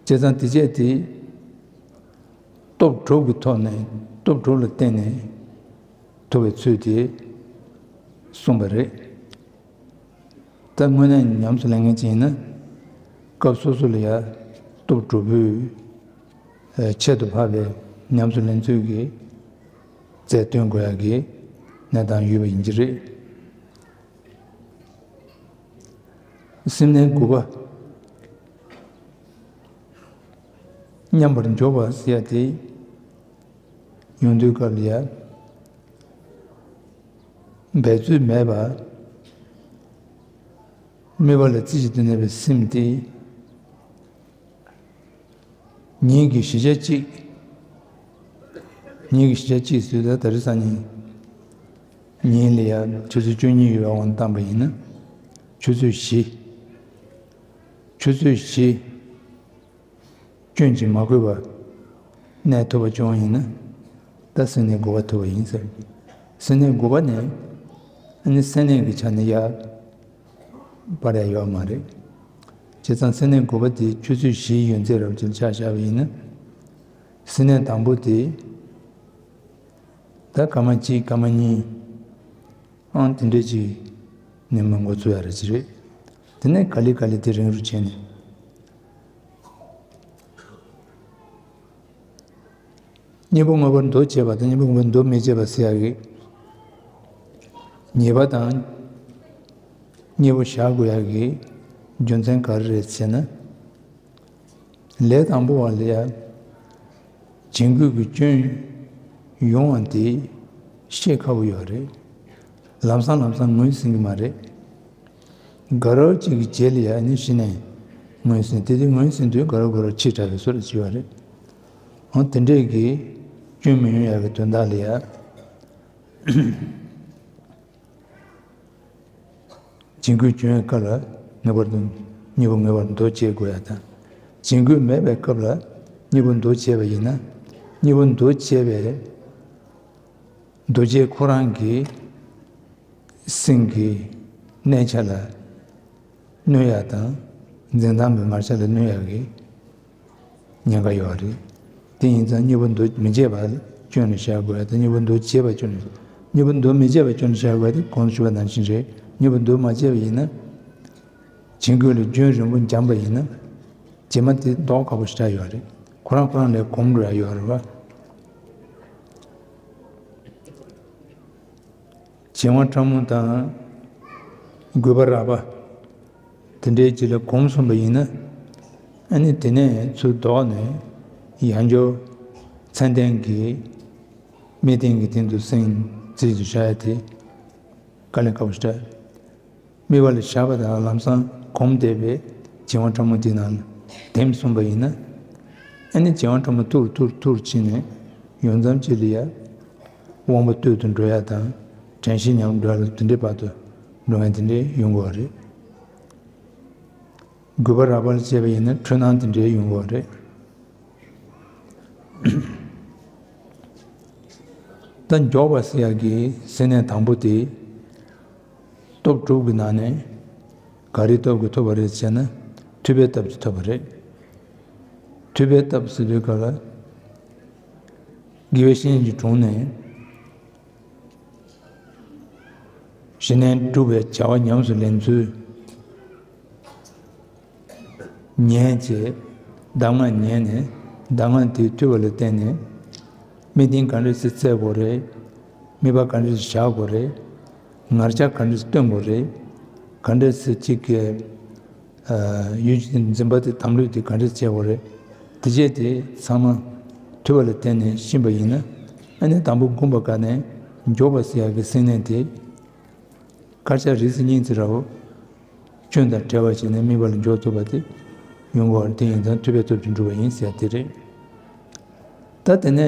བྱས་ཙང་དེ་བྱས་ཏེ་སྟོབས་དྲུག་གི་ཐོག་ནས་སྟོབས་དྲུག་ལ་བརྟེན་ནས་ཐུབ་པའི་ཚུལ་དེ་གསུངས་པ་རེད། ད་དངོས་གནས་ཉམས་སུ་ལེན་མཁན་ཅིག་ཡིན་ན། སྐབས་སོ་སོ་ལ་ཡ་སྟོབས་དྲུག་པོའི་ཨ་ཁྱད་དུ་འཕགས་པའི་ཉམས་སུ་ལེན་ཚུལ་གྱི་རྩལ་སྟོན་དགོས་ཡག་གི་གནས་སྟངས་ཡོད་པ་ཡིན་གྱི་རེད། སེམས་གནས་དགུ་པ། མཉམ་པར་འཇོག་པ་ཟེར་ཡ་དེ་ཡོང་དུས་སྐབས་ལ་ཡ། འབད་རྩོལ་མེད་པ། དམིགས་པ་ལ་རྩེ་གཅིག་ཏུ་གནས་པའི་སེམས་དེ། ཉིད་ཀྱི་བཞི་ཆ་གཅིག་ཉིད་ཀྱི་བཞི་ཆ་གཅིག་ཟེར་ད་དེ་རིང་སང་ཉིན། ཉིད་ལ་ཡ་ཆུ་ཚོད་བཅུ་གཉིས་ཡོད་པ་དབང་བཏང་པ་ཡིན་ན། ཆུ་ཚོད་བཞི། ཆུ་ཚོད་བཞི། སྐྱོན་གྱིས་མ་གོས་པ་གནས་ཐུབ་པ་བྱུང་བ་ཡིན་ན། ད་སེམས་གནས་དགུ་པ་ཐུབ་པ་ཡིན་ཟེར། སེམས་གནས་དགུ་པ་ནས་ཨ་ནི་སེམས་གནས་ཀྱི་ཆ་ནས་ཡར་སྤར་ཡ་ཡོད་མ་རེད། བྱས་ཙང་སེམས་གནས་དགུ་པ་དེ་ཆུ་ཚོད་བཞིའི་ཡོན་ཚད་རབ་ཅིག་ཆ་བཞག་པ་ཡིན་ན། སེམས་གནས་དང་པོ་དེ་ད་སྐར་མ་གཅིག་སྐར་མ་གཉིས། ཨང་དེ་འདྲས་ཅིག་ནས་མ་འགོ་ཚུགས་ཡ་རེད་ཅི་རེད། དེ་ནས་ག་ལེ་ག་ལེ་དེ་རིང་རུ་བྱས་ནས། གཉིས་པོ་མངོན་པར་འདུ་བྱེད་པ་དང་གཉིས་པོ་མངོན་པར་འདུ་མི་བྱེད་པ་ཟེར་ཡ་གི། ཉེས་པ་དང་གཉིས་པོ་བཞག་དགོས་ཡ་གི་རྒྱུ་མཚན་ག་རེ་རེད་ཟེར་ན། ལས་དང་པོ་བ་ལ་ཡ། བྱིང་རྒོད་ཀྱི་སྐྱོན་ཡོང་བ་དེ་ཤེས་ཁག་པོ་ཡོད་རེད། ལམ་སང་ལམ་སང་ངོས་ཟིན་གྱི་མ་རེད། དགའ་རབ་ཅིག་གི་རྗེས་ལ་ཡ་ནི་གཞི་ནས་ངོས་ཟིན་དེ་དེ་ངོས་ཟིན་དུས་དགའ་རབ་དགའ་རབ་ཆེ་དྲགས་པའི་བཟོ་ལ་བྱེད་པ་རེད། འོ་དེ་འདྲས་ཀྱི་སྐྱོན་མི་ཡོང་ཡ་གི་དོན་དག་ལ་ཡ། བྱིང་རྒོད་བྱུང་བའི་སྐབས་ལ་ངེས་པར་དུ་གཉིས་པོ་ངེས་པར་འདུ་བྱེད་དགོས་ཡ་དང་། བྱིང་རྒོད་མེད་པའི་སྐབས་ལ་གཉིས་པོ་འདུ་བྱེད་པ་ཡིན་ན། གཉིས་པོ་འདུ་བྱེད་པའི་འདུ་བྱེད་ཁོ་རང་གི་སེམས་ཀྱི་གནས་ཆ་ལ་གནོད་ཡ་དང་། འཛིན་སྟངས་ཀྱི་ངར་ཆ་ལ་གནོད་ཡ་གི་ ཉེན་ཁ་ཡོད་རེད། དེ་ཡིན་ཙང་གཉིས་པོ་འདུ་མི་བྱེད་པ་སྐྱོན་ནས་བཞག་དགོས་ཡ་དང་། གཉིས་པོ་འདུ་བྱེད་པ་སྐྱོན་ནས། གཉིས་པོ་འདུ་མི་བྱེད་པ་སྐྱོན་ནས་བཞག་དགོས་ཡ་དེ་གོང་དུ་ཞུས་པ་ནང་བཞིན་རེད། གཉིས་པོ་འདུ་མ་བྱེད་པ་ཡིན་ན། བྱིང་རྒོད་ལ་རྒྱུན་རིང་པོ་འབྱམས་པ་ཡིན་ན། རྗེས་མ་དེ་ལྡོག་དཀའ་པོ་ཞེ་དྲག་ཡོད་རེད། ཁོ་རང་ཁོ་རང་ལས་གོམས་འགྲོ་ཡ་ཡོད་རེད་བ། བྱིང་བ་ཕྲ་མོ་དང་རྒོད་པ་རགས་པ་དེ་འདྲའི་རྗེས་ལ་གོམས་སོང་པ་ཡིན་ན། ཨ་ནི་དེ་ནས་ཚུར་ལྡོག་ནས་ཡང་བསྐྱར་མཚན་ལྡན་གྱི་དམིགས་རྟེན་གྱི་སྟེང་དུ་སེམས་རྩིས་སུ་བཞག་ཡ་དེ་དཀའ་ལས་ཁག་པོ་ཞེ་དྲག་དམིགས་པ་ལ་བཞག་པ་དང་ལམ་སང་གོམས་བསྡད་པའི་བྱིང་བ་ཕྲ་མོ་དེ་ནང་ལ་ལྡེམ་སོང་པ་ཡིན་ན། ཨ་ནི་བྱིང་བ་ཕྲ་མོ་ཐུར་ཐུར་ཐུར་ཕྱིན་ནས་ཡོང་མཚམས་གཅིག་ལ་ཡ་དབང་པོ་སྟོད་དུ་འགྲོ་ཡ་དང་དྲན་ཤེས་ཉམས་འགྲོ་ཡ་ལ་དེ་འདྲའི་བར་དུ་འགྲོ་མཁན་དེ་འདྲའི་ཡོང་གི་ཡོད་རེད། རྒོད་པ་རགས་པ་ལ་བྱས་པ་ཡིན་ན་འཁྲུལ་སྣང་དེ་འདྲའི་ཡོང་གི་ཡོད་རེད། ད་མགྱོགས་པ་ཟེར་ཡག་གི་སེམས་གནས་དང་པོ་དེ། སྟོབས་དྲུག་གི་ནང་ནས་ག་རེའི་སྟོབས་ཀྱིས་ཐོབ་པ་རེད་ཟེར་ན། ཐུབ་པའི་སྟོབས་ཀྱིས་ཐོབ་པ་རེད། ཐུབ་པའི་སྟོབས་ཟེར་དུས་སྐབས་ལ། དགེ་བའི་བཤེས་གཉེན་གྱི་དྲུང་ནས་ཞི་གནས་སྒྲུབ་པའི་བྱ་བ་ཉམས་སུ་ལེན་ཚུལ། ཉན་བྱས། གདམས་ངག་ཉན་ནས། གདམས་ངག་དེ་ཐོས་པ་ལ་བརྟེན་ནས། དམིགས་རྟེན་ག་འདྲ་སེ་བཙལ་དགོས་རེད། དམིགས་པ་ག་འདྲ་སེ་བཞག་དགོས་རེད། ང་རྒྱལ་ག་འདྲ་སེ་སྟོན་དགོས་རེད། ག་འདྲ་སེ་གཅིག་གི་ཡུལ་གྱི་འཛིན་པ་དེ་དམ་ལུགས་དེ་ག་འདྲ་སེ་བྱེད་དགོས་རེད། དེ་བྱས་དེ་ཚང་མ་ཐོས་པ་ལ་བརྟེན་ནས་ཤེས་པ་ཡིན་ན། ཨ་ནི་དང་པོ་དགོངས་པ་བཀག་ནས་མགྱོགས་པ་ཟེར་ཡག་གི་སེམས་གནས་དེ། དཀར་ཆག་རིས་སུ་གཉིས་ཙམ་ར་བོ། སྐྱོན་དང་བྲལ་བ་བྱས་ནས་དམིགས་པ་ལ་འཇོག་ཐུབ་པ་དེ་ཡོང་གི་ཡོད་རེད། དེ་ཡིན་ཙང་ཐུབ་པའི་སྟོབས་ཀྱིས་འགྲུབ་པ་ཡིན་ཟེར་ཡ་དེ་རེད། ད་དེ་ནས་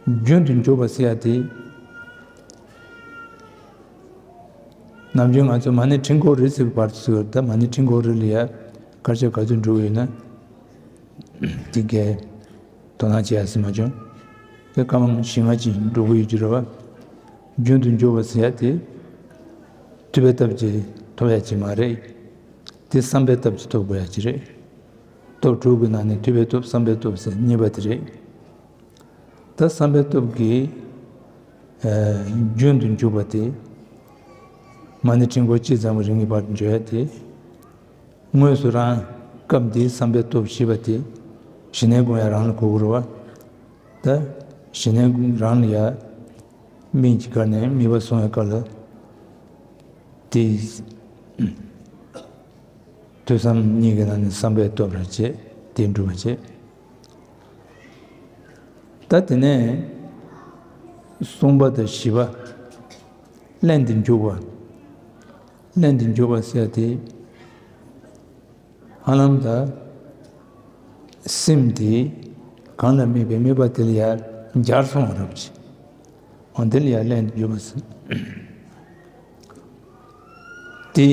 རྒྱུན་དུ་འཇུག་པ་ཟེར་ཡ་དེ། ནམ་རྒྱུན་ང་ཚོ་མ་ཎི་ཕྲེང་སྐོར་རེ་ཟེར་བའི་བར་དུ་ཟེར་བ་ད་མ་ཎི་ཕྲེང་སྐོར་རེ་ལ་ཡ་དཀར་ཆག་ག་ཚོད་འགྲོ་གི་ཡོད་ན། དེ་གའི་དོ་སྣང་བྱེད་ཡ་ཟེར་མ་བྱུང་། དེ་སྐར་མ་བཞི་ལྔ་ཅིག་འགྲོ་གི་ཡོད་ཀྱི་རེད་བ། རྒྱུན་དུ་འཇུག་པ་ཟེར་ཡ་དེ། ཐུབ་པའི་སྟོབས་ཀྱིས་ཐོབ་ཡ་ཅིག་མ་རེད། དེ་བསམ་པའི་སྟོབས་ཀྱིས་ཐོབ་དགོས་ཡ་ཅིག་རེད། སྟོབས་དྲུག་གི་ནང་ནས་ཐུབ་པའི་སྟོབས་བསམ་པའི་སྟོབས་ཟེར་གཉིས་པ་དེ་རེད། ད་བསམ་པའི་སྟོབས་ཀྱིས་ཨ་རྒྱུན་དུ་འཇུག་པ་དེ། མ་ཎི་ཕྲེང་སྐོར་ཅི་ཙམ་རིང་གི་བར་དུ་འཇུག་ཡ་དེ། དངོས་སུ་རང་སྐབས་འདིའི་བསམ་པའི་སྟོབས་ཞེས་པ་དེ་ཞི་གནས་སྒོམ་ཡ་རང་ལ་གོ་དགོས་རེད་བ། ད་ཞི་གནས་རང་ལ་ཡ་དམིགས་ཀྱི་བཀར་ནས་དམིགས་པ་བཟུང་བའི་སྐབས་ལ་དེ་ཐོས་བསམ་གཉིས་ཀྱི་ནང་ནས་བསམ་པའི་སྟོབས་རང་བྱེད་དེ་འགྲུབ་པ་བྱེད། ད་དེ་ནས་གསུམ་པ་དང་བཞི་པ་ལྷན་དུ་འཇུག་པ། ལྷན་དུ་འཇུག་པ་ཟེར་ཡ་དེ། ཧ་ལམ་ད་སེམས་དེ་གང་ལ་དམིགས་པའི་དམིགས་པ་དེ་ལ་ཡར་འབྱར་སོང་བ་རབ་ཅིག་འོ་དེ་ལ་ཡར་ལྷན་དུ་འཇུག་པ་ཟེར། དེ་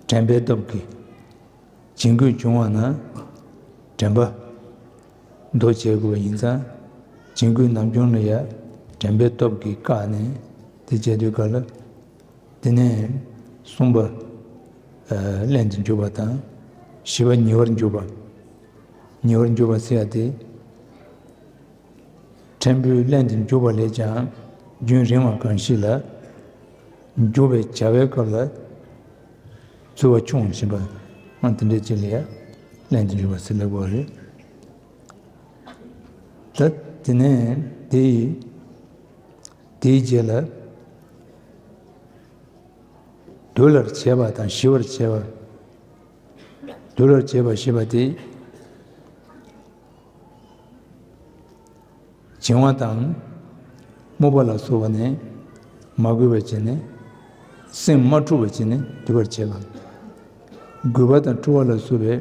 དྲན་པའི་སྟོབས་ཀྱིས་བྱིང་རྒོད་བྱུང་བ་ན་དྲན་པ་འདུ་བྱེད་དགོས་པ་ཡིན་ཙང་། བྱིང་རྒོད་ནམ་བྱུང་ལ་ཡ་དྲན་པའི་སྟོབས་ཀྱིས་བཀག་ནས་དེ་བྱེད་དུས་སྐབས་ལ། དེ་ནས་གསུམ་པ་ཨ་ལྷན་དུ་འཇུག་པ་དང་། བཞི་པ་ཉེ་བར་འཇུག་པ། ཉེ་བར་འཇུག་པ་ཟེར་ཡ་དེ། ཕྲན་བུ་ལྷན་དུ་འཇུག་པ་ལས་ཀྱང་རྒྱུན་རིང་བ་གང་ཞིག་ལ་འཇུག་པའི་བྱ་བའི་སྐབས་ལ་ཚོར་བ་ཆུང་བ་ཞིག་པ། ཨ་དེ་འདྲའི་ཅིག་ལ་ཡ་ལྷན་དུ་འཇུག་པ་ཟེར་ལབ་དགོས་པ་རེད། ད་དེ་ནས་དེ་ཡི་དེའི་རྗེས་ལ་གདུལ་བར་བྱེད་པ་དང་ཞི་བར་བྱེད་པ། གདུལ་བར་བྱེད་པ་ཞེས་པ་དེ། བྱིང་བ་དང་རྨུགས་པ་ལ་སོགས་པ་ནས་མ་གོས་པར་བྱས་ནས། སེམས་མ་འཁྲུགས་པར་བྱས་ནས་གདུལ་བར་བྱེད་པ། རྒུད་པ་དང་འཁྲུལ་བ་ལ་སོགས་པའི་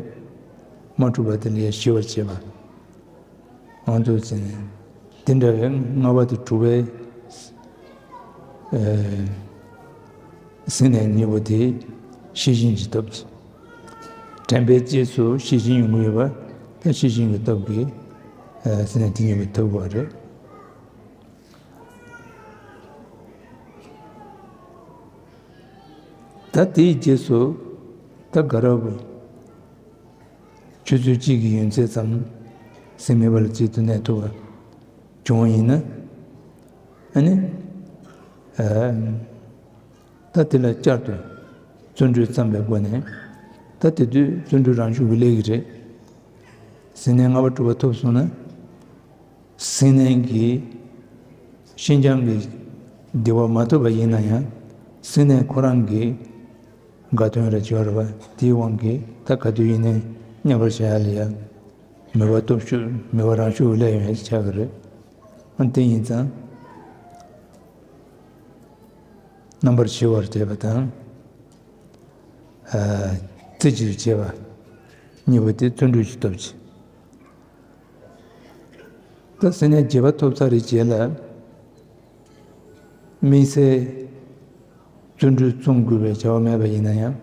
མ་འཁྲུགས་པ་དེ་ལ་ཡང་ཞི་བར་བྱེད་པ། ང་ཚོ་ཟེར་ནས་དེ་འདྲ་བའི་ལྔ་པ་དེ་དྲུག་པའི་ཨ་སེམས་གནས་གཉིས་པོ་དེ་ཤེས་བཞིན་གྱི་སྟོབས་ཀྱིས། དྲན་པའི་རྗེས་སུ་ཤེས་བཞིན་ཡོང་གི་ཡོད་པ། ད་ཤེས་བཞིན་གྱི་སྟོབས་ཀྱིས་ཨ་སེམས་གནས་དེ་གཉིས་པོ་ཐུབ་དགོས་རེད། ད་དེའི་རྗེས་སུ་ད་ག་ར་བ། ཆུ་ཚོད་གཅིག་གི་ཡུན་ཚད་ཙམ་སེམས་མེད་པ་ལ་གཅིག་ཏུ་གནས་ཐུབ་པ་བྱུང་བ་ཡིན་ན། ཨ་ནི། ཨ། ད་དེ་ལ་བསྐྱར་དུ་བརྩོན་འགྲུས་བརྩམས་པའི་སྒོ་ནས། ད་དེ་དུས་བརྩོན་འགྲུས་རང་ཤུགས་ཀྱིས་སླེབས་ཀྱི་རེད། སེམས་ནི་ལྔ་པ་གྲུབ་པ་ཐོབ་སོང་ན། སེམས་ནི་གི་ཤིན་སྦྱངས་ཀྱི་བདེ་བ་མ་ཐོབ་པ་ཡིན་ན་ཡང་། སེམས་ནི་ཁོ་རང་གི་དགའ་སྟོན་རེ་བྱོས་རེ་བ་དེའི་དབང་གིས་ད་ག་དུས་ཡིན་ནའི་མཉམ་པར་བཞག་ཡ་ལ་ཡ། མོས་པ་སྟོབས་ཤུགས་མོས་པ་རང་ཤུགས་སླེབས་ཡོང་ཡ་ཆགས་ཀྱི་རེད། ཨ། དེ་ཡིན་ཙང་། རྣམ་པར་ཞི་བར་བྱེད་པ་དང་། ཨ། རྩེ་གཅིག་ཏུ་བྱེད་པ་གཉིས་པོ་དེ་བརྩོན་འགྲུས་ཀྱི་སྟོབས་ཀྱིས། ད་སེམས་ནི་བརྗེད་པ་ཐོབ་ཚར་བའི་རྗེས་ལ། དམིགས་བསལ་བརྩོན་འགྲུས་རྩོམ་དགོས་པའི་བྱ་བ་མེད་པ་ཡིན་ན་ཡང་།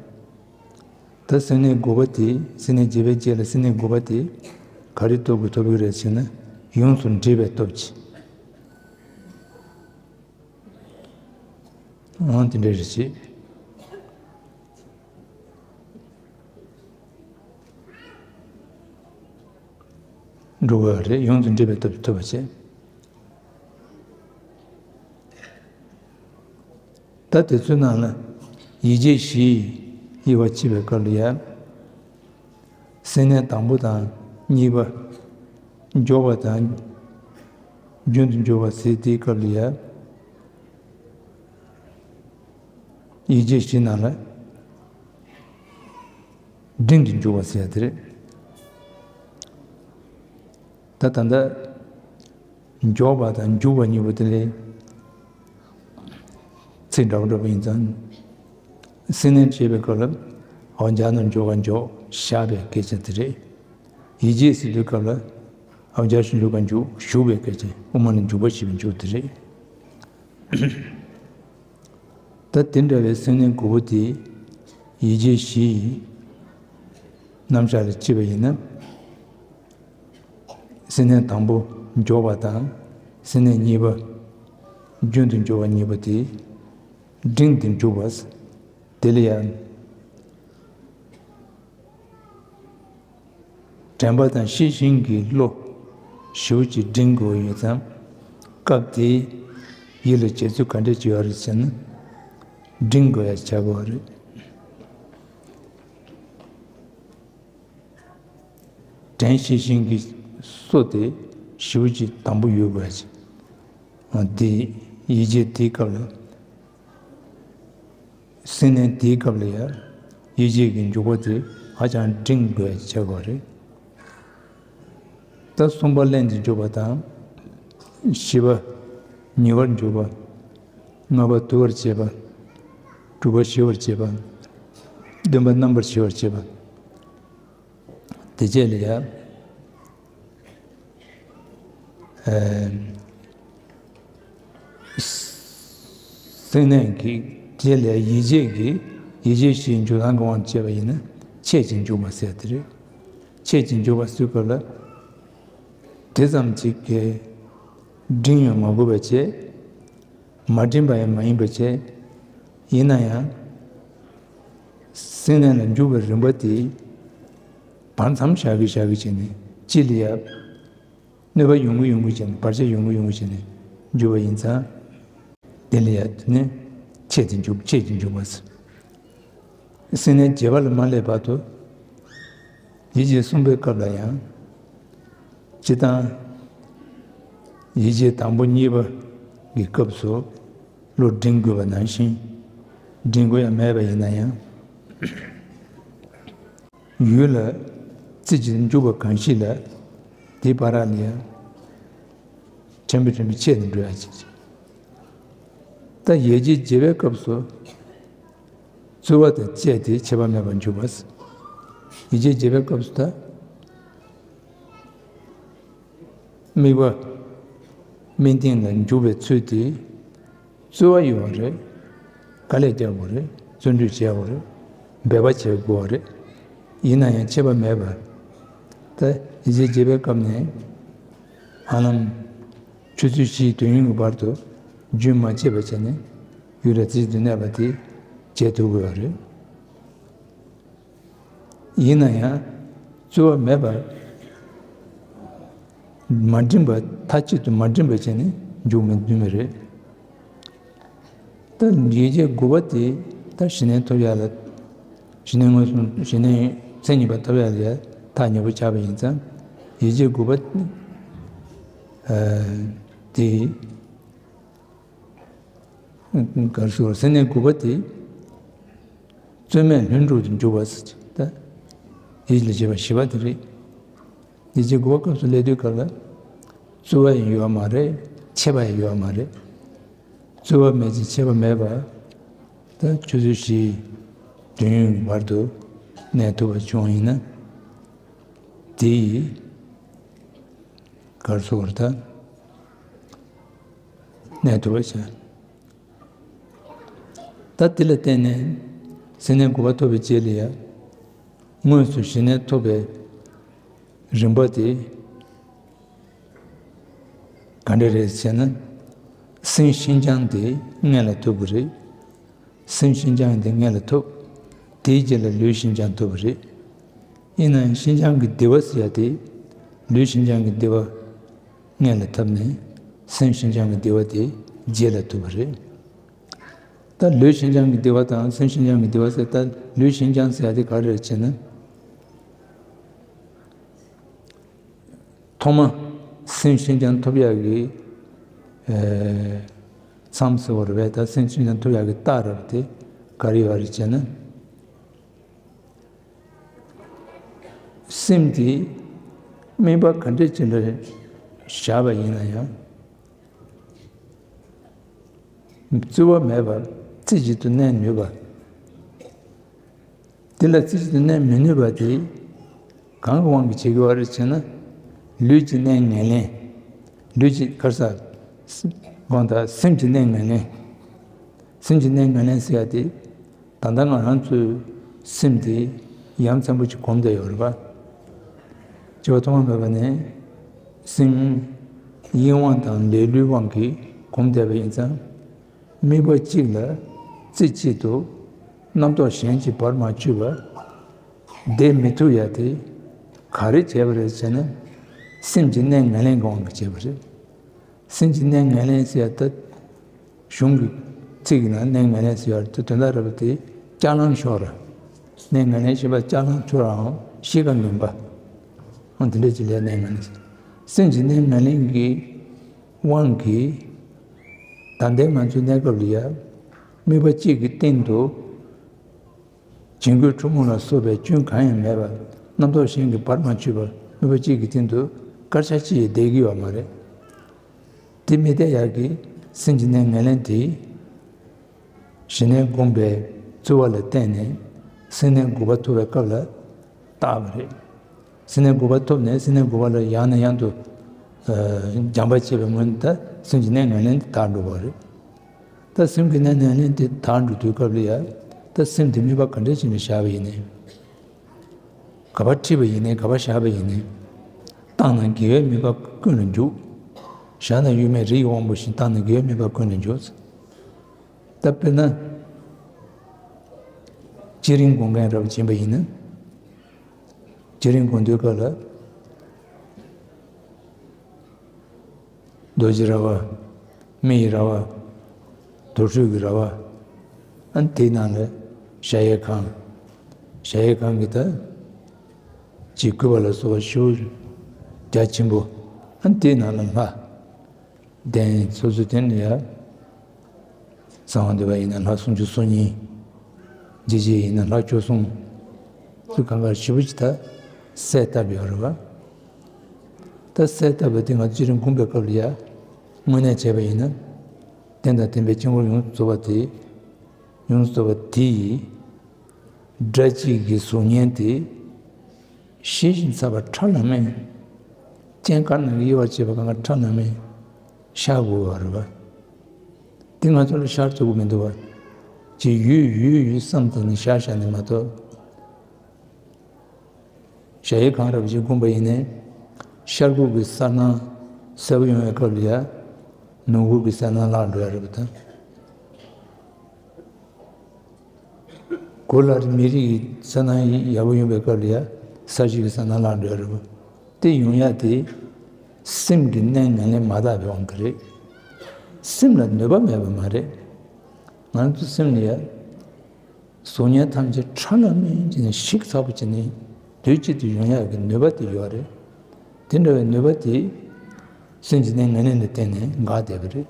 ད་སེམས་ནི་དགུ་པ་དེ། སེམས་ནི་བརྗེད་པའི་རྗེས་ལ་སེམས་ནི་དགུ་པ་དེ་ག་རེའི་སྟོབས་ཀྱིས་ཐོབ་ཀྱི་རེད་ཟེར་ན། ཡོངས་སུ་འདྲིས་པའི་སྟོབས་ཀྱིས། འོ་དེ་འདྲ་རེད་ཅེས། འགྲོ་དགོས་པ་རེད། ཡོངས་སུ་འདྲིས་པའི་སྟོབས་ཀྱིས་ཐོབ་པ་བྱས། ད་དེ་ཚོའི་ནང་ལ་ཡིད་བྱེད་བཞི་དབྱེ་བ་ཕྱེ་བའི་སྐབས་ལ་ཡང་། སེམས་ནི་དང་པོ་དང་གཉིས་པ། མགྱོགས་པ་དང་རྒྱུན་དུ་འཇུག་པ་ཟེར་དེའི་སྐབས་ལ་ཡང་། ཡིད་བྱེད་བཞི་ནང་ལ་འབྲིང་དུ་འཇུག་པ་ཟེར་ཡ་དེ་རེད། ད་ད་ལྟ་མགྱོགས་པ་དང་འཇུག་པ་གཉིས་པོ་དེ་ལས་ཚིག་འདྲ་བོ་འདྲ་བོ་ཡིན་ཙང་། སེམས་ནི་བྱེད་པའི་སྐབས་ལ་འོ་འཇའ་ནོར་འཇོག་པ་འཇོག་བཞག་པའི་སྐད་ཆ་དེ་རེད། ཡིད་བྱེད་ཟེར་དུས་སྐབས་ལ་འོ་འཇའ་ཞིག་འཇུག་པ་འཇུག་ཞུགས་པའི་སྐད་ཆ། དབུ་མ་ནས་འཇུག་པ་ཞེས་པའི་འཇུག་དེ་རེད། ད་དེ་འདྲ་བའི་སེམས་ནི་དགུ་པོ་དེ་ཡིད་བྱེད་བཞིའི་རྣམ་གཞག་ལ་ཕྱེ་བ་ཡིན་ན། སེམས་ནི་དང་པོ་མགྱོགས་པ་དང་སེམས་ནི་གཉིས་པ་རྒྱུན་དུ་འཇུག་པ་གཉིས་པོ་དེ་འབྲིང་དུ་འཇུག་པ། དེ་ལ་ཡང་། དྲན་པ་དང་ཤེས་བཞིན་གྱི་བློ་ཞེ་པོ་ཅིག་འབྲིང་དགོས་ཡོད་ཙང་། སྐབས་དེའི་ཡིད་ལ་བྱེད་ཚུལ་ག་འདྲ་ཅིག་ཡོད་རེད་ཟེར་ན། འབྲིང་དགོས་ཡ་བྱ་དགོས་རེད། དྲན་ཤེས་བཞིན་གྱི་བློ་དེ་ཞེ་པོ་ཅིག་དམ་པོ་ཡོད་དགོས་ཡ་ཅིག་འདི་ཡིད་བྱེད་དེའི་སྐབས་ལ། སེམས་ནི་དེའི་སྐབས་ལ་ཡང་ཡིད་བྱེད་ཀྱི་འཇུག་པ་དེ་ཧ་ཅང་འབྲིང་དགོས་བྱ་དགོས་རེད། ད་གསུམ་པ་ལྷན་དུ་འཇུག་པ་དང་། བཞི་པ་ཉེ་བར་འཇུག་པ། ལྔ་པ་དུལ་བར་བྱེད་པ། དྲུག་པ་ཞི་བར་བྱེད་པ། བདུན་པ་རྣམ་པར་ཞི་བར་བྱེད་པ། དེ་རྗེས་ལ་ཡང་། ཨ། སེམས་ནི་གི་རྗེས་ལ་ཡིད་བྱེད་ཀྱི་ཡིད་བྱེད་བཞིའི་འཇུག་ལྡོག་གི་དབང་དུ་བྱས་པ་ཡིན་ན་ཆད་ཅིང་འཇུག་པ་ཟེར་དེ་རེད། ཆད་ཅིང་འཇུག་པ་ཟེར་སྐབས་ལ། དེ་ཙམ་ཅིག་གི་འབྲིང་ཡང་མ་དགོས་པ་བྱས། མ་འབྲིང་པ་ཡང་མ་ཡིན་པ་བྱས། ཡིན་ན་ཡང་། སེམས་ནི་ལ་འཇུག་པའི་རིམ་པ་དེ། བར་མཚམས་བཞག་གི་བཞག་གི་བྱས་ནས་གཅིག་ལ་ཡ། གནོད་པ་ཡོང་གི་ཡོང་གི་བྱས་ནས། བར་ཆད་ཡོང་གི་ཡོང་གི་བྱས་ནས་འཇུག་པ་ཡིན་ཙང་། དེ་ལ་ཡ་དེ་ནི་ཆད་དེ་འཇུག་ཆད་དེ་འཇུག་པ་ཟེར། སེམས་ནི་བརྗེད་པ་ལ་མ་སླེབས་བར་དུ། ཡིད་བྱེད་གསུམ་པའི་སྐབས་ལ་ཡང་། སྤྱིར་བཏང་། ཡིད་བྱེད་དང་པོ་གཉིས་པ་གི་སྐབས་སུ་བློ་འབྲིང་དགོས་པ་ནང་བཞིན། འབྲིང་དགོས་ཡ་མེད་པ་ཡིན་ན་ཡང་། ཡུལ་ལ་རྩེ་གཅིག་འཇུག་པ་གང་ཞིག་ལ། དེའི་བར་ལ་ཡང་། ཕྲན་བུ་ཕྲན་བུ་ཆད་དུ་འགྲོ་ཡ་ཅིག་ད་ཡིད་བྱེད་བརྗེད་པའི་སྐབས་སུ། རྩོལ་བ་དང་བཅས་ཏེ་ཆད་པ་མེད་པར་འཇུག་པ། ཡིད་བྱེད་བརྗེད་པའི་སྐབས་སུ་ད། དམིགས་པ། དམིགས་རྟེན་ལ་འཇུག་པའི་ཚུལ་དེ། རྩོལ་བ་ཡོད་རེད། དཀའ་ལས་རྒྱག་དགོས་རེད། བརྩོན་འགྲུས་བྱེད་དགོས་རེད། འབད་པ་བྱེད་དགོས་རེད། ཡིན་ན་ཡང་ཆད་པ་མེད་པར། ད་ཡིད་བྱེད་བརྗེད་པའི་སྐབས་ནས། ཧ་ལམ། ཆུ་ཚོད་བཞིའི་དུས་ཡུན་གྱི་བར་དུ་རྒྱུན་མ་ཆད་པ་བྱས་ནས་ཡུལ་ལ་རྩེ་གཅིག་ཏུ་གནས་པ་དེ་བྱེད་ཐུབ་དགོས་པ་རེད། ཡིན་ན་ཡང་ རྩོལ་བ་མེད་པར་མ་བསྒྲིམས་པ། མཐའ་གཅིག་ཏུ་མ་བསྒྲིམས་པ་བྱས་ནས་འཇུག་མི་འདུག་མི་རེད། ད་ཡིད་བྱེད་དགུ་པ་དེ་ད་ཞི་གནས་ཐོབ་ཡག་ལ། ཞི་གནས་མངོན་སུམ། ཞི་གནས་མཚན་ཉིད་པ་ཐོབ་ཡག་ལ་ཡ་ཐག་ཉེ་པོ་ཆགས་པ་ཡིན་ཙང་། ཡིད་བྱེད་དགུ་པ་ཨ་དེ། ག་རེ་ཟེར། སེམས་གནས་དགུ་པ་དེ་རྩོལ་མེད་ལྷུན་གྲུབ་ཏུ་འཇུག་པ་ཟེར་གྱི། ད་ཡིད་ལ་བྱེད་པ་བཞི་པ་དེ་རེད། ཡིད་བྱེད་དགུ་པ་སྐབས་སུ་སླེབས་དུས་སྐབས་ལ་རྩོལ་བ་ཡང་ཡོད་མ་རེད། ཆད་པ་ཡང་ཡོད་མ་རེད། རྩོལ་བ་མེད་ཅིང་ཆད་པ་མེད་པར་ད་ཆུ་ཚོད་བཞི་བདུན་བར་དུ་གནས་ཐུབ་པ་བྱུང་ཡིན་ན། དེ་ཡིས་ག་རེ་ཟེར་ད། གནས་ཐུབ་པ་བྱ། ད་དེ་ལ་བརྟེན་ནས་སེམས་གནས་དགུ་པ་ཐོབ་པའི་རྗེས་ལ་ཡང་དངོས་སུ་ཞི་གནས་ཐོབ་པའི་རིམ་པ་དེ་ག་འདྲ་རེད་ཟེར་ན། སེམས་ཤིན་སྦྱངས་དེ་སྔོན་ལ་ཐོབ་པ་རེད། སེམས་ཤིན་སྦྱངས་དེ་སྔོན་ལ་ཐོབ། དེའི་རྗེས་ལ་ལུས་ཤིན་སྦྱངས་ཐོབ་པ་རེད། ཡིན་ནའང་ཤིན་སྦྱངས་ཀྱི་བདེ་བ་ཟེར་ཡ་དེ། ལུས་ཤིན་སྦྱངས་ཀྱི་བདེ་བ་སྔོན་ལ་ཐོབ་ནས་སེམས་ཤིན་སྦྱངས་ཀྱི་བདེ་བ་དེ་རྗེས་ལ་ཐོབ་པ་རེད། ད་ལུས་ཤིན་སྦྱངས་ཀྱི་བདེ་བ་དང་སེམས་ཤིན་སྦྱངས་ཀྱི་བདེ་བ་ཟེར། ད་ལུས་ཤིན་སྦྱངས་ཟེར་ཡ་དེ་ག་རེ་རེད་ཟེར་ན། ཐོག་མ་སེམས་ཤིན་སྦྱངས་ཐོབ་ཡག་གི་ཨེ་མཚམས་ཟེར་བ་རེད་པས། ད་སེམས་ཤིན་སྦྱངས་ཐོབ་ཡག་གི་རྟགས་རེད་པ། དེ་ག་རེ་ཡོད་རེད་ཟེར་ན། སེམས་དེ་དམིགས་པ་ག་འདྲ་ཅིག་ལ་བཞག་པ་ཡིན་ན་ཡང་། རྩོལ་བ་མེད་པར་རྩེ་གཅིག་ཏུ་གནས་ནུས་པ། དེ་ལ་རྩེ་གཅིག་ཏུ་གནས་མི་ནུས་པ་དེ་གང་གི་དབང་གིས་བྱེད་ཀྱི་ཡོད་རེད་ཟེར་ན། ལུས་ཀྱི་གནས་ངན་ལེན། ལུས་ཀྱི་ག་རེ་ཟེར། དགོངས་དག་སེམས་ཀྱི་གནས་ངན་ལེན། སེམས་ཀྱི་གནས་ངན་ལེན་ཟེར་ཡ་དེ། ད་ལྟ་ང་རང་ཚོའི་སེམས་དེ་ཡ་མཚན་པོ་ཅིག་གོམས་བསྡད་ཡོད་རེད་པ། སྤྱི་བོ་ཐོག་མ་མེད་པ་ནས་སེམས་དབྱེ་བ་དང་ལས་ལུས་དབང་གིས་གོམས་བསྡད་པ་ཡིན་ཙང་། དམིགས་པ་གཅིག་ལ་རྩེ་གཅིག་ཏུ་རྣམ་རྟོག་གཞན་གྱིས་བར་མ་ཆོད་པར་བསྡད་མི་ཐུབ་ཡ་དེ་ག་རེ་བྱས་པ་རེད་ཟེར་ན། སེམས་ཀྱི་གནས་ངན་ལེན་གྱི་དབང་གིས་བྱས་པ་རེད། སེམས་ཀྱི་གནས་ངན་ལེན་ཟེར་ཡ་ད། གཞུང་གི་ཚིག་གི་ནང་གནས་ངན་ལེན་ཟེར་ཡ་དེ་དོན་དག་རེད་པ། དེ་ལྕགས་ལམ་ཤོར་ར། གནས་ངན་ལེན་ཞེས་པ་ལྕགས་ལམ་ཤོར་རའང་གཤིས་ཀ་ངན་པ། འོ་དེ་འདྲ་ཅིག་ལ་གནས་ངན་ལེན་ཟེར། སེམས་ཀྱི་གནས་ངན་ལེན་གྱི་དབང་གིས་ད་ལྟའི་ང་ཚོའི་གནས་སྐབས་ལ་ཡ། དམིགས་པ་གཅིག་གི་སྟེང་དུ། བྱིང་རྒོད་འཁྲུལ་རྨུགས་ལ་སོགས་པའི་སྐྱོན་གང་ཡང་མེད་པར་རྣམ་རྟོག་གཞན་གྱིས་བར་མ་ཆོད་པར་དམིགས་པ་གཅིག་གི་སྟེང་དུ་སྐར་ཆ་གཅིག་ཡང་བསྡད་ཀྱི་ཡོད་མ་རེད། དེ་མི་བསྡད་ཡག་གི་སེམས་ཀྱི་གནས་ངན་ལེན་དེ། ཞི་གནས་སྒོམ་པའི་རྩོལ་བ་ལ་བརྟེན་ནས་སེམས་གནས་དགུ་པ་ཐོབ་པའི་སྐབས་ལ་བཏགས་པ་རེད། སེམས་གནས་དགུ་པ་ཐོབ་ནས་སེམས་གནས་དགུ་པ་ལ་ཡང་ནས་ཡང་དུ་ཨ་སྦྱངས་པ་བྱེད་པའི་སྔོན་དུ་ད་སེམས་ཀྱི་གནས་ངན་ལེན་དེ་དག་འགྲོ་བ་རེད། ད་སེམས་ཀྱི་གནས་ངན་ལེན་དེ་དག་འགྲོ་དུས་སྐབས་ལ་ཡ། ད་སེམས་དེ་དམིགས་པ་ག་འདྲ་ཅིག་ལ་བཞག་པ་ཡིན་ནའི། ག་པར་ཁྲིད་པ་ཡིན་ནའི་ག་པར་བཞག་པ་ཡིན་ནའི། བཏང་ན་དགེ་བའི་དམིགས་པ་ཀུན་ལ་འཇུག་བཞག་ན་ཡུལ་མེད་རི་ཡི་དབང་པོ་བཞིན། བཏང་ན་དགེ་བའི་དམིགས་པ་ཀུན་ལ་འཇུག་ད་དཔེར་ན། བསྐྱེད་རིམ་སྒོམ་མཁན་རབ་ཅན་པ་ཡིན་ན། བསྐྱེད་རིམ་སྒོམ་དུས་སྐབས་ལ། རྡོ་རྗེ་ར་བ། མི་ཡི་ར་བ། དུར་ཁྲོད་ཀྱི་ར་བ། ཨ་ནི་དེའི་ནང་ལ་གཞལ་ཡས་ཁང་། གཞལ་ཡས་ཁང་གི་ད་ཅིག་བཀོད་པ་ལ་སོགས་པ་ཞེ་པོ་རྒྱ་ཆེན་པོ། ཨ་ནི་དེའི་ནང་ལ་ལྷ། གདན་སོ་སོའི་གདན་ལ་ཡ། གསང་བ་འདུས་པ་ཡིན་ན་ལྷ་སུམ་ཅུ་སོ་གཉིས། འཇིགས་བྱེད་ཡིན་ན་ལྷ་བཅུ་གསུམ། ཚུར་གང་ག་ཞེ་པོ་ཅིག་ད་གསལ་བཏབ་ཡོད་རེད་པ། ད་གསལ་བཏབ་པ་དེ་ང་ཚོ་བསྐྱེད་རིམ་སྒོམ་པའི་སྐབས་ལ་ཡ། དངོས་གནས་བྱས་པ་ཡིན་ན། རྟེན་དང་བརྟེན་པའི་དཀྱིལ་འཁོར་ཡོངས་སུ་རྫོགས་པ་དེ། ཡོངས་སུ་རྫོགས་པ་དེ་ཡི་སྒྲ་གཅིག་གི་གཟུགས་བརྙན་དེ། ཤེས་བཞིན་ཚ་བ་ཁྲ་ལམ་མེ། སྤྱན་དཀར་ནག་གི་དབྱེ་བ་བྱེད་པ་གང་ག་ཁྲ་ལམ་མེ་ཤར་དགོས་པ་རེད་པ། དེ་ང་ཚོ་ལ་ཤར་ཚུགས་ཀྱི་མི་འདུག་པ། ཅིག་ཡུད་ཡུད་ཡུད་བསམ་བཏང་ནས་ཤར་ཤར་ནས་མ་གཏོགས། གཞལ་ཡས་ཁང་རབ་ཅིག་བསྒོམས་པ་ཡིན་ནའི། ཤར་ཁུག་གི་གསལ་སྣང་གསལ་པོ་ཡོང་བའི་སྐབས་ལ་ཡ། ནུབ་ཁུག་གི་གསལ་སྣང་བརླག་འགྲོ་ཡ་རེད་པ་དང་། གོ་ལ་རིག་མི་རིག་གི་གསལ་སྣང་ཡག་པོ་ཡོང་བའི་སྐབས་ལ་ཡ། ས་གཞི་གི་ས་ན་ལངས་འགྲོ་རེད་བ། དེ་ཡོང་ཡ་དེ་སེམས་ཀྱི་གནས་ངན་ལེན་མ་དག་པའི་དབང་གིས་རེད། སེམས་ལ་ནུས་པ་མེད་པ་མ་རེད། ང་ཚོ་སེམས་ལ་ཡ། གཟུགས་བརྙན་ཐམས་ཅད་ཁྲ་ལམ་མེ་བྱས་ནས་ཞིག་ཚ་པོ་བྱས་ནས་དུས་གཅིག་ཏུ་ཡོང་ཡག་གི་ནུས་པ་དེ་ཡོད་རེད། དེ་འདྲ་བའི་ནུས་པ་དེ་སེམས་ཀྱི་གནས་ངན་ལེན་ལ་བརྟེན་ནས་འགག་བསྡད་པ་རེད།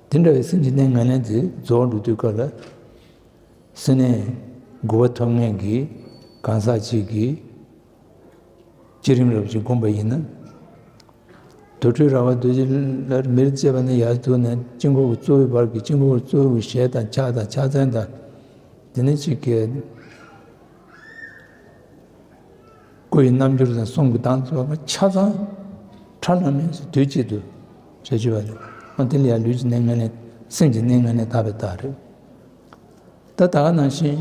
དེ་འདྲ་བའི་སེམས་ཀྱི་གནས་ངན་ལེན་དེ་རྫོགས་འགྲོ་དུས་སྐབས་ལ། སེམས་ནས་དགུ་པ་ཐོབ་མཁན་གྱི་གང་ཟག་ཅིག་གིས་བསྐྱེད་རིམ་རབ་ཅིག་བསྒོམས་པ་ཡིན་ན། དུར་ཁྲོད་ར་བ་རྡོ་རྗེ་ལ་མེར་བཅས་པ་ནས་ཡར་ཐུག་ནས་དཀྱིལ་འཁོར་གྱི་གཙོ་བོའི་བར་གྱི་དཀྱིལ་འཁོར་གྱི་གཙོ་བོའི་ཞལ་དང་ཕྱག་དང་ཕྱག་མཚན་དང་། དེ་ནས་གཅིག་གི་སྐུ་ཡི་རྣམ་འགྱུར་དང་གསུང་གི་གདངས་ཚོ་ཆ་ཚང་ཁྲ་ལམ་མེ་དུས་གཅིག་ཏུ་བྱེད་ཆོག་པ་རེད། ཨ་དེ་ལ་ཡང་ལུས་ཀྱི་གནས་ངན་ལེན། སེམས་ཀྱི་གནས་ངན་ལེན་དག་པའི་རྟགས་རེད། ད་ད་ག་ནང་བཞིན་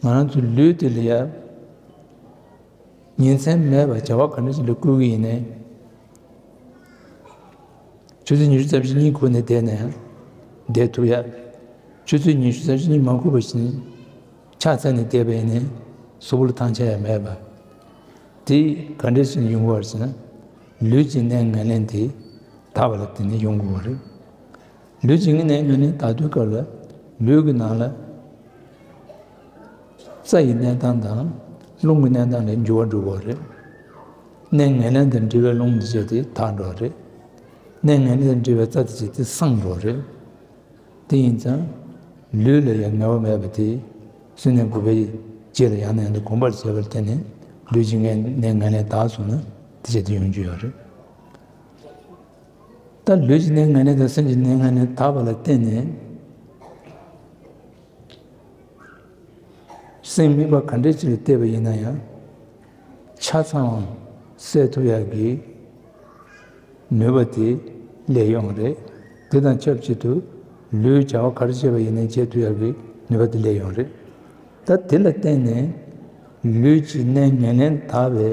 ང་རང་ཚོའི་ལུས་དེ་ལ་ཡང་ཉིན་མཚན་མེད་པར་བྱ་བ་ག་འདྲ་ཞིག་ལ་བསྐུལ་གྱི་ཡིན་ནའི། ཆུ་ཚོད་ཉི་ཤུ་རྩ་བཞི་གཉིད་ཁུག་ནས་བསྡད་ནའང་བསྡད་ཐུབ་ཡ། ཆུ་ཚོད་ཉི་ཤུ་རྩ་བཞི་གཉིད་མ་ཁུག་པ་ཞིག་ཕྱག་འཚལ་ནས་བསྡད་པ་ཡིན་ནའི་གཟུགས་པོ་ལ་ཐང་ཆད་ཡ་མེད་པ། དེ་ག་འདྲ་ཞིག་ཡོང་གི་ཡོད་རེད་ཟེར་ན། ལུས་ཀྱི་གནས་ངན་ལེན་དེ་དག་པ་ལ་བརྟེན་ནས་ཡོང་གི་ཡོད་རེད། ལུས་ཀྱི་གནས་ངན་ལེན་དག་དུས་སྐབས་ལ་ལུས་ཀྱི་ནང་ལ་རྩ་ཡི་གནས་སྟངས་དང་རླུང་གི་གནས་སྟངས་ལ་འགྱུར་བ་འགྲོ་གི་ཡོད་རེད། གནས་ངན་ལེན་དང་འབྲེལ་བའི་རླུང་དེ་བྱས་ཏེ་དག་འགྲོ་བ་རེད། གནས་ངན་ལེན་དང་འབྲེལ་བའི་རྩ་དེ་བྱས་ཏེ་སངས་འགྲོ་བ་རེད། དེ་ཡིན་ཙང་། ལུས་ལ་ཡང་ངལ་བ་མེད་པ་དེ། སེམས་གནས་དགུ་པའི་རྗེས་ལ་ཡང་ནས་ཡང་དུ་གོམས་པར་བྱས་པར་བརྟེན་ནས་ལུས་ཀྱི་གནས་ངན་ལེན་དག་སོང་ན་དེ་བྱས་ཏེ་ཡོང་རྒྱུ་ཡོད་རེད། ད་ལུས་ཀྱི་གནས་ངན་ལེན་དང་སེམས་ཀྱི་གནས་ངན་ལེན་དག་པ་ལ་བརྟེན་ནས། སེམས་དམིགས་པ་ག་འདྲ་ཅིག་ལ་གཏད་པ་ཡིན་ན་ཡང་། ཆ་ཚང་བ་སེལ་ཐུབ་ཡག་གི་ནུས་པ་དེ་སླེབས་ཡོང་རེད། དེ་དང་ཆབས་ཅིག་ཏུ་ལུས་བྱ་བ་ག་རེ་བྱས་པ་ཡིན་ནའི་བྱེད་ཐུབ་ཡག་གི་ནུས་པ་དེ་སླེབས་ཡོང་རེད། ད་དེ་ལ་བརྟེན་ནས་ལུས་ཀྱི་གནས་ངན་ལེན་དག་པའི་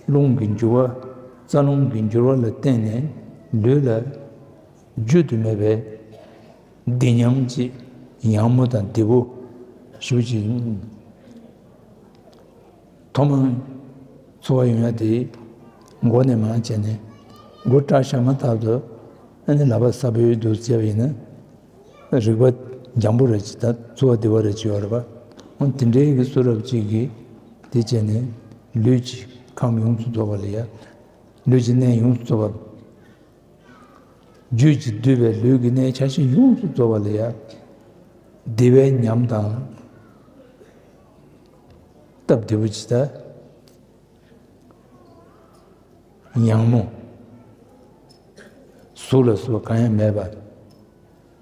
རླུང་གི་འགྱུར་བ། རྩ་རླུང་གི་འགྱུར་བ་ལ་བརྟེན་ནས་ལུས་ལ་རྒྱུན་དུ་མེད་པའི་བདེ་ཉམས་ཀྱི་ཡང་མོ་དང་བདེ་པོ་ཞེ་པོ་ཅིག་ཐོག་མར་ཚོར་བ་ཡོང་ཡ་དེ་མགོ་ནས་མར་བྱས་ནས་མགོ་སྐྲ་བཞར་མ་ཐག་ཏུ་ཨ་ནི་ལག་པ་གཟར་པོའི་འདུག་བྱས་པ་ཡིན་ན་རེག་པ་འཇམ་པོ་རེ་ཅིག་དང་ཚོར་བ་བདེ་བ་རེ་ཅིག་ཡོད་རེད་པ། འོ་དེ་འདྲའི་གི་གསོ་རབ་ཅིག་གིས་དེ་བྱས་ནས་ལུས་ཀྱི་ཁམས་ཡོངས་སུ་རྫོགས་པ་ལ་ཡ། ལུས་ཀྱི་གནས་ཡོངས་སུ་རྫོགས་པ། རྒྱུད་ཀྱིས་བསྡུས་པའི་ལུས་ཀྱི་གནས་ཆ་ཤས་ཡོངས་སུ་རྫོགས་པ་ལ་ཡང་བདེ་བའི་ཉམས་དང་། སྟབས་བདེ་པོ་ཅིག་དང་། ཡང་མོ། ཟུག་ལ་སོགས་པ་གང་ཡང་མེད་པ།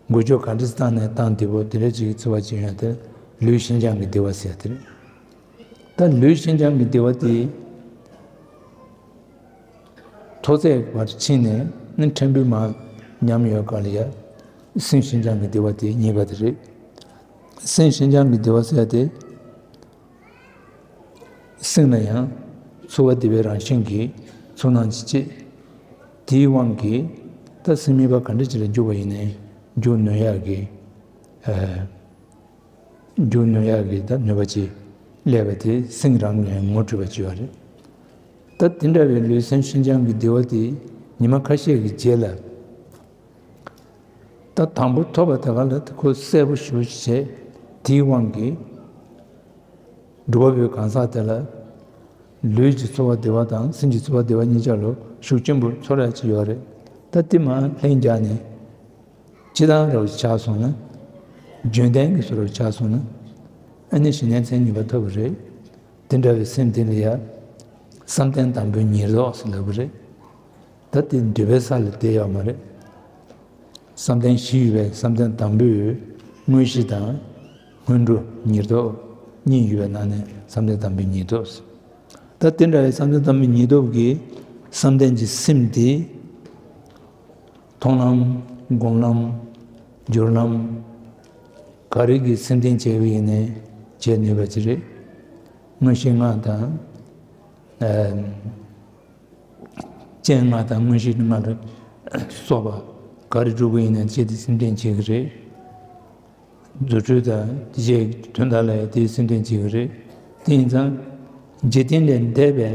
འགུལ་སྐྱོད་ག་འདྲ་བཏང་ནས་བཏང་བདེ་པོ་དེ་འདྲ་ཅིག་འཚོ་བ་སྐྱེལ་ཡ་དེ་ལུས་ཤིན་སྦྱངས་ཀྱི་བདེ་བ་ཟེར་དེ་རེད། ད་ལུས་ཤིན་སྦྱངས་ཀྱི་བདེ་བ་དེ་མཐོ་ཚད་བར་ཕྱིན་ནས་ནི་ཕྲན་བུ་མར་ཉམས་ཡོད་ག་ལ་ཡ། སེམས་ཤིན་སྦྱངས་ཀྱི་བདེ་བ་དེ་གཉིས་པ་དེ་རེད། སེམས་ཤིན་སྦྱངས་ཀྱི་བདེ་བ་ཟེར་ཡ་དེ། སེམས་ལ་ཡང་ཚོར་བ་བདེ་བའི་རང་བཞིན་གྱི་ཚོར་སྣང་ཅིག་སྐྱེས། དེའི་དབང་གིས་ད་སེམས་དམིགས་པ་ག་འདྲ་ཅིག་ལ་འཇུག་པ་ཡིན་ནའི་འཇུག་ནུས་ཡག་གི། ཨ། འཇུག་ནུས་ཡག་གི་ད་ནུས་པ་ཅིག་སླེབས་པ་དེ་སེམས་རང་གིས་ངོ་སྤྲོད་པ་ཅིག་ཡོད་རེད། ད་དེ་འདྲ་བའི་ལུས་སེམས་ཤིན་སྦྱངས་ཀྱི་བདེ་བ་དེ་ཉི་མ་ཁ་ཤས་ཀྱི་རྗེས་ལ། ད་དང་པོ་ཐོབ་པ་དེ་ག་ལ་ཁོ་གསལ་པོ་ཞེ་པོ་ཅིག་བྱས། དེའི་དབང་གིས་སྒྲུབ་པ་པོའི་གང་ཟག་དེ་ལ་ལུས་ཀྱི་ཚོར་བ་བདེ་བ་དང་སེམས་ཀྱི་ཚོར་བ་བདེ་བ་གཉིས་ཆ་ལ་ཤུགས་ཆེན་པོ་ཚོར་ཡ་ཅིག་ཡོད་རེད། ད་དེ་མར་ལྷན་རྒྱས་ནས་སྤྱིར་བཏང་རབ་ཆགས་སོང་ན། རྒྱུན་ལྡན་གྱི་བཟོ་འདྲ་ཆགས་སོང་ན། ཨ་ནི་ཞི་གནས་མཚན་ཉིད་པ་ཐོབ་པ་རེད། དེ་འདྲ་བའི་སེམས་དེ་ལ་ཡ། བསམ་གཏན་དང་པོའི་ཉེར་བསྡོགས་ཟེར་ལབ་པ་རེད། ད་དེ་འདོད་པའི་ས་ལ་བསྡད་ཡོད་མ་རེད། བསམ་གཏན་བཞི་ཡོད་པའི་བསམ་གཏན་དང་པོའི་དངོས་གཞི་དང་། སྔོན་འགྲོ་ཉེར་བསྡོགས་གཉིས་ཡོད་པའི་ནང་ནས་བསམ་གཏན་དང་པོའི་ཉེར་བསྡོགས་ཟེར། ད་དེ་འདྲ་བའི་བསམ་གཏན་དང་པོའི་ཉེར་བསྡོགས་ཀྱི་བསམ་གཏན་གྱི་སེམས་དེ། མཐོང་ལམ། སྒོམ་ལམ། སྦྱོར་ལམ། ག་རེ་གིས་སེམས་གཏན་བྱས་པ་ཡིན་ནའི་བྱེད་ནུས་པ་ཅིག་རེད། མངོན་ཤེས་ལྔ་དང་། ཨ། སྤྱན་ལྔ་དང་མངོན་ཤེས་ལྔ་ལ་སོགས་པ་ག་རེ་སྒྲུབ་པ་ཡིན་ནའི་བྱེད་དེ་སེམས་གཏན་བྱེད་ཀྱི་རེད། རྫུ་འཕྲུལ་དང་དེ་བཞིན་དོན་དག་ལ་དེ་སེམས་གཏན་བྱེད་ཀྱི་རེད། དེ་ཡིན་ཙང་ འཇིག་རྟེན་ལས་འདས་པའི་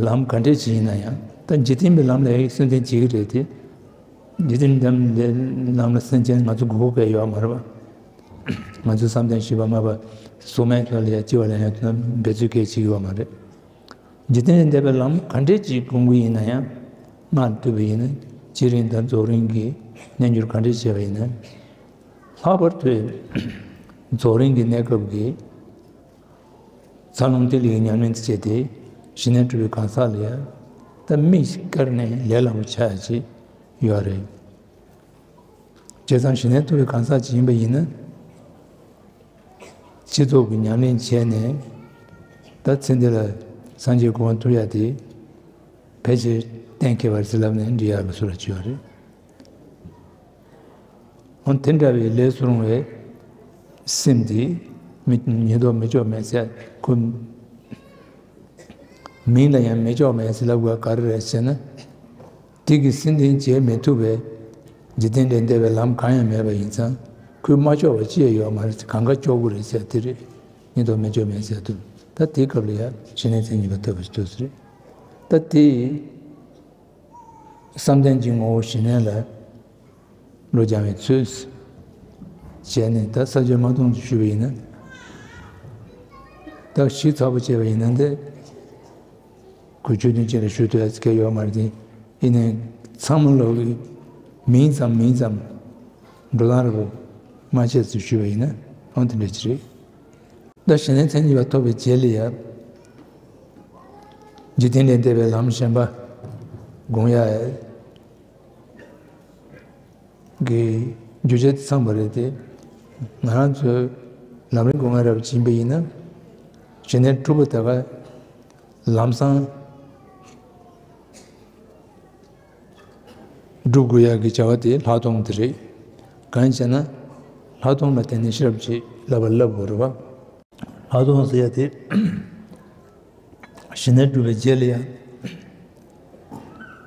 ལམ་ག་འདྲས་ཅིག་ཡིན་ན་ཡང་། ད་འཇིག་རྟེན་པའི་ལམ་ལ་སེམས་ཅན་བྱེད་ཀྱི་རེད་དེ། འཇིག་རྟེན་ལམ་ལ་སེམས་ཅན་ང་ཚོ་དགོས་མཁོ་གང་ཡོད་མ་རེད་པ། ང་ཚོ་བསམ་གཏན་བཞི་པ་ལྔ་པ་གཟུགས་མེད་ལ་ཡང་སྐྱེ་བ་ལེན་ཡག་དེ་འབད་རྩོལ་གང་ཡང་བྱེད་ཀྱི་ཡོད་མ་རེད། འཇིག་རྟེན་ལས་འདས་པའི་ལམ་ག་འདྲས་ཅིག་སྒོམ་གྱི་ཡིན་ན་ཡང་། སྔར་བསྡུས་པ་ཡིན་ན་བྱེ་རིམ་དང་རྫོགས་རིམ་གྱི་རྣལ་འབྱོར་ག་འདྲས་བྱས་པ་ཡིན་ན། ལྷག་པར་དུ་རྫོགས་རིམ་གྱི་གནས་སྐབས་ཀྱི་འཚར་ལོངས་ཏིལ་ལའི་ཉམས་ལེན་དེ་བྱས་ཏེ། ཞི་གནས་སྒྲུབ་པའི་གང་ཟག་ལ་ཡང་ད་དམིགས་བཀར་ནས་ལས་སླ་པོ་ཆགས་ཡག་ཅིག་ཡོད་རེད། བྱས་ཙང་ཞི་གནས་ཐོབ་པའི་གང་ཟག་ཅིག་ཡིན་པ་ཡིན་ན། སྤྱི་ཚོགས་ཀྱི་ཉམས་ལེན་བྱས་ནས། ད་ཚེ་འདི་ལ་སངས་རྒྱས་གོ་འཕང་ཐོབ་ཡག་དེ་ཕལ་ཆེར་གཏན་འཁེལ་བ་རེད་ཟེར་ལབ་ནས་འགྲིག་ཡག་ལ་སུ་ལ་བྱེད་ཡོད་རེད། འོ་དེ་འདྲ་བའི་ལས་སུ་རུང་བའི་སེམས་དེ་མི་ཉིས་ཐོག་མི་ལྕོགས་མེད་ཟེར། ཁོ་མིང་ལ་ཡང་མི་ལྕོགས་མེད་ཟེར་ལབ་དགོས་ག་རེ་རེད་ཟེར་ན། དེ་གི་སེམས་ལྡན་བྱེད་མི་ཐུབ་པའི་འཇིག་རྟེན་ལས་འདས་པའི་ལམ་གང་ཡང་མེད་པ་ཡིན་ཙང་། ཁོས་མ་ལྕོགས་པ་ཅི་ཡང་ཡོད་མ་རེད། གང་ག་ལྕོགས་ཀྱི་རེད་ཟེར་དེ་རེད། ཉིས་ཐོག་མི་ལྕོགས་མེད་ཟེར་དུས། ད་དེའི་སྐབས་ལ་ཡང་ཞི་གནས་མཚན་ཉིད་པ་ཐོབ་པ་ཞིག་ཐུབ་ས་རེད། ད་དེ་བསམ་གཏན་གྱི་ངོ་བོ་ཞི་གནས་ལ་བློ་སྦྱང་བའི་ཚུལ་བྱས་ནས། ད་ས་བཅད་མ་སྟོང་དུ་ཞུས་པ་ཡིན་ན། ད་ཞིབ་ཚགས་པོ་བྱས་པ་ཡིན་ན་འདི། ཁོས་ཆོས་ཐུན་གཅིག་ལ་ཞུ་ཐུབ་ཡག་ཅིག་ཡོད་མ་རེད་དེ། ཡིན་ནའི་ཚང་མ་ལོག་གི་མིང་ཙམ་མིང་ཙམ་འགྲོ་སྟངས་རེ་བོ་མ་བྱས་ཚུལ་ཞུས་པ་ཡིན་ན། འོ་དེ་འདྲ་ཅིག་རེད། ད་ཞི་གནས་མཚན་ཉིད་པ་ཐོབ་པའི་རྗེས་ལ་ཡང་། འཇིག་རྟེན་ལས་འདས་པའི་ལམ་གཞན་པ་སྒོམ་ཡག་གི་རྒྱུ་ཆ་དེ་ཚང་བ་རེད་དེ། ང་རང་ཚོས་ལམ་རིམ་སྒོམ་ཡག་རབ་ཕྱིན་པ་ཡིན་ན། ཞི་གནས་གྲུབ་པ་དེ་ག་ལམ་སང་སྒྲུབ་དགོས་ཡག་གི་བྱ་བ་དེ་ལྷག་མཐོང་དེ་རེད། གང་ཡིན་ཟེར་ན། ལྷག་མཐོང་ལ་བརྟེན་ནས་ཤེས་རབ་ཅེས་ལབ་པ་ལབ་དགོས་རེད་པ། ལྷག་མཐོང་ཟེར་ཡག་དེ། ཞི་གནས་སྒྲུབ་པའི་རྗེས་ལ་ཡང་།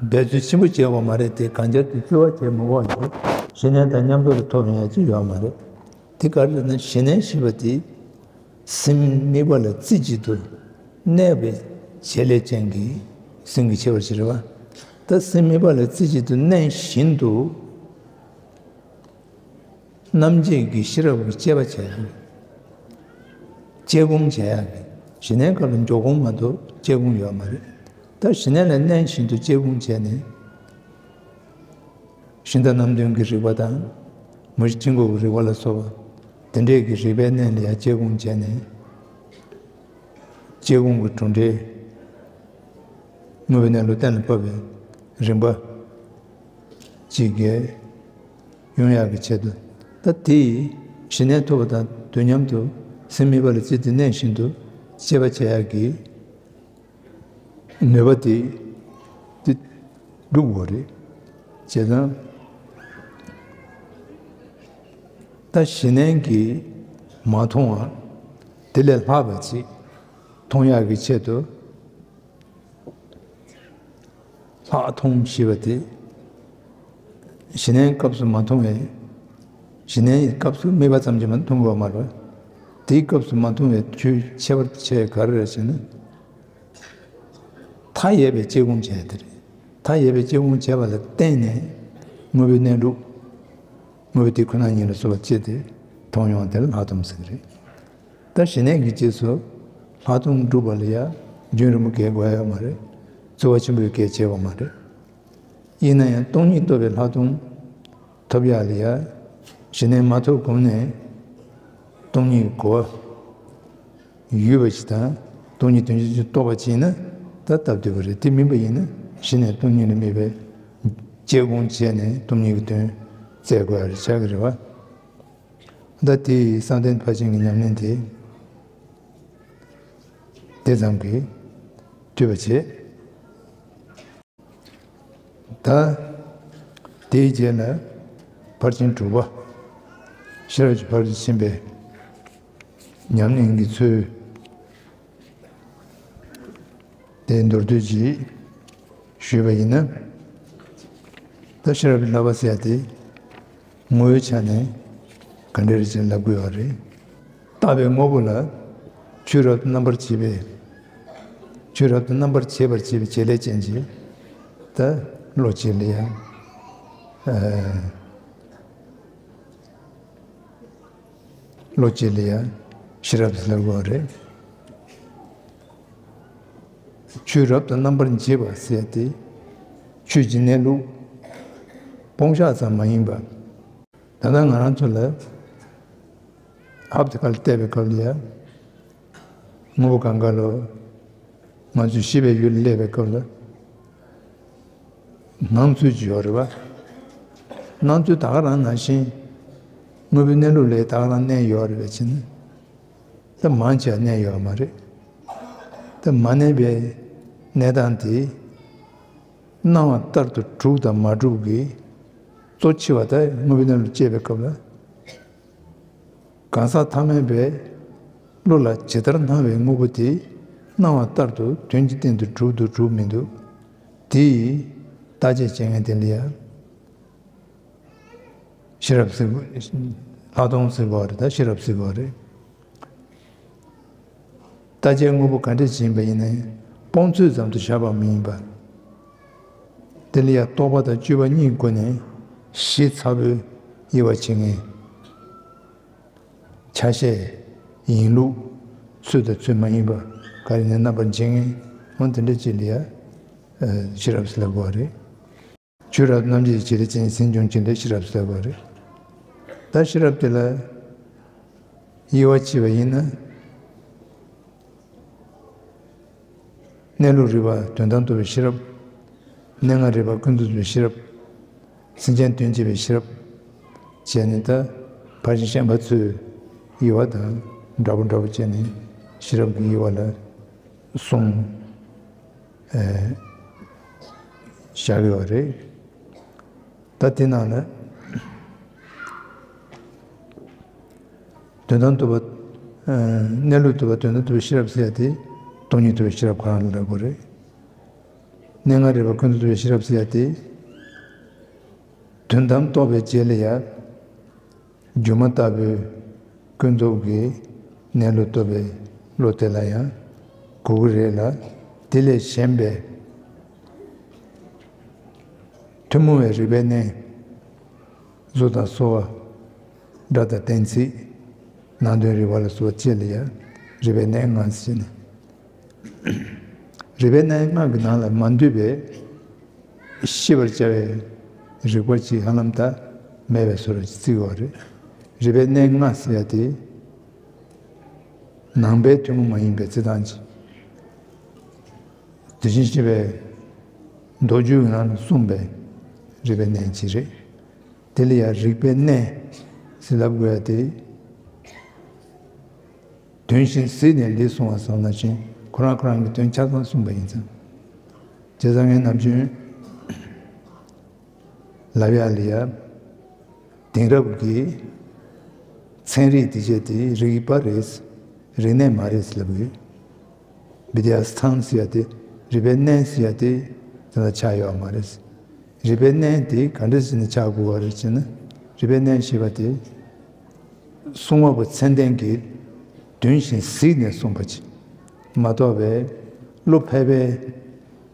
འབད་རྩོལ་ཆེན་པོ་བྱེད་དགོས་མ་རེད་དེ། གང་ལྟར་དུ་རྩོལ་བ་བྱེད་མི་དགོས་ཡག་ཞི་གནས་དང་མཉམ་དུ་ཐོབ་ཡོང་ཡག་ཅིག་ཡོད་མ་རེད། དེ་ག་རེ་ལབ་ན། ཞི་གནས་ཞེས་པ་དེ་སེམས་དམིགས་པ་ལ་རྩེ་གཅིག་ཏུ་གནས་པའི་བྱེད་ལས་ཅན་གྱི་སེམས་ཀྱི་ཁྱད་པར་ཞིག་རེད་པ། ད་སེམས་དམིགས་པ་ལ་རྩེ་གཅིག་ཏུ་གནས་བཞིན་དུ། རྣམ་འབྱེད་ཀྱི་ཤེས་རབ་ཀྱི་དཔྱད་པ་བྱས་ནས། དཔྱད་སྒོམ་བྱེད་ཡག་གི། ཞི་གནས་སྐབས་ལ་འཇོག་སྒོམ་མ་གཏོགས་དཔྱད་སྒོམ་ཡོད་མ་རེད། ད་ཞི་གནས་ལ་གནས་བཞིན་དུ་དཔྱད་སྒོམ་བྱས་ནས། ཤིང་རྟ་རྣམ་བདུན་གྱི་རིགས་པ་དང་། མུ་བཞི་དཀྱིལ་འཁོར་གྱི་རིགས་པ་ལ་སོགས་པ། དེ་འདྲས་ཀྱི་རིགས་པའི་གནས་ལ་ཡང་དཔྱད་སྒོམ་བྱས་ནས། དཔྱད་སྒོམ་གྱི་གྲུབ་འབྲས་དངོས་པོའི་གནས་ལུགས་གཏན་ལ་ཕབ་པའི་རིམ་པ་ཅིག་གི་ཡོང་ཡག་གི་ཆེད་དུ། ད་དེ་ཞི་གནས་ཐོབ་པ་དང་དུས་མཉམ་དུ་སེམས་དམིགས་པ་ལ་རྩེ་སྟེ་གནས་བཞིན་དུ་དཔྱད་པ་བྱེད་ཡག་གི་ནུས་པ་དེ་དེ་སྒྲུབ་དགོས་རེད། བྱས་ཙང་། ད་ཞི་གནས་ཀྱིས་མ་མཐོང་བ་དེ་ལས་ལྷག་པ་ཅིག་མཐོང་ཡག་གི་ཆེད་དུ། ལྷག་མཐོང་ཞེས་པ་དེ། ཞི་གནས་སྐབས་སུ་མ་མཐོང་བའི། ཞི་གནས་སྐབས་སུ་དམིགས་པ་ཙམ་གྱིས་མ་མཐོང་དགོས་མ་རེད། དེའི་སྐབས་སུ་མ་མཐོང་བའི་ཆོས་ཁྱད་པར་ཆེ་ག་རེ་རེད་ཟེར་ན། མཐའ་ཡས་པའི་དཔྱད་སྒོམ་བྱས་དེ་རེད། མཐའ་ཡས་པའི་དཔྱད་སྒོམ་བྱས་པ་ལ་བརྟེན་ནས་དངོས་པོའི་གནས་ལུགས། དངོས་པོ་དེ་ཁོ་ན་ཉིད་ལ་སོགས་པ་དཔྱད་དེ་མཐོང་ཡོང་བ་དེ་ལ་ལྷག་མཐོང་ཟེར་གྱི་རེད། ད་ཞི་གནས་ཀྱི་རྗེས་སུ་ལྷག་མཐོང་སྒྲུབ་པ་ལ་ཡང་རྒྱུན་རིང་པོ་གང་དགོས་ཡོད་མ་རེད། རྩོལ་བ་ཆེན་པོས་གང་བྱེད་དགོས་མ་རེད། ཡིན་ན་ཡང་སྟོང་ཉིད་རྟོགས་པའི་ལྷག་མཐོང་ཐོབ་ཡག་ལ་ཡང་ཞི་གནས་མ་ཐོབ་གོང་ནས་སྟོང་ཉིད་གོ་བ་ཡོད་པ་ཞིག་དང་། སྟོང་ཉིད་དོན་ཆེན་ཞིག་རྟོགས་པ་ཅིག་ཡིན་ན་ད་སྟབས་བདེ་པོ་རེད། དེ་མིན་པ་ཡིན་ན་ཞི་གནས་སྟོང་ཉིད་ལ་དམིགས་པའི་དཔྱད་སྒོམ་བྱས་ནས་སྟོང་ཉིད་ཀྱི་དོན་བཙལ་དགོས་ཡག་རེ་ཆགས་ཀྱི་རེད་པ། ད་དེ་བསམ་གཏན་ཕར་ཕྱིན་གྱི་ཉམས་ལེན་དེ་དེ་ཙམ་གྱིས་འཐུས་པ་བྱེད། ད་དེའི་རྗེས་ལ་ཕར་ཕྱིན་དྲུག་པ། ཤེས་རབ་ཀྱི་ཕར་ཕྱིན་པའི་ཉམས་ལེན་གྱི་ཚུལ། དེ་མདོར་བསྡུས་ཅིག་ཞུས་པ་ཡིན་ན། ད་ཤེས་རབ་ཀྱི་བསླབ་པ་ཟེར་ཡག་དེ་ངོ་བོའི་ཆ་ནས་ག་འདྲ་རེད་ཅེས་ལབ་དགོས་པ་རེད། བརྟགས་པའི་དངོས་པོ་ལ་ཆོས་རབ་ཏུ་རྣམ་པར་འབྱེད་པའི་ ཆོས་རབ་ཏུ་རྣམ་པར་འབྱེད་པར་བྱེད་པའི་བྱེད་ལས་ཅན་གྱི་ད་བློ་གཅིག་ལ་ཡང་། བློ་གཅིག་ལ་ཡང་ཤེས་རབ་ཟེར་དགོས་རེད། ཆོས་རབ་ཏུ་རྣམ་པར་འབྱེད་པ་ཟེར་ཏེ། ཆོས་ཀྱི་གནས་ལུགས་སྤོང་བྱ་ཙམ་མ་ཡིན་པ། ད་ལྟ་ང་རང་ཚོ་ལ་ཧབ་ཏེ་ཁ་ལ་བལྟས་པའི་སྐབས་ལ་ཡང་། དངོས་པོ་གང་ག་ལོ། ང་ཚོས་ཤེས་པའི་ཡུལ་ལ་སླེབས་པའི་སྐབས་ལ། སྣང་ཚུལ་ཅིག་ཡོད་རེད་པ། སྣང་ཚུལ་ད་ག་རང་ནང་བཞིན། དངོས་པོའི་གནས་ལུགས་ལས་ད་ག་རང་གནས་ཡོད་རེད་པ་བྱས་ན། ད་མང་ཆེ་བ་གནས་ཡོད་མ་རེད། ད་མ་གནས་པའི་གནས་སྟངས་དེ། སྣང་བ་ལྟར་དུ་གྲུབ་དང་མ་གྲུབ་ཀྱི་གཙོ་ཆེ་བ་ད་དངོས་པོའི་གནས་ལུགས་དཔྱད་པའི་སྐབས་ལ། གང་ཟག་ཐ་མལ་པའི་བློ་ལ་ཇི་ལྟར་སྣང་བའི་དངོས་པོ་དེ་སྣང་བ་ལྟར་དུ་དོན་གྱི་སྟེང་དུ་གྲུབ་འདུག་གྲུབ་མི་འདུག་དེ་ཡི་བརྟག་དཔྱད་བྱེད་མཁན་དེ་ལ་ཡང་ཤེས་རབ་ཟེར་དགོས། ལྷག་མཐོང་ཟེར་དགོས་རེད། ད་ཤེས་རབ་ཟེར་དགོས་རེད། བརྟག་དཔྱད་དངོས་པོ་ག་འདྲ་ཞིག་ཡིན་པ་ཡིན་ནའི་སྤོང་ཚུལ་ཙམ་དུ་བཞག་པ་མི་ཡིན་པ། དེ་ལ་ཡང་རྟོག་པ་དང་དཔྱོད་པ་གཉིས་སྒོ་ནས་ཞིབ་ཚགས་པོའི་དབྱེ་བ་ཕྱེ་མཁན། ཆ་ཤས། ཡིན་ལུགས། ཚུལ་དང་ཚུལ་མ་ཡིན་པ། ག་རེ་ནས་རྣམ་པར་འབྱེད་མཁན། འོ་དེ་འདྲ་ཅིག་ལ་ཡང་ཤེས་རབ་ཟེར་ལབ་དགོས་རེད། ཆོས་རབ་རྣམ་འབྱེད་ཀྱི་བྱེད་ལས་ཅན་ཟིན་སྐྱོང་ཅན་དེ་ཤེས་རབ་ཟེར་དགོས་རེད། ད་ཤེས་རབ་དེ་ལ་དབྱེ་བ་ཕྱེ་བ་ཡིན་ན། གནས་ལུགས་རིག་པ་དོན་དམ་རྟོགས་པའི་ཤེས་རབ། གནས་ལྔ་རིག་པ་ཀུན་རྫོབ་རྟོགས་པའི་ཤེས་རབ། སེམས་ཅན་དོན་བྱེད་པའི་ཤེས་རབ། བྱས་ནས་ད་ཕར་ཕྱིན་བཤད་པ་ཚོའི་དབྱེ་བ་དང་འདྲ་པོ་འདྲ་པོ་བྱས་ནས་ཤེས་རབ་ཀྱི་དབྱེ་བ་ལ་གསུམ་བཞག་ཡོད་རེད། ད་དེ་ནང་ལ་དོན་དམ་རྟོགས་པ། གནས་ལུགས་རྟོགས་པ་དོན་དམ་རྟོགས་པའི་ཤེས་རབ་ཟེར་ཡ་དེ་སྟོང་ཉིད་རྟོགས་པའི་ཤེས་རབ་ཁོ་རང་ལ་ལབ་དགོས་རེད། གནས་ལྔ་རིག་པ་ཀུན་རྫོབ་རྟོགས་པའི་ཤེས་རབ་ཟེར་ཡ་དེ། དོན་དམ་རྟོགས་པའི་རྗེས་ལ་ཡང་། སྒྱུ་མ་ལྟ་བུའི་ཀུན་རྫོབ་ཀྱི་གནས་ལུགས་རྟོགས་པའི་བློ་དེ་ལ་ཡང་གོ་གི་རེད་ལ། དེ་ལས་གཞན་པའི་ཐུན་མོང་བའི་རིག་པའི་གནས། གཟུགས་དང་ཚོར་བ། སྒྲ་དང་གཏན་ཚིགས། ནང་དོན་རིག་པ་ལ་སོགས་པ་བཅས་ལ་ཡང་རིག་པའི་གནས་ལྔ་ཟེར་ནས། རིག་པའི་གནས་ལྔ་གི་ནང་ལ་མ་འདུས་པའི་ཤེས་པར་བྱ་བའི་རིག་པ་ཅིག་ཧ་ལམ་ད་མེད་པའི་བཟོ་འདྲ་ཅིག་བརྩི་གི་ཡོད་རེད། རིག་པའི་གནས་ལྔ་ཟེར་ཡ་དེ་ནང་པའི་ཐུན་མོང་མ་ཡིན་པའི་རྩི་སྟངས་ཅིག་དེ་བཞིན་གཤེགས་པའི་མདོ་རྒྱུད་ཀྱི་ནང་ལ་གསུངས་པའི་རིག་པའི་གནས་ཅིག་རེད། དེ་ལ་ཡང་རིག་པའི་གནས་ཟེར་ལབ་དགོས་ཡ་དེ། དོན་གཞན་གཟིགས་ནས་ལེགས་གསུངས་པ་ཙམ་ནང་བཞིན་ཁོ་རང་ཁོ་རང་གི་དོན་ཆ་ཚང་གསུངས་པ་ཡིན་ཙང་། བྱས་ཙང་ངས་ནམ་རྒྱུན་ལབ་ཡ་ལ་ཡ། དེང་རབས་ཀྱི་ཚན་རིག་དེ་བྱས་ཏེ་རིག་པ་རེད། རིག་གནས་མ་རེད་ལབ་ཡོད། བི་དི་ཡ་སི་ཐན་ཟེར་ཡ་དེ་རིག་པའི་གནས་ཟེར་ཡ་དེ་དེ་ལ་ཆགས་ཡོད་མ་རེད། རིག་པའི་གནས་དེ་ག་འདྲ་ཟེར་ནས་ཆགས་དགོས་པ་རེད་ཅེ་ན། རིག་པའི་གནས་ཞེས་པ་དེ་གསུང་བ་པོ་ཚད་ལྡན་གྱིས་དོན་བཞིན་གཟིགས་ནས་གསུངས་པ་ཅིག་མ་གཏོགས་པའི་བློ་ཕལ་པའི་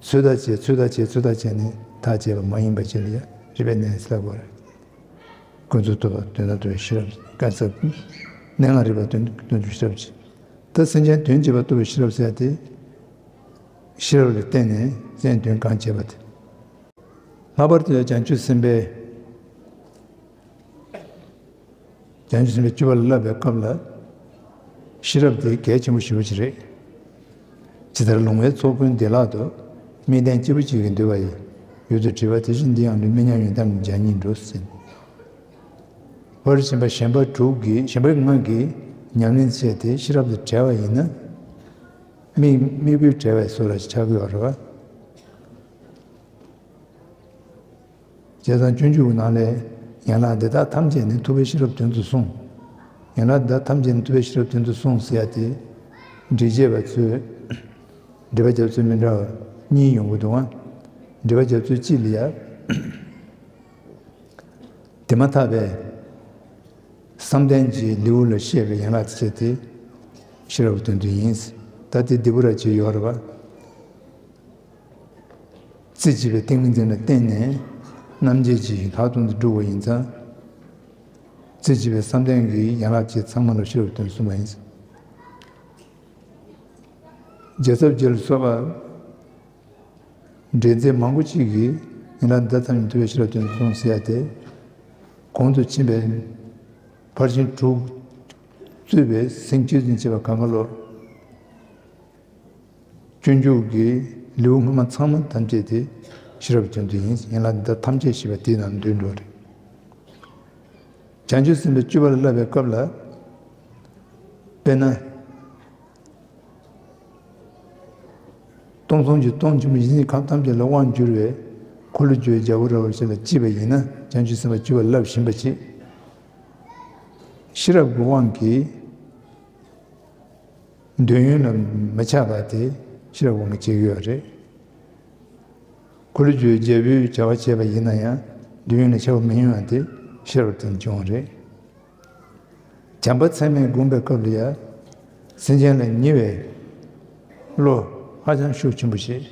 ཚོད་ལྟ་བྱས་ཚོད་ལྟ་བྱས་ཚོད་ལྟ་བྱས་ནས་ཐག་བཅད་པ་མ་ཡིན་པ་ཅིག་ལ་ཡང་རིག་པའི་གནས་ཟེར་དགོས་རེད། ཀུན་རྫོབ་རྟོགས་པ་དོན་དམ་རྟོགས་པའི་ཤེས་རབ་བཀའ་སྩལ། གནས་ལྔ་རིག་པ་དོན་དོན་དུ་ཤེས་རབ་ཅིག་ད་སེམས་ཅན་དོན་བྱེད་པ་རྟོགས་པའི་ཤེས་རབ་ཟེར་ཡ་དེ། ཤེས་རབ་ལ་བརྟེན་ནས་སེམས་དོན་གང་བྱེད་པ་དེ། ལྷག་པར་དུ་བྱང་ཆུབ་སེམས་དཔའི། བྱང་ཆུབ་སེམས་དཔའི་སྤྱོད་པ་ལ་བསླབ་པའི་སྐབས་ལ། ཤེས་རབ་དེ་གལ་ཆེན་པོ་ཞེ་པོ་ཅིག་རེད། ཇི་ལྟར་ལོང་བའི་ཚོགས་ཀུན་བདེ་བླག་ཏུ། དམིགས་རྟེན་སྐྱེས་བུ་གཅིག་གིས་འདུལ་བ་ཡི། ཡུལ་དུ་དྲི་བ་དེ་བཞིན་འདི་ཡང་ལུས། དམིགས་མྱང་ཡོན་ཏན་གྱི་བརྒྱ་གཉིས་འགྲོ་ཟིན། ཕར་ཕྱིན་པ་གཞན་པ་དྲུག་གིས་གཞན་པ་ལྔ་གིས་ཉམས་ལེན་བྱས་ཏེ་ཤེས་རབ་ཏུ་བྲལ་བ་ཡིན་ན། དམིགས་དམིགས་པའི་བྲལ་བའི་བཟོ་འདྲ་ཆགས་ཀྱི་ཡོད་རེད་བ། བྱས་ཙང་སྤྱོད་འཇུག་གི་ནང་ལས་ཡན་ལག་འདི་དག་ཐམས་ཅད་ནི་ཐུབ་པའི་ཤེས་རབ་དོན་དུ་གསུངས། ཡན་ལག་འདི་དག་ཐམས་ཅད་ནི་ཐུབ་པའི་ཤེས་རབ་དོན་དུ་གསུངས་ཟེར་ཡ་དེ། འགྲེལ་བྱེད་པ་ཚོས་འགྲེལ་པ་རྒྱབ་ཚུལ་མི་འདྲ་བ་གཉིས་ཡོང་གི་འདུག་ཨང་། འགྲེལ་པ་རྒྱབ་ཚུལ་གཅིག་ལ་ཡ། དེ་མ་ཐག་པའི་བསམ་གཏན་གྱི་ལེའུ་ལ་བཤད་པའི་ཡན་ལག་དེ་བྱས་ཏེ་ཤེས་རབ་དོན་དུ་ཡིན། ད་དེ་འདི་པོ་ར་ཅིག་ཡོད་རེད་པ། རྩེ་གཅིག་པའི་ཏིང་ངེ་འཛིན་ལ་བརྟེན་ནས་རྣམ་འབྱེད་ཀྱི་ལྷག་མཐོང་དུ་སྒྲུབ་པ་ཡིན་ཙང་། རྩེ་གཅིག་པའི་བསམ་གཏན་གྱི་ཡན་ལག་བཅས་ཚང་མ་ལ་ཤེས་རབ་སྟོན་གསུངས་པ་ཡིན། རྒྱལ་ཚབ་རྗེ་ལ་སོགས་པ་འགྲེལ་མཛད་མང་པོ་ཅིག་གིས་ཡན་ལག་འདི་དག་ཐམས་ཅད་ཐུབ་པས་ཤེས་རབ་སྟོན་གསུངས་ཟེར་ཡ་དེ། གོང་དུ་ཕྱིན་པའི་ཕར་ཕྱིན་དྲུག་གཙོས་པའི་སེམས་བསྐྱེད་བཟུང་བྱས་པ་གང་ག་ལོ། སྤྱོད་འཇུག་གི་ལེའུ་སྔ་མ་ཚང་མ་ཐམས་ཅད་དེ་ཤེས་རབ་ཀྱི་དོན་དུ་ཡིན། ཡན་ལག་འདི་དག་ཐམས་ཅད་ཞེས་པ་དེའི་ནང་འདུས་འགྲོ་རེད། བྱང་ཆུབ་སེམས་དཔའི་སྤྱོད་པ་ལ་བསླབ་པའི་སྐབས་ལ། དཔེར་ན། སྟོང་གསུམ་གྱི་སྟོང་ཆེན་པོ་ཡེ་ཤེས་ཁམས་ཐམས་ཅད་ལ་དབང་བསྒྱུར་བའི་འཁོར་ལོས་སྒྱུར་བའི་རྒྱལ་པོ་ར་བ་ཅིག་ལ་སྐྱེས་པ་ཡིན་ན། བྱང་ཆུབ་སེམས་དཔའི་སྤྱོད་པ་བསླབ་བཞིན་པ་ཅིག་ཤེས་རབ་ཀྱི་དབང་གིས། འདོད་ཡོན་ལ་མི་ཆགས་པ་དེ་ཤེས་རབ་དབང་གིས་བྱེད་ཀྱི་ཡོད་རེད། འཁོར་ལོས་སྒྱུར་བའི་རྒྱལ་པོའི་བྱ་བ་བྱས་པ་ཡིན་ན་ཡང་འདོད་ཡོན་ལ་ཆགས་པ་མི་ཡོང་བ་དེ་ཤེས་རབ་དང་བྱུང་བ་རེད། བྱམས་པ་ཚད་མེད་བསྒོམ་པའི་སྐབས་ལ་ཡང་སེམས་ཅན་ལ་ཉེ་བའི་བློ་ཧ་ཅང་ཤུགས་ཆེན་པོ་ཞིག་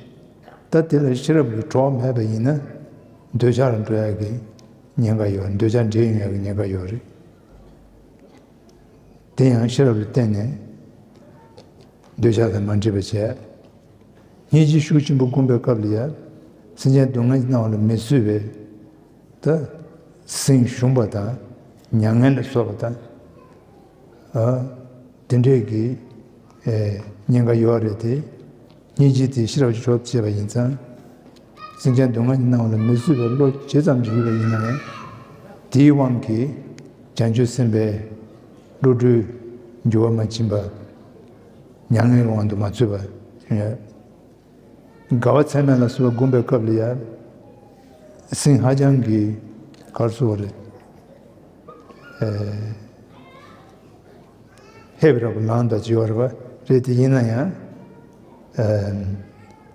ད་དེ་ལ་ཤེས་རབ་ཀྱི་གྲོགས་མེད་པ་ཡིན་ན་འདོད་ཆགས་ལ་འགྲོ་ཡག་གི་ཉེན་ཁ་ཡོད། འདོད་ཆགས་འདྲེས་ཡོང་ཡག་གི་ཉེན་ཁ་ཡོད་རེད། དེ་ཡང་ཤེས་རབ་ལ་བརྟེན་ནས་འདོད་ཆགས་དང་མ་འདྲེས་པ་བྱས། སྙིང་རྗེ་ཤུགས་ཆེན་པོ་བསྒོམ་པའི་སྐབས་ལ་ཡང་སེམས་ཅན་སྡུག་བསྔལ་གྱི་སྣང་བ་ལ་མི་བཟོད་པའི་ད་སེམས་ཞུམ་པ་དང་མྱ་ངན་ལ་སོགས་པ་དང་། ཨ། དེ་འདྲས་ཀྱི་ཨེ་ཉེན་ཁ་ཡོད་རེད་དེ། སྙིང་རྗེ་དེ་ཤེས་རབ་ཀྱི་གྲོགས་བྱས་པ་ཡིན་ཙང་། སེམས་ཅན་སྡུག་བསྔལ་གྱི་སྣང་བ་ལ་མི་བཟོད་པའི་བློ་ཇི་ཙམ་ཞིག་ཡོད་པ་ཡིན་ན་ཡང་། དེའི་དབང་གིས་བྱང་ཆུབ་སེམས་དཔའི་བློ་གྲོས་འགྱུར་བ་མ་ཕྱིན་པ། མྱ་ངན་གྱི་དབང་དུ་མ་ཚུད་པ། དགའ་བ་ཚད་མེད་ལ་སོགས་པ་བསྒོམ་པའི་སྐབས་ལ་ཡང་སེམས་ཧ་ཅང་གི་ག་རེ་ཟེར་དགོས་རེད། ཨེ། ཧེ་བ་ར་བ་ལངས་དང་བྱེད་པ་རེད་པ། རེད་དེ་ཡིན་ན་ཡང་། ཨེ།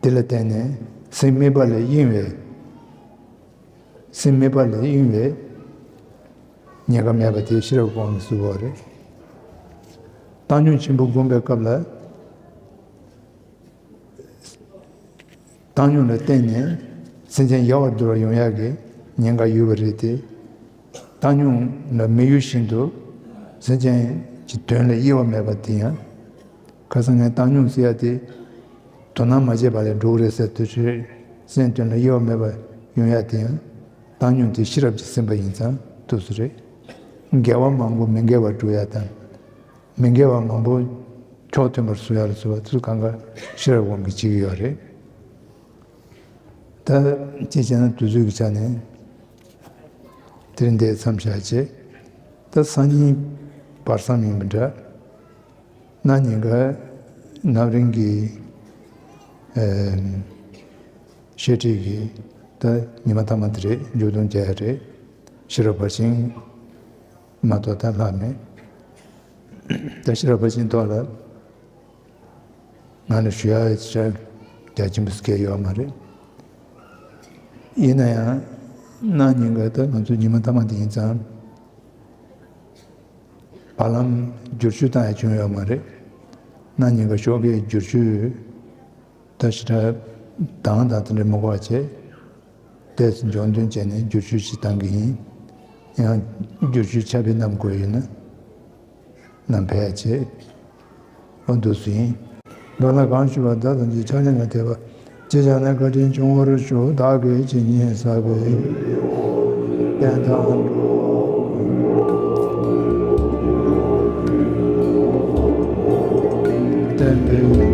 དེ་ལ་བརྟེན་ནས་སེམས་དམིགས་པ་ལས་གཡེང་བའི། སེམས་དམིགས་པ་ལས་གཡེང་བའི་ཉེན་ཁ་མེད་པ་དེ་ཤེས་རབ་དབང་གིས་བཟོ་དགོས་རེད། བཏང་སྙོམས་ཆེན་པོ་བསྒོམ་པའི་སྐབས་ལ། བཏང་སྙོམས་ལ་བརྟེན་ནས་སེམས་ཅན་ཡལ་བར་འགྱུར་བ་ཡོང་ཡག་གི་ཉེན་ཁ་ཡོད་པ་རེད་དེ། བཏང་སྙོམས་ལ་མི་གཡོ་བཞིན་དུ་སེམས་ཅན་གྱི་དོན་ལ་གཡེལ་བ་མེད་པ་དེ་ཡང་། ཁ་སང་ངས་བཏང་སྙོམས་ཟེར་ཡ་དེ་དོ་སྣང་མ་བྱས་པ་ལས་འགྲོ་གི་རེད་ཟེར་དུས་ཚོད་སེམས་དོན་ལ་གཡེལ་བ་མེད་པ་ཡོང་ཡ་དེ་ཡང་བཏང་སྙོམས་དེ་ཤེས་རབ་ཀྱི་སེམས་པ་ཡིན་ཙང་ཐུབ་ས་རེད། འགལ་བ་མང་པོ་མི་འགལ་བར་འགྲོ་ཡ་དང་། མི་འགལ་བ་མང་པོ་ཕྱོགས་མཐུན་པར་བཟོ་ཡ་ལ་སོགས་པ་དེ་ཚོ་གང་ག་ཤེས་རབ་དབང་གིས་བྱེད་ཀྱི་ཡོད་རེད། ད་ཅི་བྱས་ན་དུས་ཚོད་ཀྱི་ཆ་ནས་དེ་རིང་འདིར་མཚམས་བཞག་བྱས། ད་སང་ཉིན་བར་མཚམས་ཡིན་པ་འདྲ། གནངས་ཉིན་ཀ་ནབ་རིང་གི་ཨེ་བཤད་ཁྲིད་ཀྱི་ད་ཉི་མ་མཐའ་མ་དེ་རེད། མཇུག་སྡོམ་རྒྱག་ཡ་རེད། ཤེས་རབ་ཕར་ཕྱིན་མ་གཏོགས་ད་ལྷག་མེད། ད་ཤེས་རབ་ཕར་ཕྱིན་ཐོག་ལ་ང་ལ་ཞུ་ཡ་ཆ་རྒྱ་ཆེན་པོ་ཞིག་ཡོད་མ་རེད། ཡིན་ན་ཡང་གནངས་ཉིན་ཀ་ད་ང་ཚོ་ཉི་མ་མཐའ་མ་དེ་ཡིན་ཙང་། བར་ལམ་བསྒྱུར་བཅོས་བཏང་ཡ་བྱུང་ཡོད་མ་རེད། གནངས་ཉིན་ཀ་ཞོགས་ཀའི་བསྒྱུར་བཅོས་ད་ཞེ་དྲག་དང་དང་དེ་འདྲ་མི་དགོས་པ་བྱས། ཏོག་ཙམ་འབྱོར་འདོན་བྱས་ནས་བསྒྱུར་བཅོས་ཤིག་བཏང་གི་ཡིན། ཡང་བསྒྱུར་བཅོས་ཆ་ཕྱེ་བསྣམས་དགོས་ཡོད་ན་བསྣམས་ཕེབས་ཡ་བྱེད། ཨོ་འདུག་སེ་ཡིན། མདོར་ན་གང་ཞུ་བ་བདག་ཐམས་ཅད་ཕྱག་ལེན་ལ་དད་པ། ཅི་བྱས་ནས་བཀའ་དྲིན་སྐྱོང་བར་ཤོག་བདག་གིས་ཇི་སྙེད་བསགས་པའི་རྟེན་དང་བསྟན་པའི་